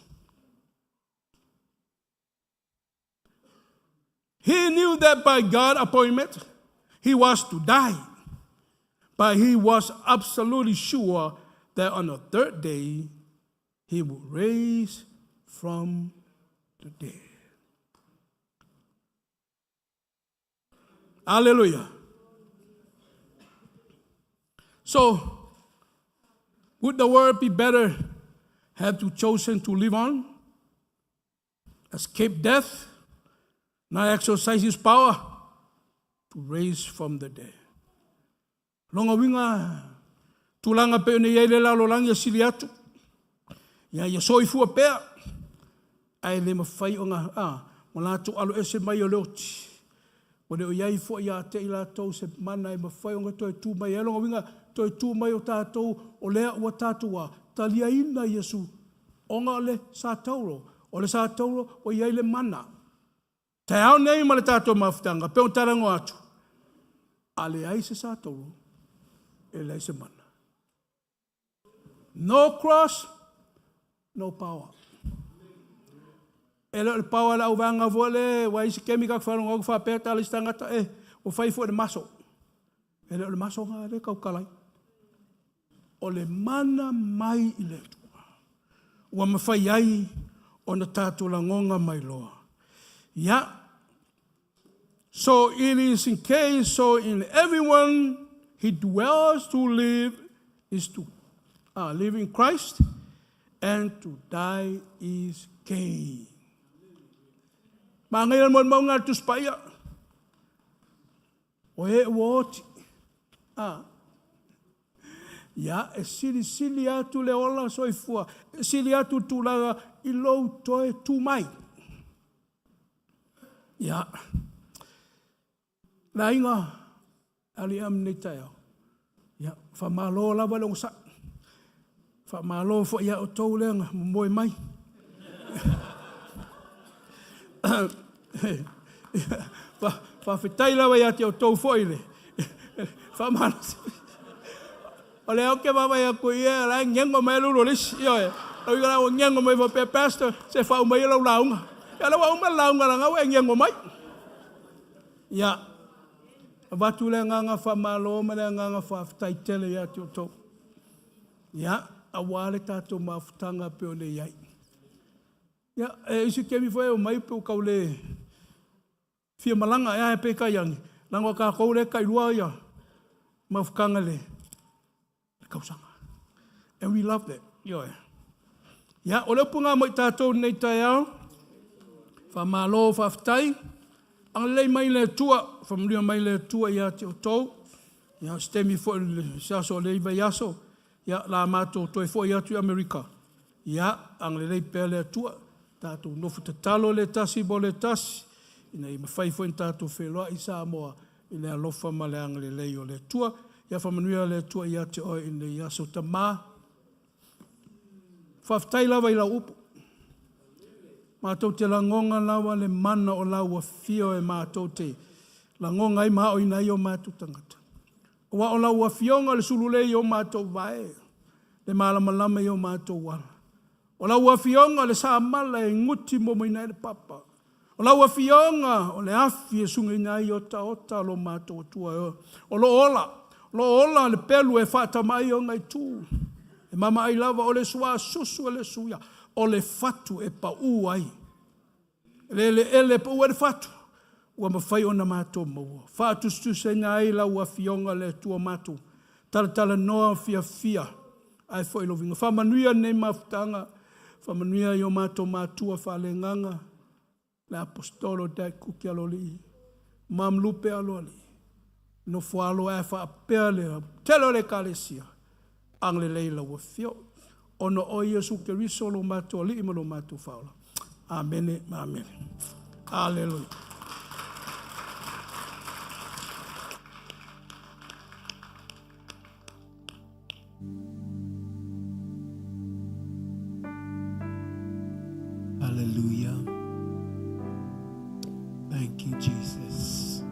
[SPEAKER 4] He knew that by God's appointment, he was to die. But he was absolutely sure that on the third day, he would raise from the dead. Hallelujah. So, would the world be better have to chosen to live on? Escape death? Not exercise his power to raise from the dead. Lona uiga, tulaga pei ona i ai le lalolagi e sili atu, ia, ia soifua pea, ae le mafai ona, a, ma latou alo ese mai o le oti. Ua le o i ai foi ia te i latou se mana e mafai ona toe tu mai ai. Lona uiga, toe tu mai o tatou, o lea ua tatou a, taliaina Iesu, ona o le satauro. O le satauro ua i ai le mana. Taeao nei ma le tatou mafutaga, pei ona talanoa atu, a leai se satauro, e leai se mana. No cross, no power. E le o le power a le auvaega foi le, ua i se kemi ka faalogo atu faapea tala isi tagata, e, ua fai foi le maso. E le o le maso na le tautala ai. O le mana mai i le Atua. Ua mafai ai ona tatou lagona mai loa. Ia, so it is in case, so in everyone he dwells to live is to live in Christ and to die is gain. Manaia le molimauga a le Tusi Paia. O e ua oti. Ia, e silisili atu le ola soifua, e sili atu le tulaga i lou toe tu mai. Ia, le aiga LEM i lenei taeao, ia, faamalo lava le onosai. Faamalo foi ia outou lea na momoe mai. Faafetai lava ia te outou foi le faamalosi. O lea ou te vaavaai atu i i, o la e gego mai lava le ulu o le isi. Ioe. O lona uiga la ua gego mai faapea, Pastor, se faauma ia lau lauga. Ia o lea ua uma le lauga leaga ua e gego mai. Ia, avatu le agaga faamalo ma le agaga faafetai tele ia te outou. Ia, aua le tatou mafutaga e pei ona i ai. Ia, e i ai isi taimi foi e omai pe ua tau le fia malaga ea, ae peitai ane, leaga o tatou lea e tailua ia mafutaga i le tausaga. And we love that. Ioe. Ia, o le upu lena mo i tatou i lenei taeao. Faamalo faafetai. Agalelei mai le Atua, faamanuia mai le Atua ia te outou. Ia, o se taimi foi o se aso o lenei vaiaso, ia, o le a matou toe foi atu i Amerika. Ia, agalelei pea le Atua, tatou nofo tatalo le tasi mo le tasi, ina ia mafai foi ona tatou feiloai i Samoa i le alofa ma le agalelei o le Atua. Ia faamanuia le Atua ia te oe i lenei aso. Tama, faafetai lava i lau upu. Matou te lagona lava le mana o lau afio e matou te lagona ai ma aoina ai o matou tagata. Aua o lau Afioga o le sululei i o matou vae, le malamalama i o matou ala. O lau Afioga o le samala e gutimomoina ai le papa. O lau Afioga o le afi e sugaina ai otaota o lo matou Atua o lo o ola, o lo o ola le pelu e faatama ai ona itu. E mamaai lava o le suasusu e le suia, o le fatu e pau ai le eleele e pau ai le fatu, ua mafai ona matou maua. Faatusatusaina ai lau Afioga le Atua o matou, talatalanoa fiafia ae foi lou viiga. Faamanuia lenei mafutaga, faamanuia i o matou matua faaleagaga, le Aposetolo Dad Kuki Aloalii, Mom Lupe Aloalii, nofo alo ae faapea le tele o le Ekalesia, agalelei i lau Afioga, ona o Iesu Keriso lo matou Alii ma lo matou Faaola. Amene ma amene. Aleluia.
[SPEAKER 5] Hallelujah. Thank you, Jesus.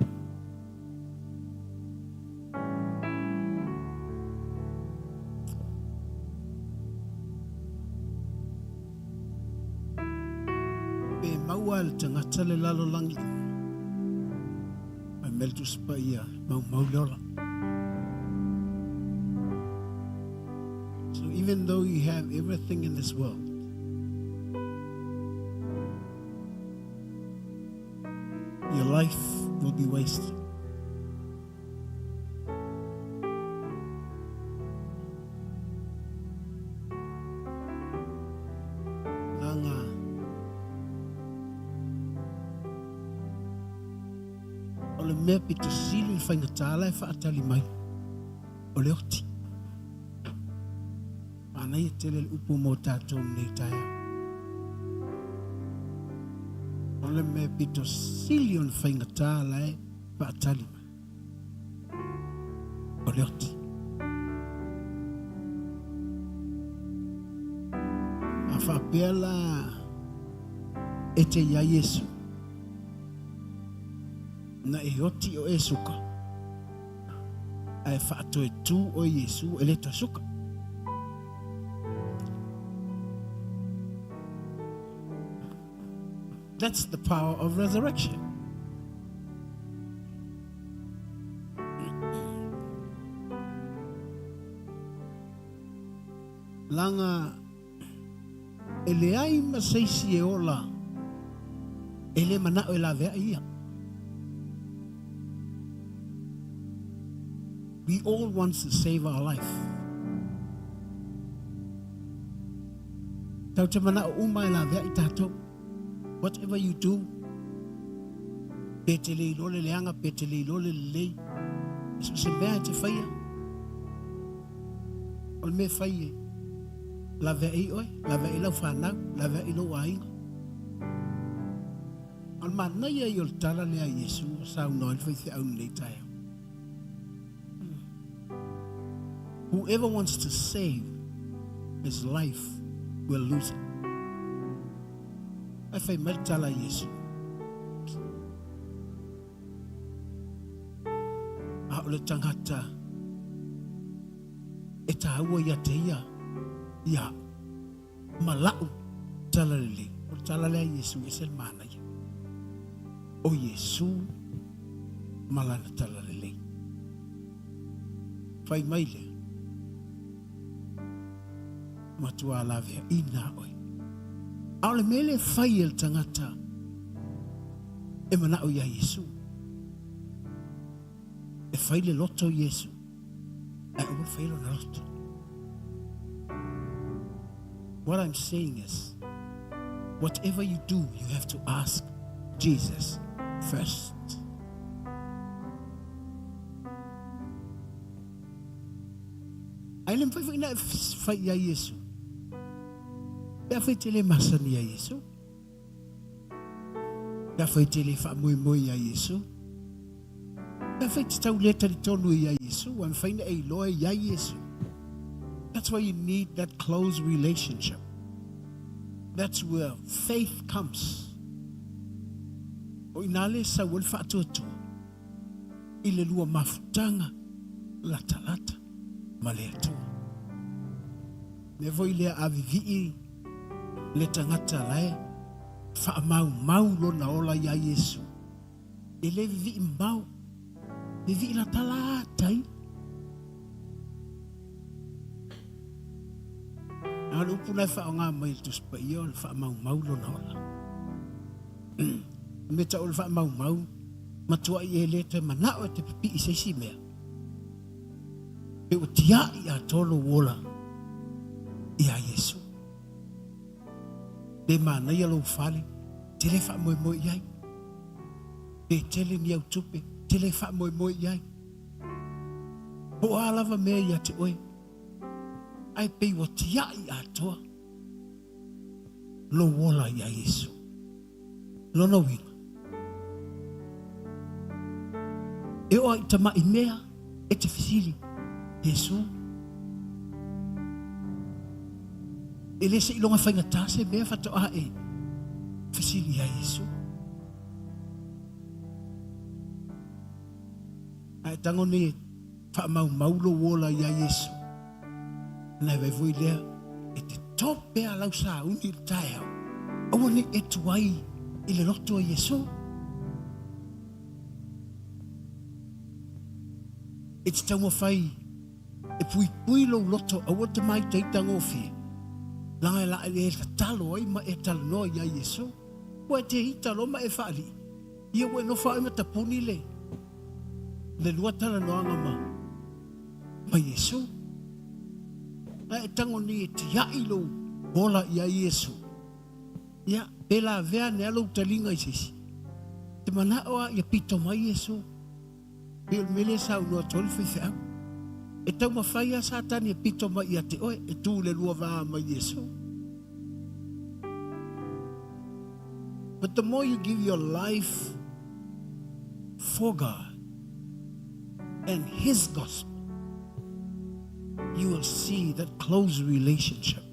[SPEAKER 5] Pe maua e le tagata le lalolagi uma, ae mea le Tusi Paia, maumau le ola. So even though you have everything in this world, your life will be wasted. Langa o le mea pito sili le faigata la e faatali mai o le oti. Manaia tele le upu mo tatou nei taeao. O le mea pito sili ona faigata la e faatali mai o le oti. A faapea la e te iā Iesu, na e oti o e suka, ae faatoe tu oe Iesu e le toe suka. That's the power of resurrection. Langa e leai ma seisi e ola e le manao e laveai ia. We all want to save our life. Tau te manao uma e laveai tatou. Whatever you do, pe te le iloa le leaga, pe te le iloa le lelei, so se mea e te faia. O le mea e fai e laveai oe, laveai lau fanau, laveai lou aiga. A o le manaia ia o le tala lea a Iesu ua saunoa ai le faifeau i lenei taeao. Whoever wants to save his life will lose it. Ae fai mai le tala a Iesu. A o le tagata e tāua ia te ia, ia ma la'u tala lelei. O le tala lea a Iesu e ese le manaia. O Iesu ma lana tala lelei. Fai mai lea, matua laveaina oe. A o le mea lea e fai e le tagata e mana'o iā Iesu, e fai le loto i Iesu, ae aua le faia lona loto. What I'm saying is, whatever you do, you have to ask Jesus first. Ae le mafai foi na e fai ia Iesu. Pe afai e te le masani ia Iesu. Pe afai e te le faamoemoe ia Iesu. Pe afai e te tau le talitonu ia Iesu, ua mafai na e iloa e iai Iesu. That's why you need that close relationship. That's where faith comes. O ina le sau ai le faatuatua i le lua mafutaga latalata ma le Atua. Mea foi lea a vivii le tagata la e faamaumau lona ola ia Iesu. E le vivii mamao, vivii latalata ia. A o le upu la e faaaoga mai e le Tusi Paia o le faamaumau lona ola. O le mea tau o le faamaumau, matuai e le toe manao e te pipii i se isi mea. Pe ua tiai atoa lou ola iā Iesu. Pe manaia lou fale, te le faamoemoe i ai. Pe tele ni au tupe, te le faamoemoe i ai. Po o a lava mea ia te oe, ae pei ua tiai atoa lou ola iā Iesu. Lona uiga, e oo i tamaʻi mea e te fesili, Iesu, e le seiloga faigata se mea faatoa e fesili iā Iesu. Ae tago nei e faamaumau lou ola iā Iesu. Ona e vaai foi lea, e te tope a lau sauni i le taeao, aua ne i e tuai i le loto o Iesu. E te taumafai e puipui lou loto aua te māitaita gofie, leaga e la e tatalo ai ma e talanoa iā Iesu. Ua e te ita loa ma e faalii, ia ua e nofo ai ma tapuni le le lua talanoaga ma ma Iesu. Ae e tago nei e tiai lou ola ia Iesu. Ia, pe lavea ane a lou taliga i se isi. Te manao a ia pito mai Iesu. Pei o le mea lea e saunoa atu ai le faifeau. E taumafai a Satani e pito mai ia te oe, e tu le lua va ma Iesu. But the more you give your life for God and His gospel, you will see that close relationship.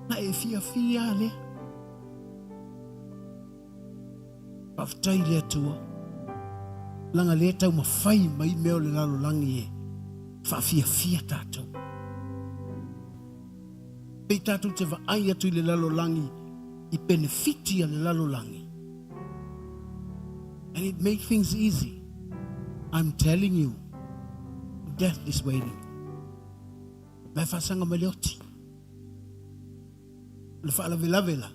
[SPEAKER 5] Na e fiafia lea. Faafetai i le Atua, leaga lea e taumafai mai mea o le lalolagi e faafiafia tatou. Pei tatou te vaai atu i le lalolagi i penefiti a le lalolagi. And it make things easy. I'm telling you, death is waiting. Ma e faasaga mai le oti. O le faalavelave la.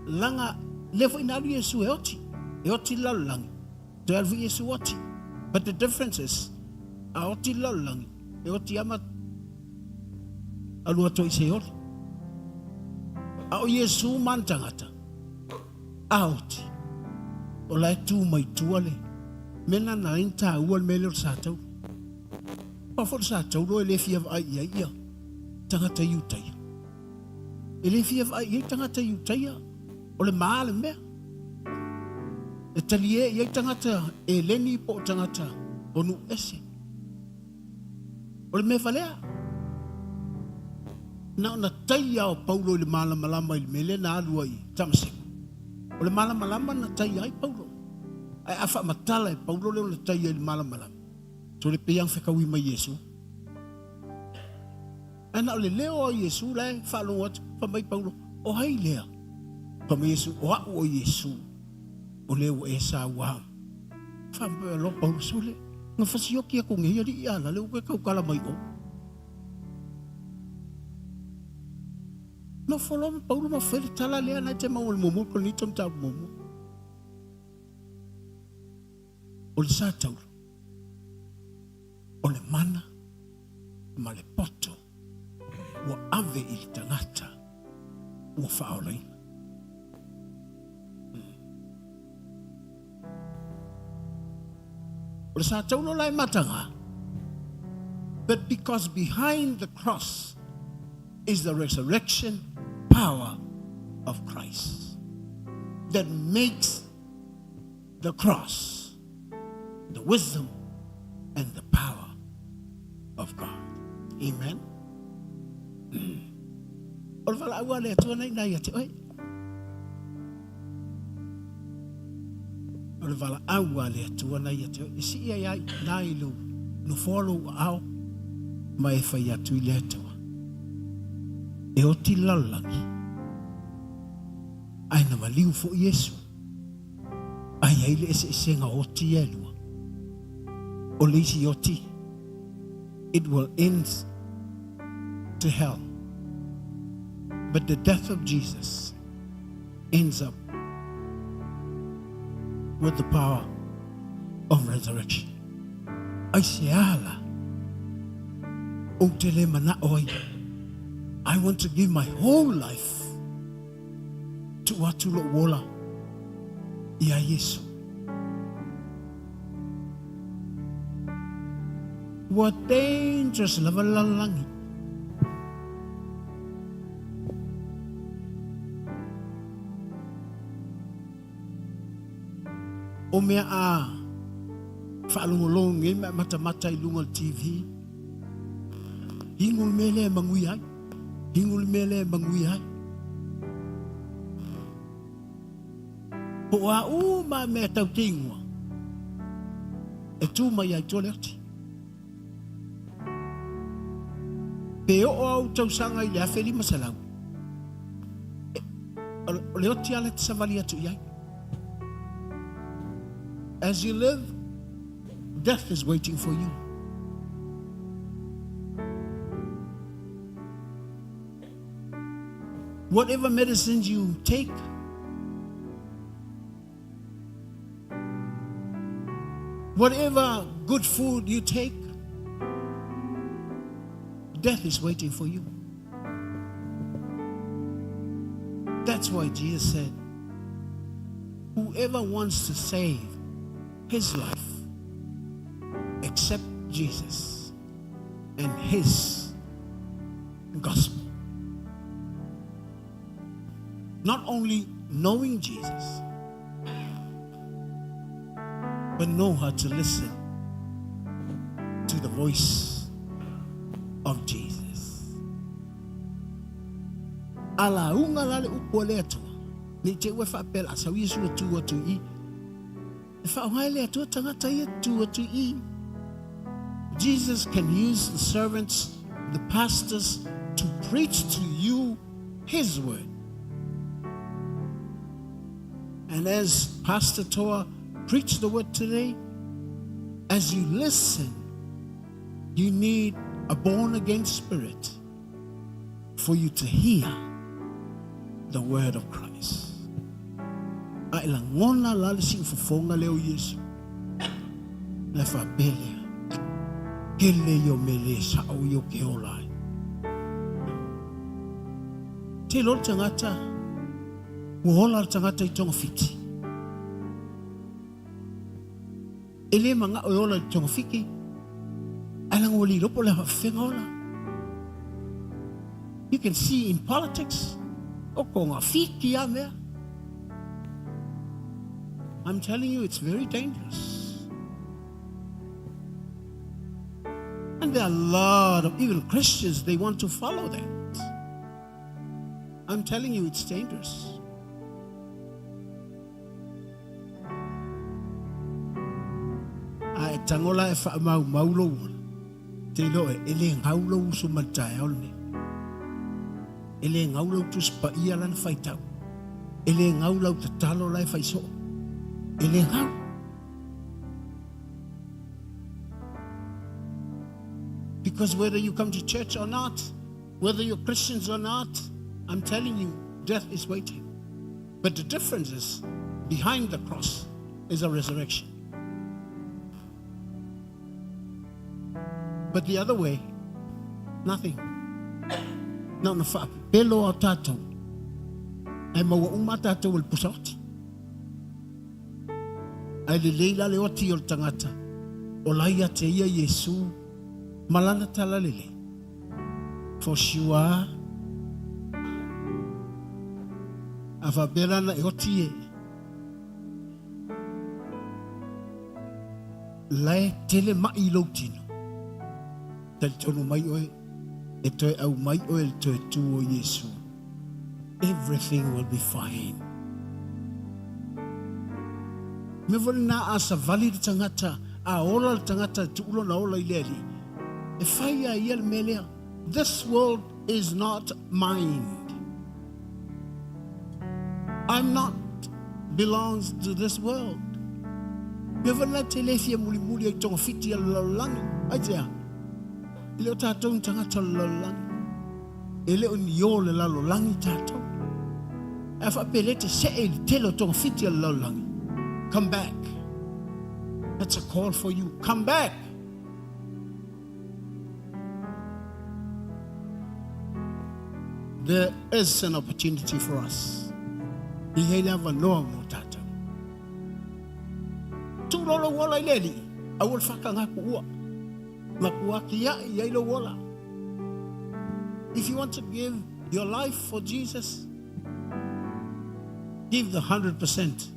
[SPEAKER 5] Laga lea foi na alu Iesu e oti, e oti le lalolagi, toe alu foi Iesu oti. But the difference is, a oti le lalolagi, e oti lava ma alu atu ai i Seoli. A o Iesu ma ana tagata, a oti, o la e tu mai tua le. Mea lena na ala ai ona taua le mea lea o le sa tauro. Aua foi o le sa tauro e le fia vaai i ai ia tagata Iutaia. E le fia vaai i ai tagata Iutaia, o le ma le mea. E talie i ai tagata Eleni po o tagata o nuu ese. O le mea valea. Na ona taia o Paulo i le malamalama i le mea lea na alu ai i Tamaseko. O le malamalama na taia ai Paulo. Ae a faamatala e Paulo lea ona taia i le malamalama, sole pei lava ona fetaui mai Iesu. Ae na o le leo o Iesu la e faalogo atu, fai mai Paulo, o ai lea? Fai mai Iesu, o au o Iesu, o lea ua e saua. Faapea loa Paulo, sole, na fasioki aku nei alii a la lea ua taukala mai o. Nofo loa ma Paulo ma fai le tala lea na e te maua i le muamua Korinito mataupu muamua. O le sa taula, o le mana ma le poto ua ave i le tagata ua faaolaina. O le sa taula la e mataga, but because behind the cross is the resurrection power of Christ that makes the cross the wisdom and the power of God. Amen. O le valaau a le Atua nei nai ate oe. O le valaau a le Atua nei ate oe. E sii ai ai nai lou nofoa lou aao ma e fai atu i le Atua. E oti le lalolagi, ae na maliu foi Iesu. Ae i ai le eseesega o oti ia e lua. O le isi oti, it will end to hell. But the death of Jesus ends up with the power of resurrection. Ai se ala ou te le manao ai. I want to give my whole life tuu atu lou ola iā Iesu. Ua dangerous lava le lalolagi. O mea a faalogologo nei ma e matamata i luga o le TV, inu le mea lea e manuia ai. Inu le mea lea e manuia ai. Po o a uma mea tau te ingoa, e tū mai ai tua le oti. Pe oo au tausaga i le 1500, o le oti ala te savali atu i ai. As you live, death is waiting for you. Whatever medicines you take, whatever good food you take, death is waiting for you. That's why Jesus said, whoever wants to save his life, accept Jesus and his gospel. Not only knowing Jesus, but know how to listen to the voice of Jesus. A lauga la le upu a le Atua, ne i te ua e faapea o le a sau Iesu e tu atu i i. E faaaoga e le Atua tagata ia e tu atu i i. Jesus can use the servants, the pastors to preach to you his word. And as Pastor Toa preached the word today, as you listen, you need a born again spirit for you to hear the word of Christ. A e lagona la le siufofoga lea o Iesu. Na e faapea lea, Kele ia o mea le sao ia o ke ola ai. Te iloa le tagata, ua ola le tagata i togafiti. E le magao e ola i le togafiti, ae leaga ua le iloa po o le a faafefega ola. You can see in politics, o togafiti lava mea. I'm telling you, it's very dangerous. And there are a lot of even Christians, they want to follow that. I'm telling you, it's dangerous. A e tago la e faamaumau lou ola, te iloa e, e le gau lou uso ma le taeao lenei. E le gau lau Tusi Paia la na faitau. E le gau lau tatalo la e fai soo. E le gau. Because whether you come to church or not, whether you're Christians or not, I'm telling you, death is waiting. But the difference is, behind the cross is a resurrection. But the other way, nothing. Na ona faapelo a tatou. Ae maua uma tatou e le pusa oti. Ae lelei la le oti o le tagata o la ia te ia Iesu ma lana talalelei. For sure. A faapea la na e oti e. La e tele mai i lou tino. Talitonu mai oe e toe aumai oe i le toe tu o Iesu. Everything will be fine. Mea foi lena a savali le tagata, a ola le tagata e tuu lona ola i le Alii, e fai lava e ia le mea lea. This world is not mine. I'm not belongs to this world. Mea foi lena e te le fia mulimuli ai togafiti a le lalolagi. Aisea? E le o tatou ni tagata o le lalolagi. E le o ni o le lalolagi tatou. Ae a faapea lea e te see i le tele o togafiti a le lalolagi, come back. That's a call for you. Come back. There is an opportunity for us. E i ai le avanoa mo tatou. Tuu loa lou ola i le Alii, aua le faatagaku ua. Matua tiai i ai lou ola. If you want to give your life for Jesus, give the 100%.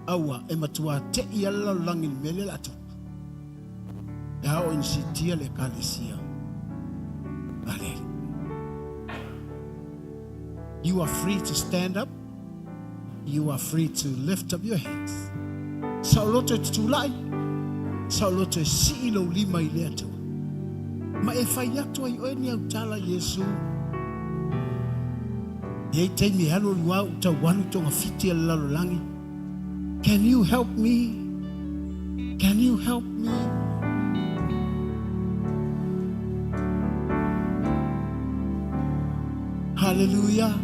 [SPEAKER 5] Aua, e matua te'i lava le lalolagi i le mea lea o le a tupu. E ao ina siitia le Ekalesia a le Alii. You are free to stand up. You are free to lift up your hands. Saoloto e tutulai, saoloto e sii lou lima i le Atua. Ma e fai atu ai oe ni au tala Iesu. E i ai taimi e alu alu a ua tau alu togafiti a le lalolagi. Can you help me? Can you help me? Hallelujah.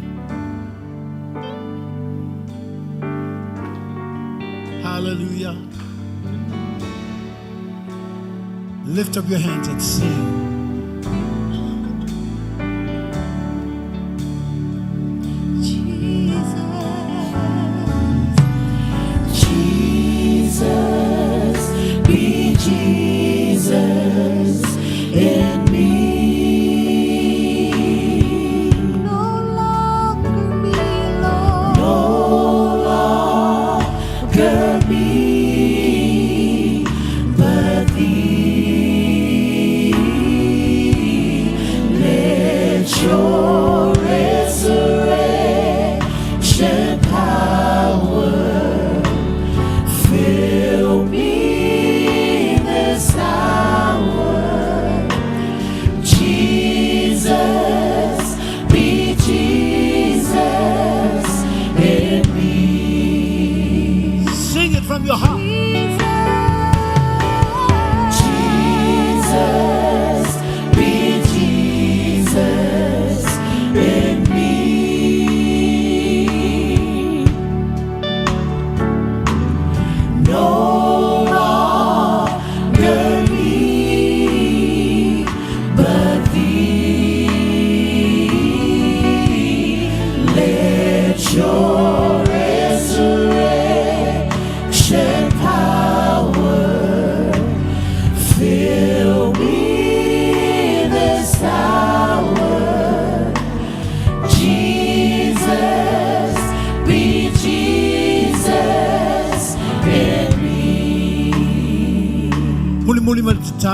[SPEAKER 5] Hallelujah. Lift up your hands and sing.
[SPEAKER 1] Jesus, be Jesus in me.
[SPEAKER 2] No longer me, Lord.
[SPEAKER 1] No longer me, but thee.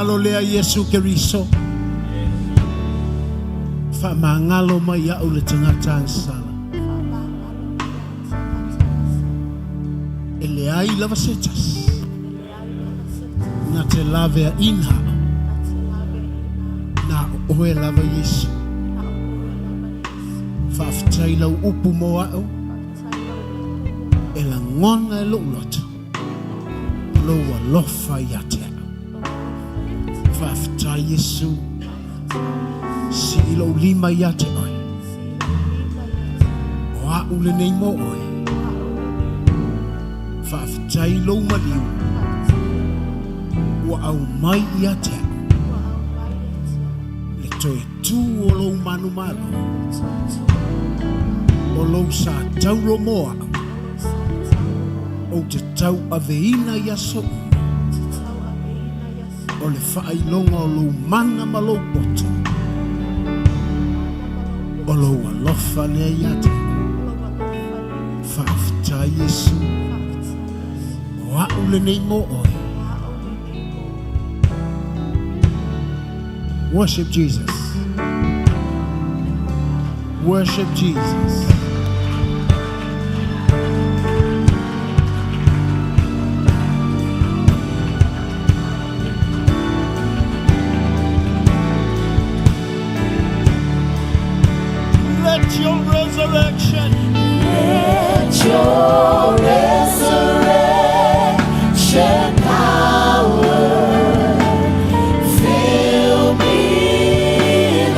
[SPEAKER 5] Faamagalo lea Iesu Keriso. Faamagalo mai a'u le tagata agasala. E leai lava se tasi. Na te laveaina a'u. Na o oe lava Iesu. Faafetai lau upu mo a'u. E lagona e lo'u loto. Lou alofa ia te a'u. Faafetai Iesu. Sii lou lima ia te oe. O a'u lenei mo oe. Faafetai lou maliu. Ua aumai ia te a'u. Le toe tu o lou manumalo. O lou sa taulo mo a'u. Ou te tauaveina i aso uma. O le faailoga o lou mana ma lou poto. O lou alofa lea ia te a'u. Faafetai Iesu. O a'u lenei mo oe. Worship Jesus. Worship Jesus. Let your resurrection
[SPEAKER 1] Let your resurrection power fill me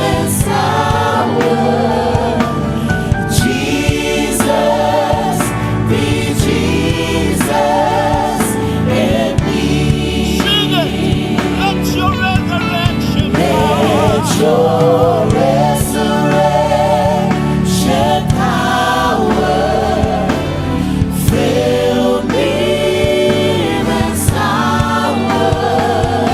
[SPEAKER 1] this hour. Jesus, be Jesus in me.
[SPEAKER 5] Sing it. Let your resurrection
[SPEAKER 1] Let your resurrection power fill me this hour.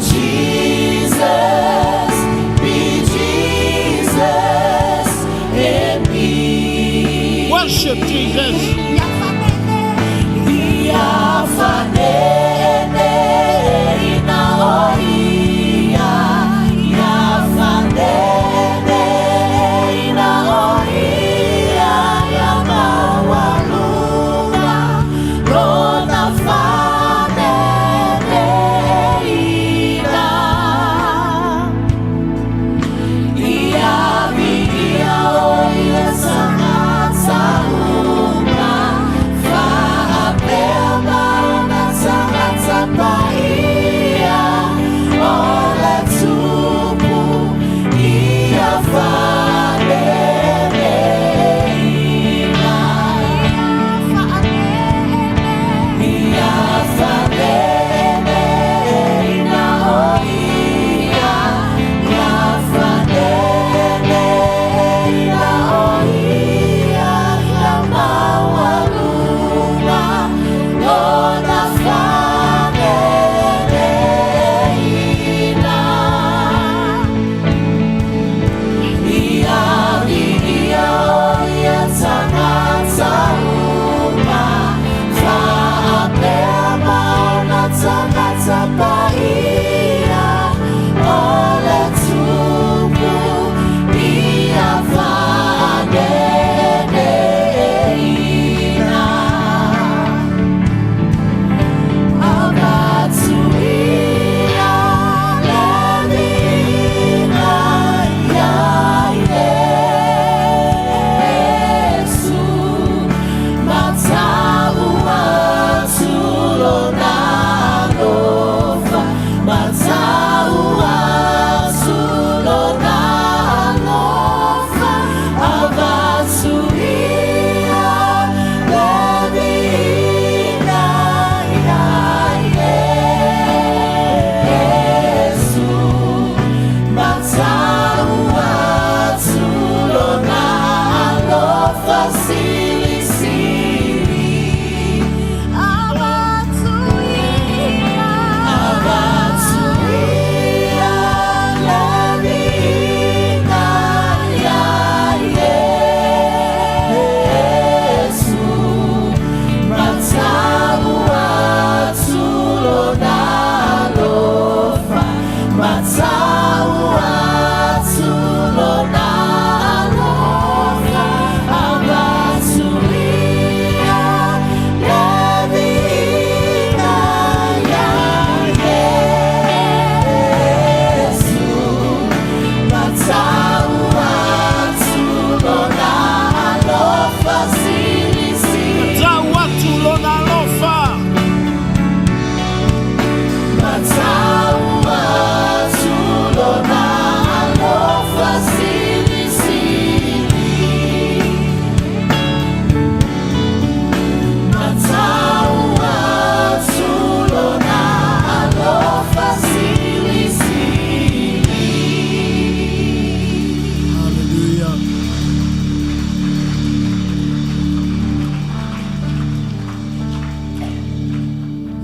[SPEAKER 1] Jesus, be Jesus in me.
[SPEAKER 5] Worship Jesus.
[SPEAKER 1] Ia fanene ina o ia. Ia fanene ina o ia. Ia maualuga lona fanene ina. Ia viia o ia tagata uma.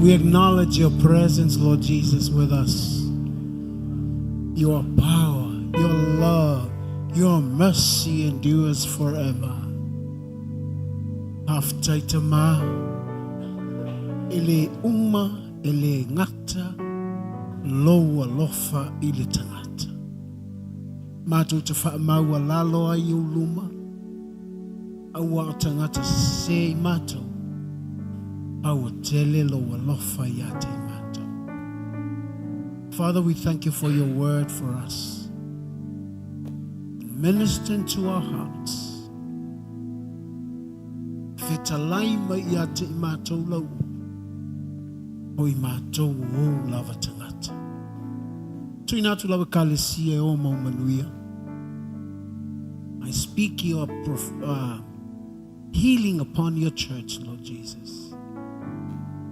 [SPEAKER 5] We acknowledge your presence, Lord Jesus, with us. Your power, your love, your mercy endures forever. Faafetai Tama, e le uma, e le gata lou alofa i le tagata. Matou te faamaualalo ai i ou luma, aua o tagata sese i matou, a ua tele lou alofa ia te i matou. Father, we thank you for your word for us. Minister into our hearts. Fetalai mai ia te i matou lau upu, o i matou o ou lava tagata. Tuuina atu lau Ekalesia e o mau manuia. I speak your healing upon your church, Lord Jesus.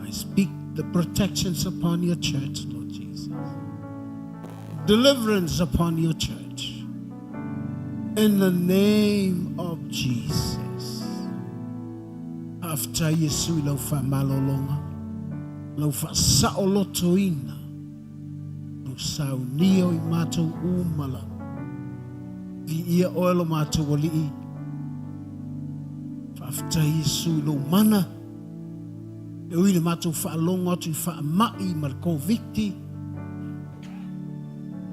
[SPEAKER 5] I speak the protections upon your church, Lord Jesus. Deliverance upon your church. In the name of Jesus. Faafetai Iesu i lau faamalologa, lau faasaolotoina, lau saunia o i matou uma lava. Viia oe lo matou Alii. Faafetai Iesu i lou mana. E ui le matou faalogo atu i faamai ma le Koviti.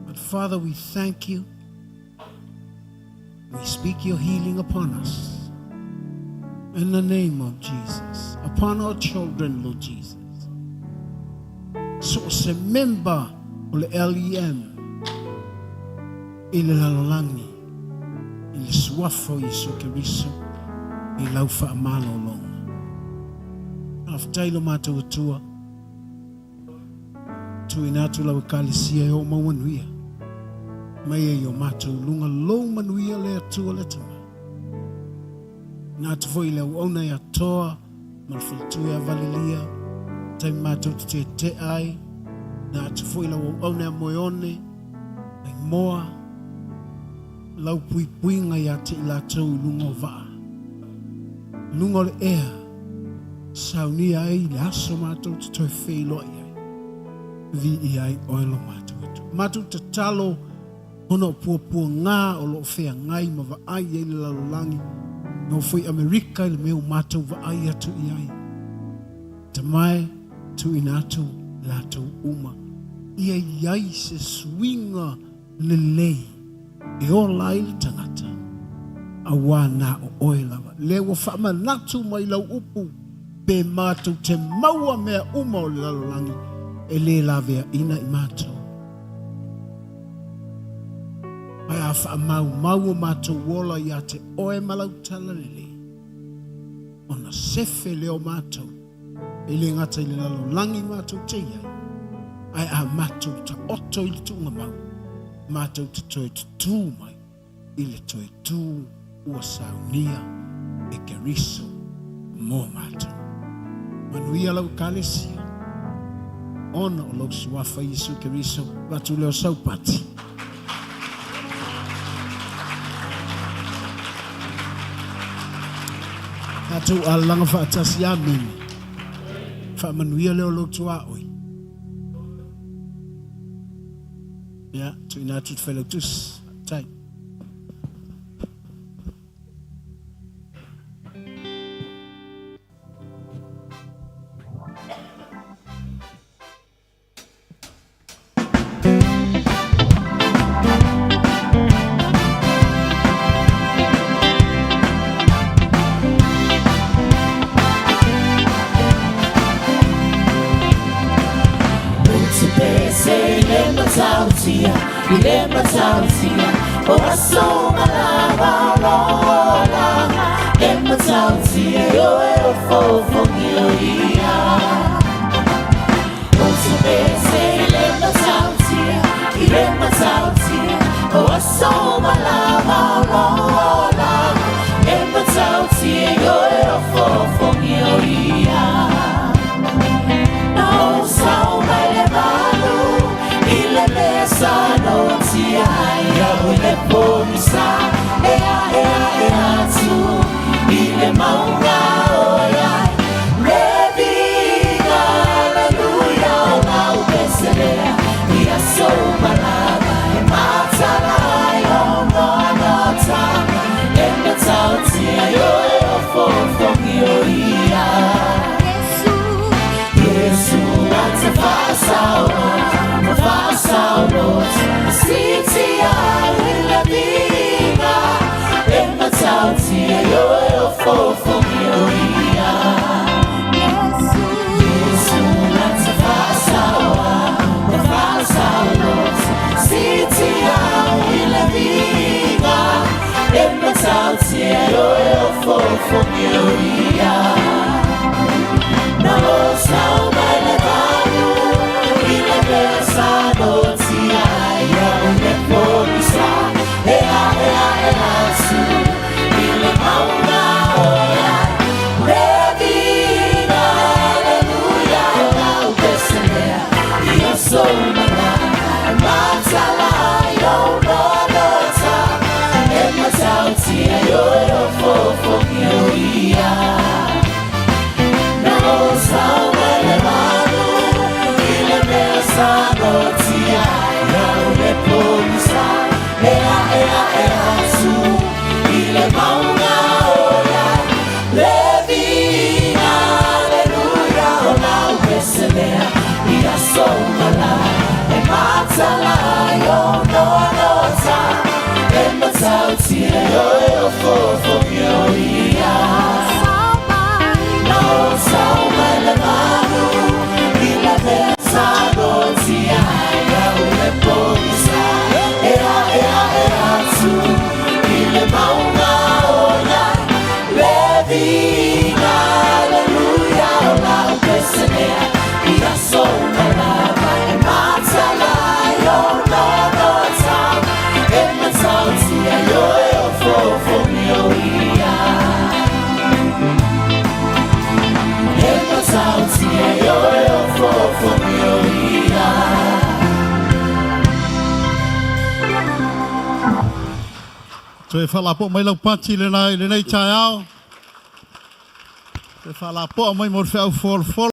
[SPEAKER 5] But Father, we thank you. We speak your healing upon us. In the name of Jesus. Upon our children, Lord Jesus. So o se member o le LEM i le lalolagi i le suafa o Iesu Keriso i lau faamalologa. Faafetai lo matou Atua. Tuuina atu lau Ekalesia e oo mau manuia mai ai i o matou luga lou manuia le Atua le Tama. Na atu foi i le auauna ia Toa ma le faletua ia Valelia, taimi matou te tetea ai, na atu foi i lau auauna ia Moeone, Maimoa, lau puipuiga ia te i latou i luga o vaa, i luga o le ea, saunia ai le aso matou te toe feiloai ai, viia ai oe lo matou Atua. Matou tatalo ona o puapuaga o lo o feagai ma vaai ai le lalolagi, no foi Amerika i le mea ua matou vaai atu i ai. Tamae, tuuina atu latou uma, ia i ai se suiga lelei e ola ai le tagata, auā na o oe lava. Lea ua faamanatu mai lau upu, pe matou te maua mea uma o le lalolagi, e le laveaina i matou. Ae a faamaumau o matou ola ia te oe ma lau talalelei, ona sefe lea o matou, E le gata i le lalolagi matou te i ai, ae a matou taoto i le tuugamau, matou te toe tutū mai i le toe tū ua saunia e Keriso mō matou. Manuia lau Ekalesia, ona o lou Suafa Iesu Keriso, avatu lea o Saupati. Tatou alalaga faatasi. Amene. Faamanuia lea o lou tuaoi. Ia, tuuina atu i le Failautusi. Faafetai.
[SPEAKER 6] Toe faalapoa mai lau pati lena i lenei taeao. Toe faalapoa mai mo le feau folafolafola.